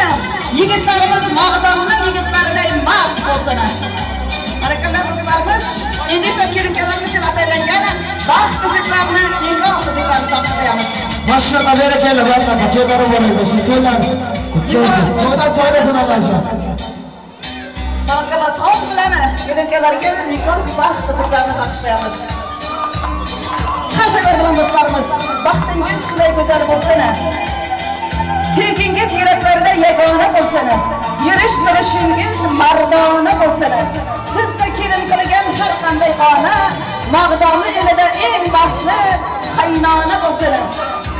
Yigitlarimiz Mag'donning yigitlariday mard bo'lsin. Barakalloh do'stlarimiz, endi esa kelin-kuyovlarimiz uchun ataylangan baxt qizlarni, nikoh qizlarni topib qo'yamiz. Maşallah berekella, baraka, to'ylar muborak bo'lsin, to'ylar qutlu bo'lsin. To'ylar to'ylasin Allohjon. Barakalloh soz bilan kelin-kuyovlarga nikoh baxt qizlarni topib qo'yamiz. Qarsaklar bilan do'stlarimiz, baxtingiz shunday go'zal bo'lsin. Sevgingiz yuraklarda yagona bo'lsin. Yurish turishingiz mardona bo'lsin. Sizni kelin qilgan har qanday ona Mag'doni elida eng baxtli qaynona bo'lsin.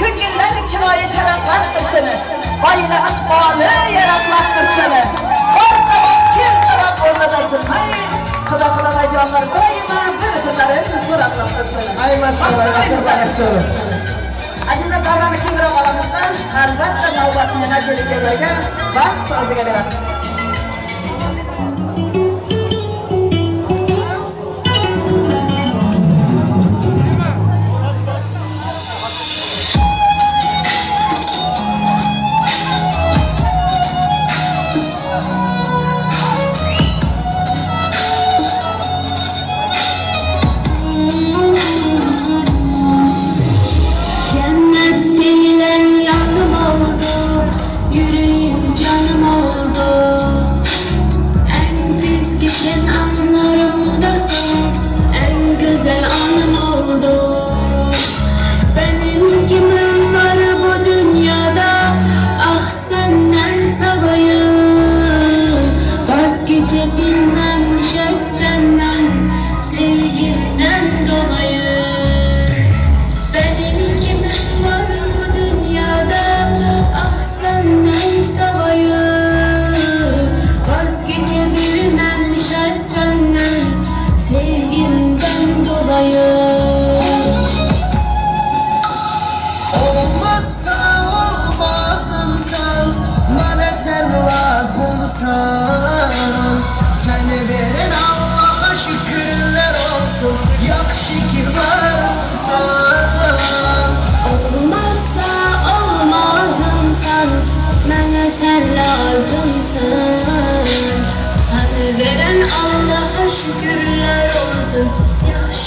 Ko'ngillar chiroyi charaqlab tursin. Oila iqboli yaraqlab tursin. Bor tomoq kel tomoq o'rnida sinmay, Xudo xudovajonlar doimo bir-birlarini so'raqlab tursin. Ay maşallah, asr barakchori. Azizlar, davrani kengroq olamizdan albatta navbatni yana kelin-kuyovlarga baxt soziga beramiz. Cennet denilen yanım oldu, yüreğim canım oldu.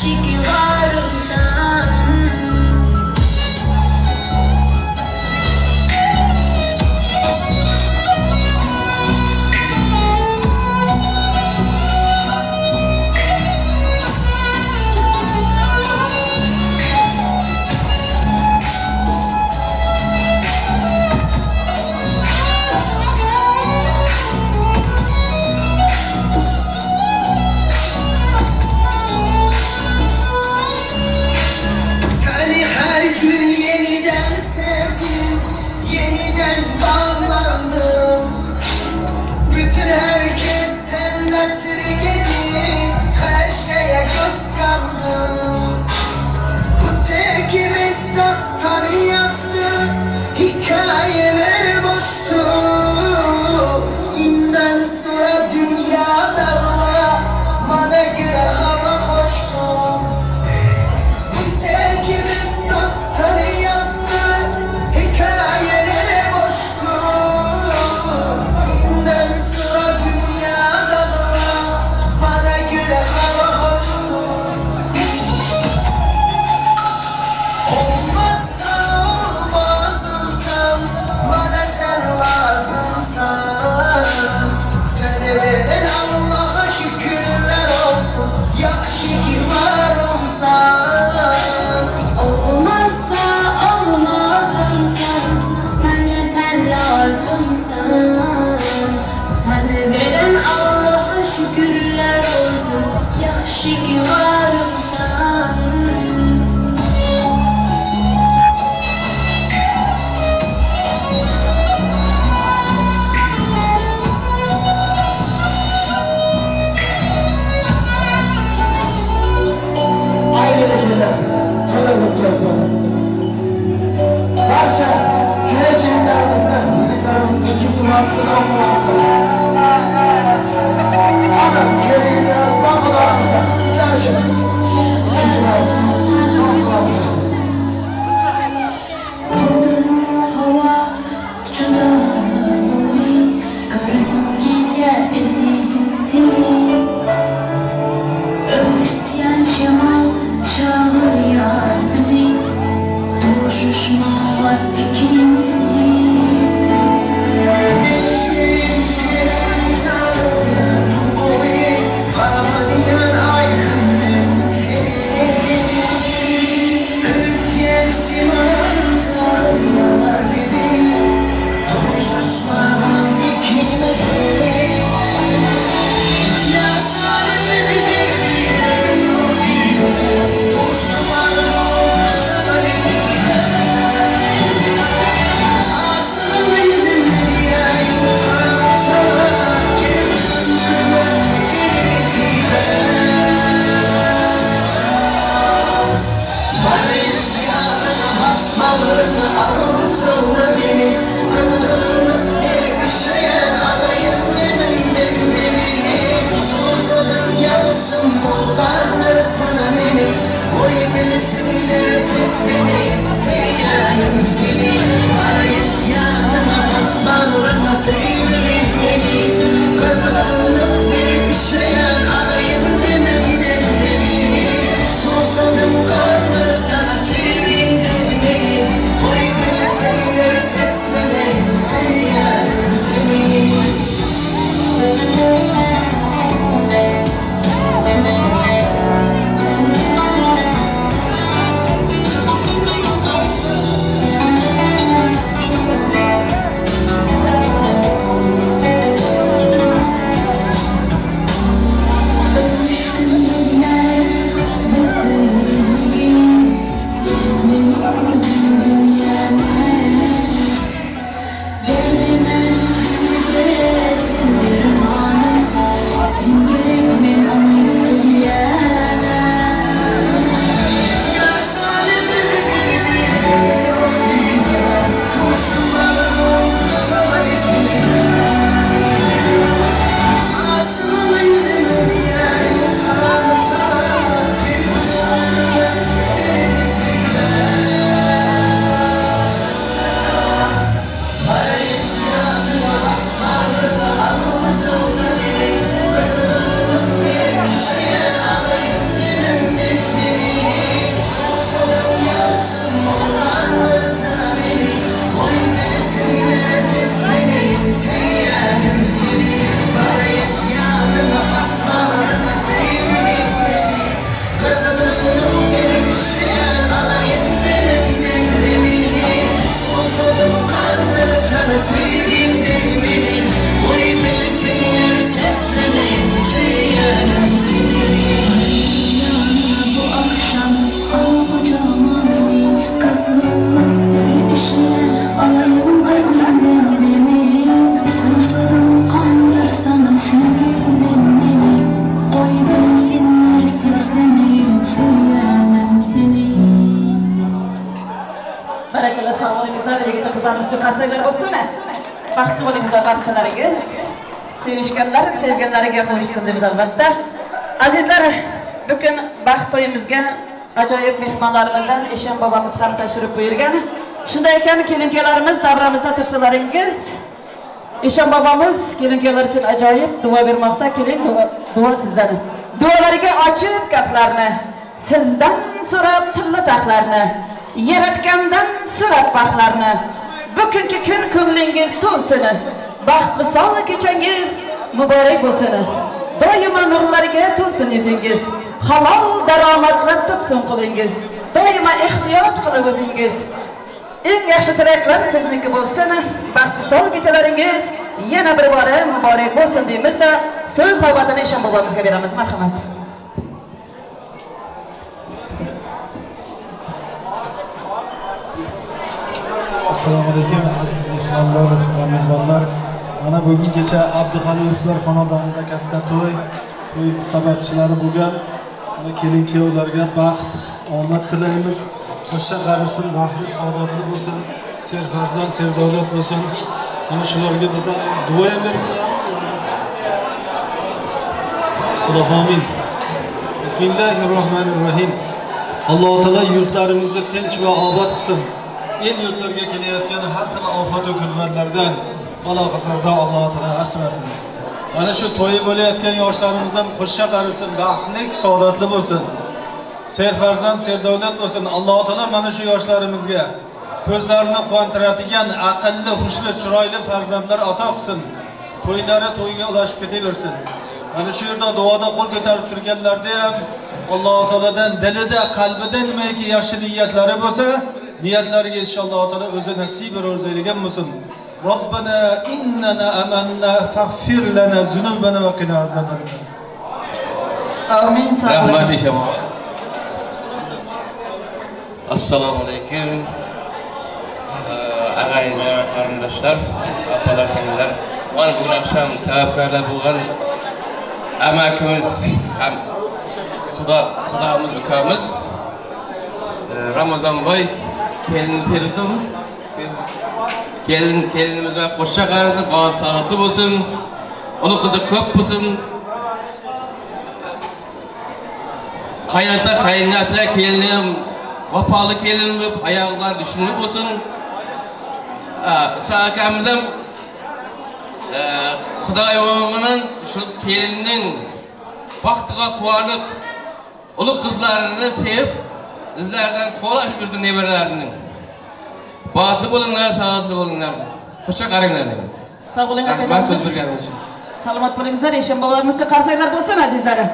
Yaxshiki g'orimsan. bobolarimiz uchun qarsaklar bo'lsin. Baxtli bo'linglar barchalaringiz. Sevishganlar sevganlariga qo'shsin deymiz albatta. Azizlar, bugun baxt to'yimizga ajoyib mehmonlarimizdan Eshon bobomiz ham tashrif buyurgan. Shunday ekan, kelin-kuyovlarimiz davramizda tursalaringiz, Eshon bobomiz kelin-kuyovlar uchun ajoyib duo bermoqda. Keling, duo sizdan. Duolariga ochib gaplarni, sizdan so'rab tilla taxlarni, yaratgandan so'rab baxtlarni. Bugungi kun ko'nglingiz to'lsin, baxt visol kechangiz muborak bo'lsin. Doimo nurlarga to'lsin yuzingiz, halol daromadlar tutsin qo'lingiz. Doimo ehtiyot qilib o'zingiz. Eng yaxshi tilaklar sizniki bo'lsin. Baxt visol kechalaringiz yana bir bora muborak bo'lsin deymiz-da, so'z navbatini Eshon bobomizga beramiz. Marhamat. Assalomu alaykum aziz mehmonlar va mezbonlar. Mana bugun kecha Abduhalilovlar xonadonida katta to'y sababchilari bo'lgan mana kelin kuyovlarga baxt, omad tilaymiz. Qo'sha qarisin, baxtli, saodatli bo'lsin, serfarzand, serdavlat bo'lsin. Mana shularga birdan duo ham berib qo'yamiz. Xudo amin. Bismillahirrohmanirrohim. Alloh taolo yurtlarimizni tinch va obod qilsin. El yurtlarga kelayotgan har xil ofat va kulfatlardan, balo-qazlardan Alloh taolo asrasin. Mana shu to'yi bo'layotgan yoshlarimiz ham qo'sha qarisin, baxtli, saodatli bo'lsin. Serfarzand, serdavlat bo'lsin. Alloh taolo mana shu yoshlarimizga ko'zlarini quvontiradigan aqlli, hushli, chiroyli farzandlar ato qilsin. To'ylari to'yga ulashib ketaversin. Mana shu yerda duoda qo'l ko'tarib turganlarda ham Alloh taolodan dilida, qalbida nimaiki yaxshi niyatlari bo'lsa, niyatlariga inshaalloh taolo o'zi nasib ro'zaylagan bo'lsin. Robbana innana amanna faghfir lana zunubana va qina azabannar. Amin. Rahmat Eshon. Assalomu alaykum. Ag'aylar, qarindoshlar, opalar, singillar. Mana bugun akşam sababkorlar bo'lgan amakimiz ham xudamiz, ukamiz Ramazonboy kelin Feruzami? Kelinimizga qo'sha qarisin, baxt saodatli bo'lsin, uni qizi ko'p bo'lsin. Qaynota, qaynonasi, kelinim vafoli kelin bo'lib, oyoqlari tushunib bo'lsin. Isa akamiz ham Xudoyimning shu kelinning baxtiga quvonib, ulug' qizlarini sevib, izlaridan qo'lashib yurdi nevaralarining. Baxtli bo'linglar, saodatli bo'linglar. Qo'sha qaranglar. Sog' bo'ling akajonimiz. So'z berganingiz uchun. Salomat bo'linglar, Eshon bobolarimiz uchun qarsaklar bo'lsin azizlarim.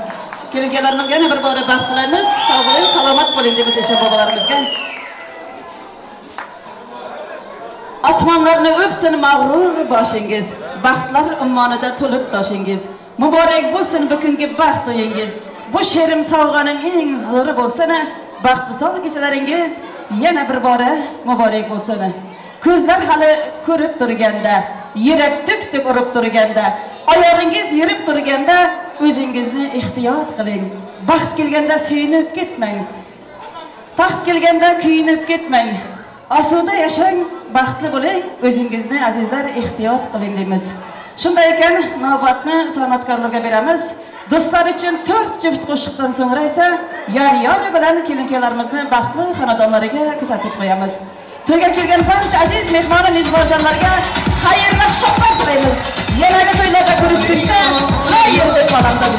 Kelin-kuyovlarimizga yana bir bora baxt tilaymiz. Sog' bo'ling, salomat bo'ling deymiz Eshon bobolarimizga. Osmonlarni o'psin mag'rur boshingiz, baxtlar ummonida to'lib toshingiz. Muborak bo'lsin bugungi baxt to'yingiz. Bu she'rim sovg'aning eng zo'ri bo'lsin. Baxt visol kechalaringiz yana bir bora muborak bo'lsin. Ko'zlar hali ko'rib turganda, yurak tuk-tuk urib turganda, oyog'ingiz yurib turganda o'zingizni ehtiyot qiling. Baxt kelganda suyunib ketmang. Taxt kelganda kuyunib ketmang. Asuda yashang, baxtli bo'ling, o'zingizni azizlar ehtiyot qiling deymiz. Shunday ekan, navbatni san'atkorlarga beramiz. Do'stlar uchun 4 juft qo'shiqdan so'ngra esa yor-yor bilan kelin-kuyovlarimizni baxtli xonadonlariga kuzatib qo'yamiz. To'yga kelgan barcha aziz mehmon va mezbonlarga xayrli oqshomlar tilaymiz. Yanagi to'ylarda ko'rishguncha xayr deb qolamiz.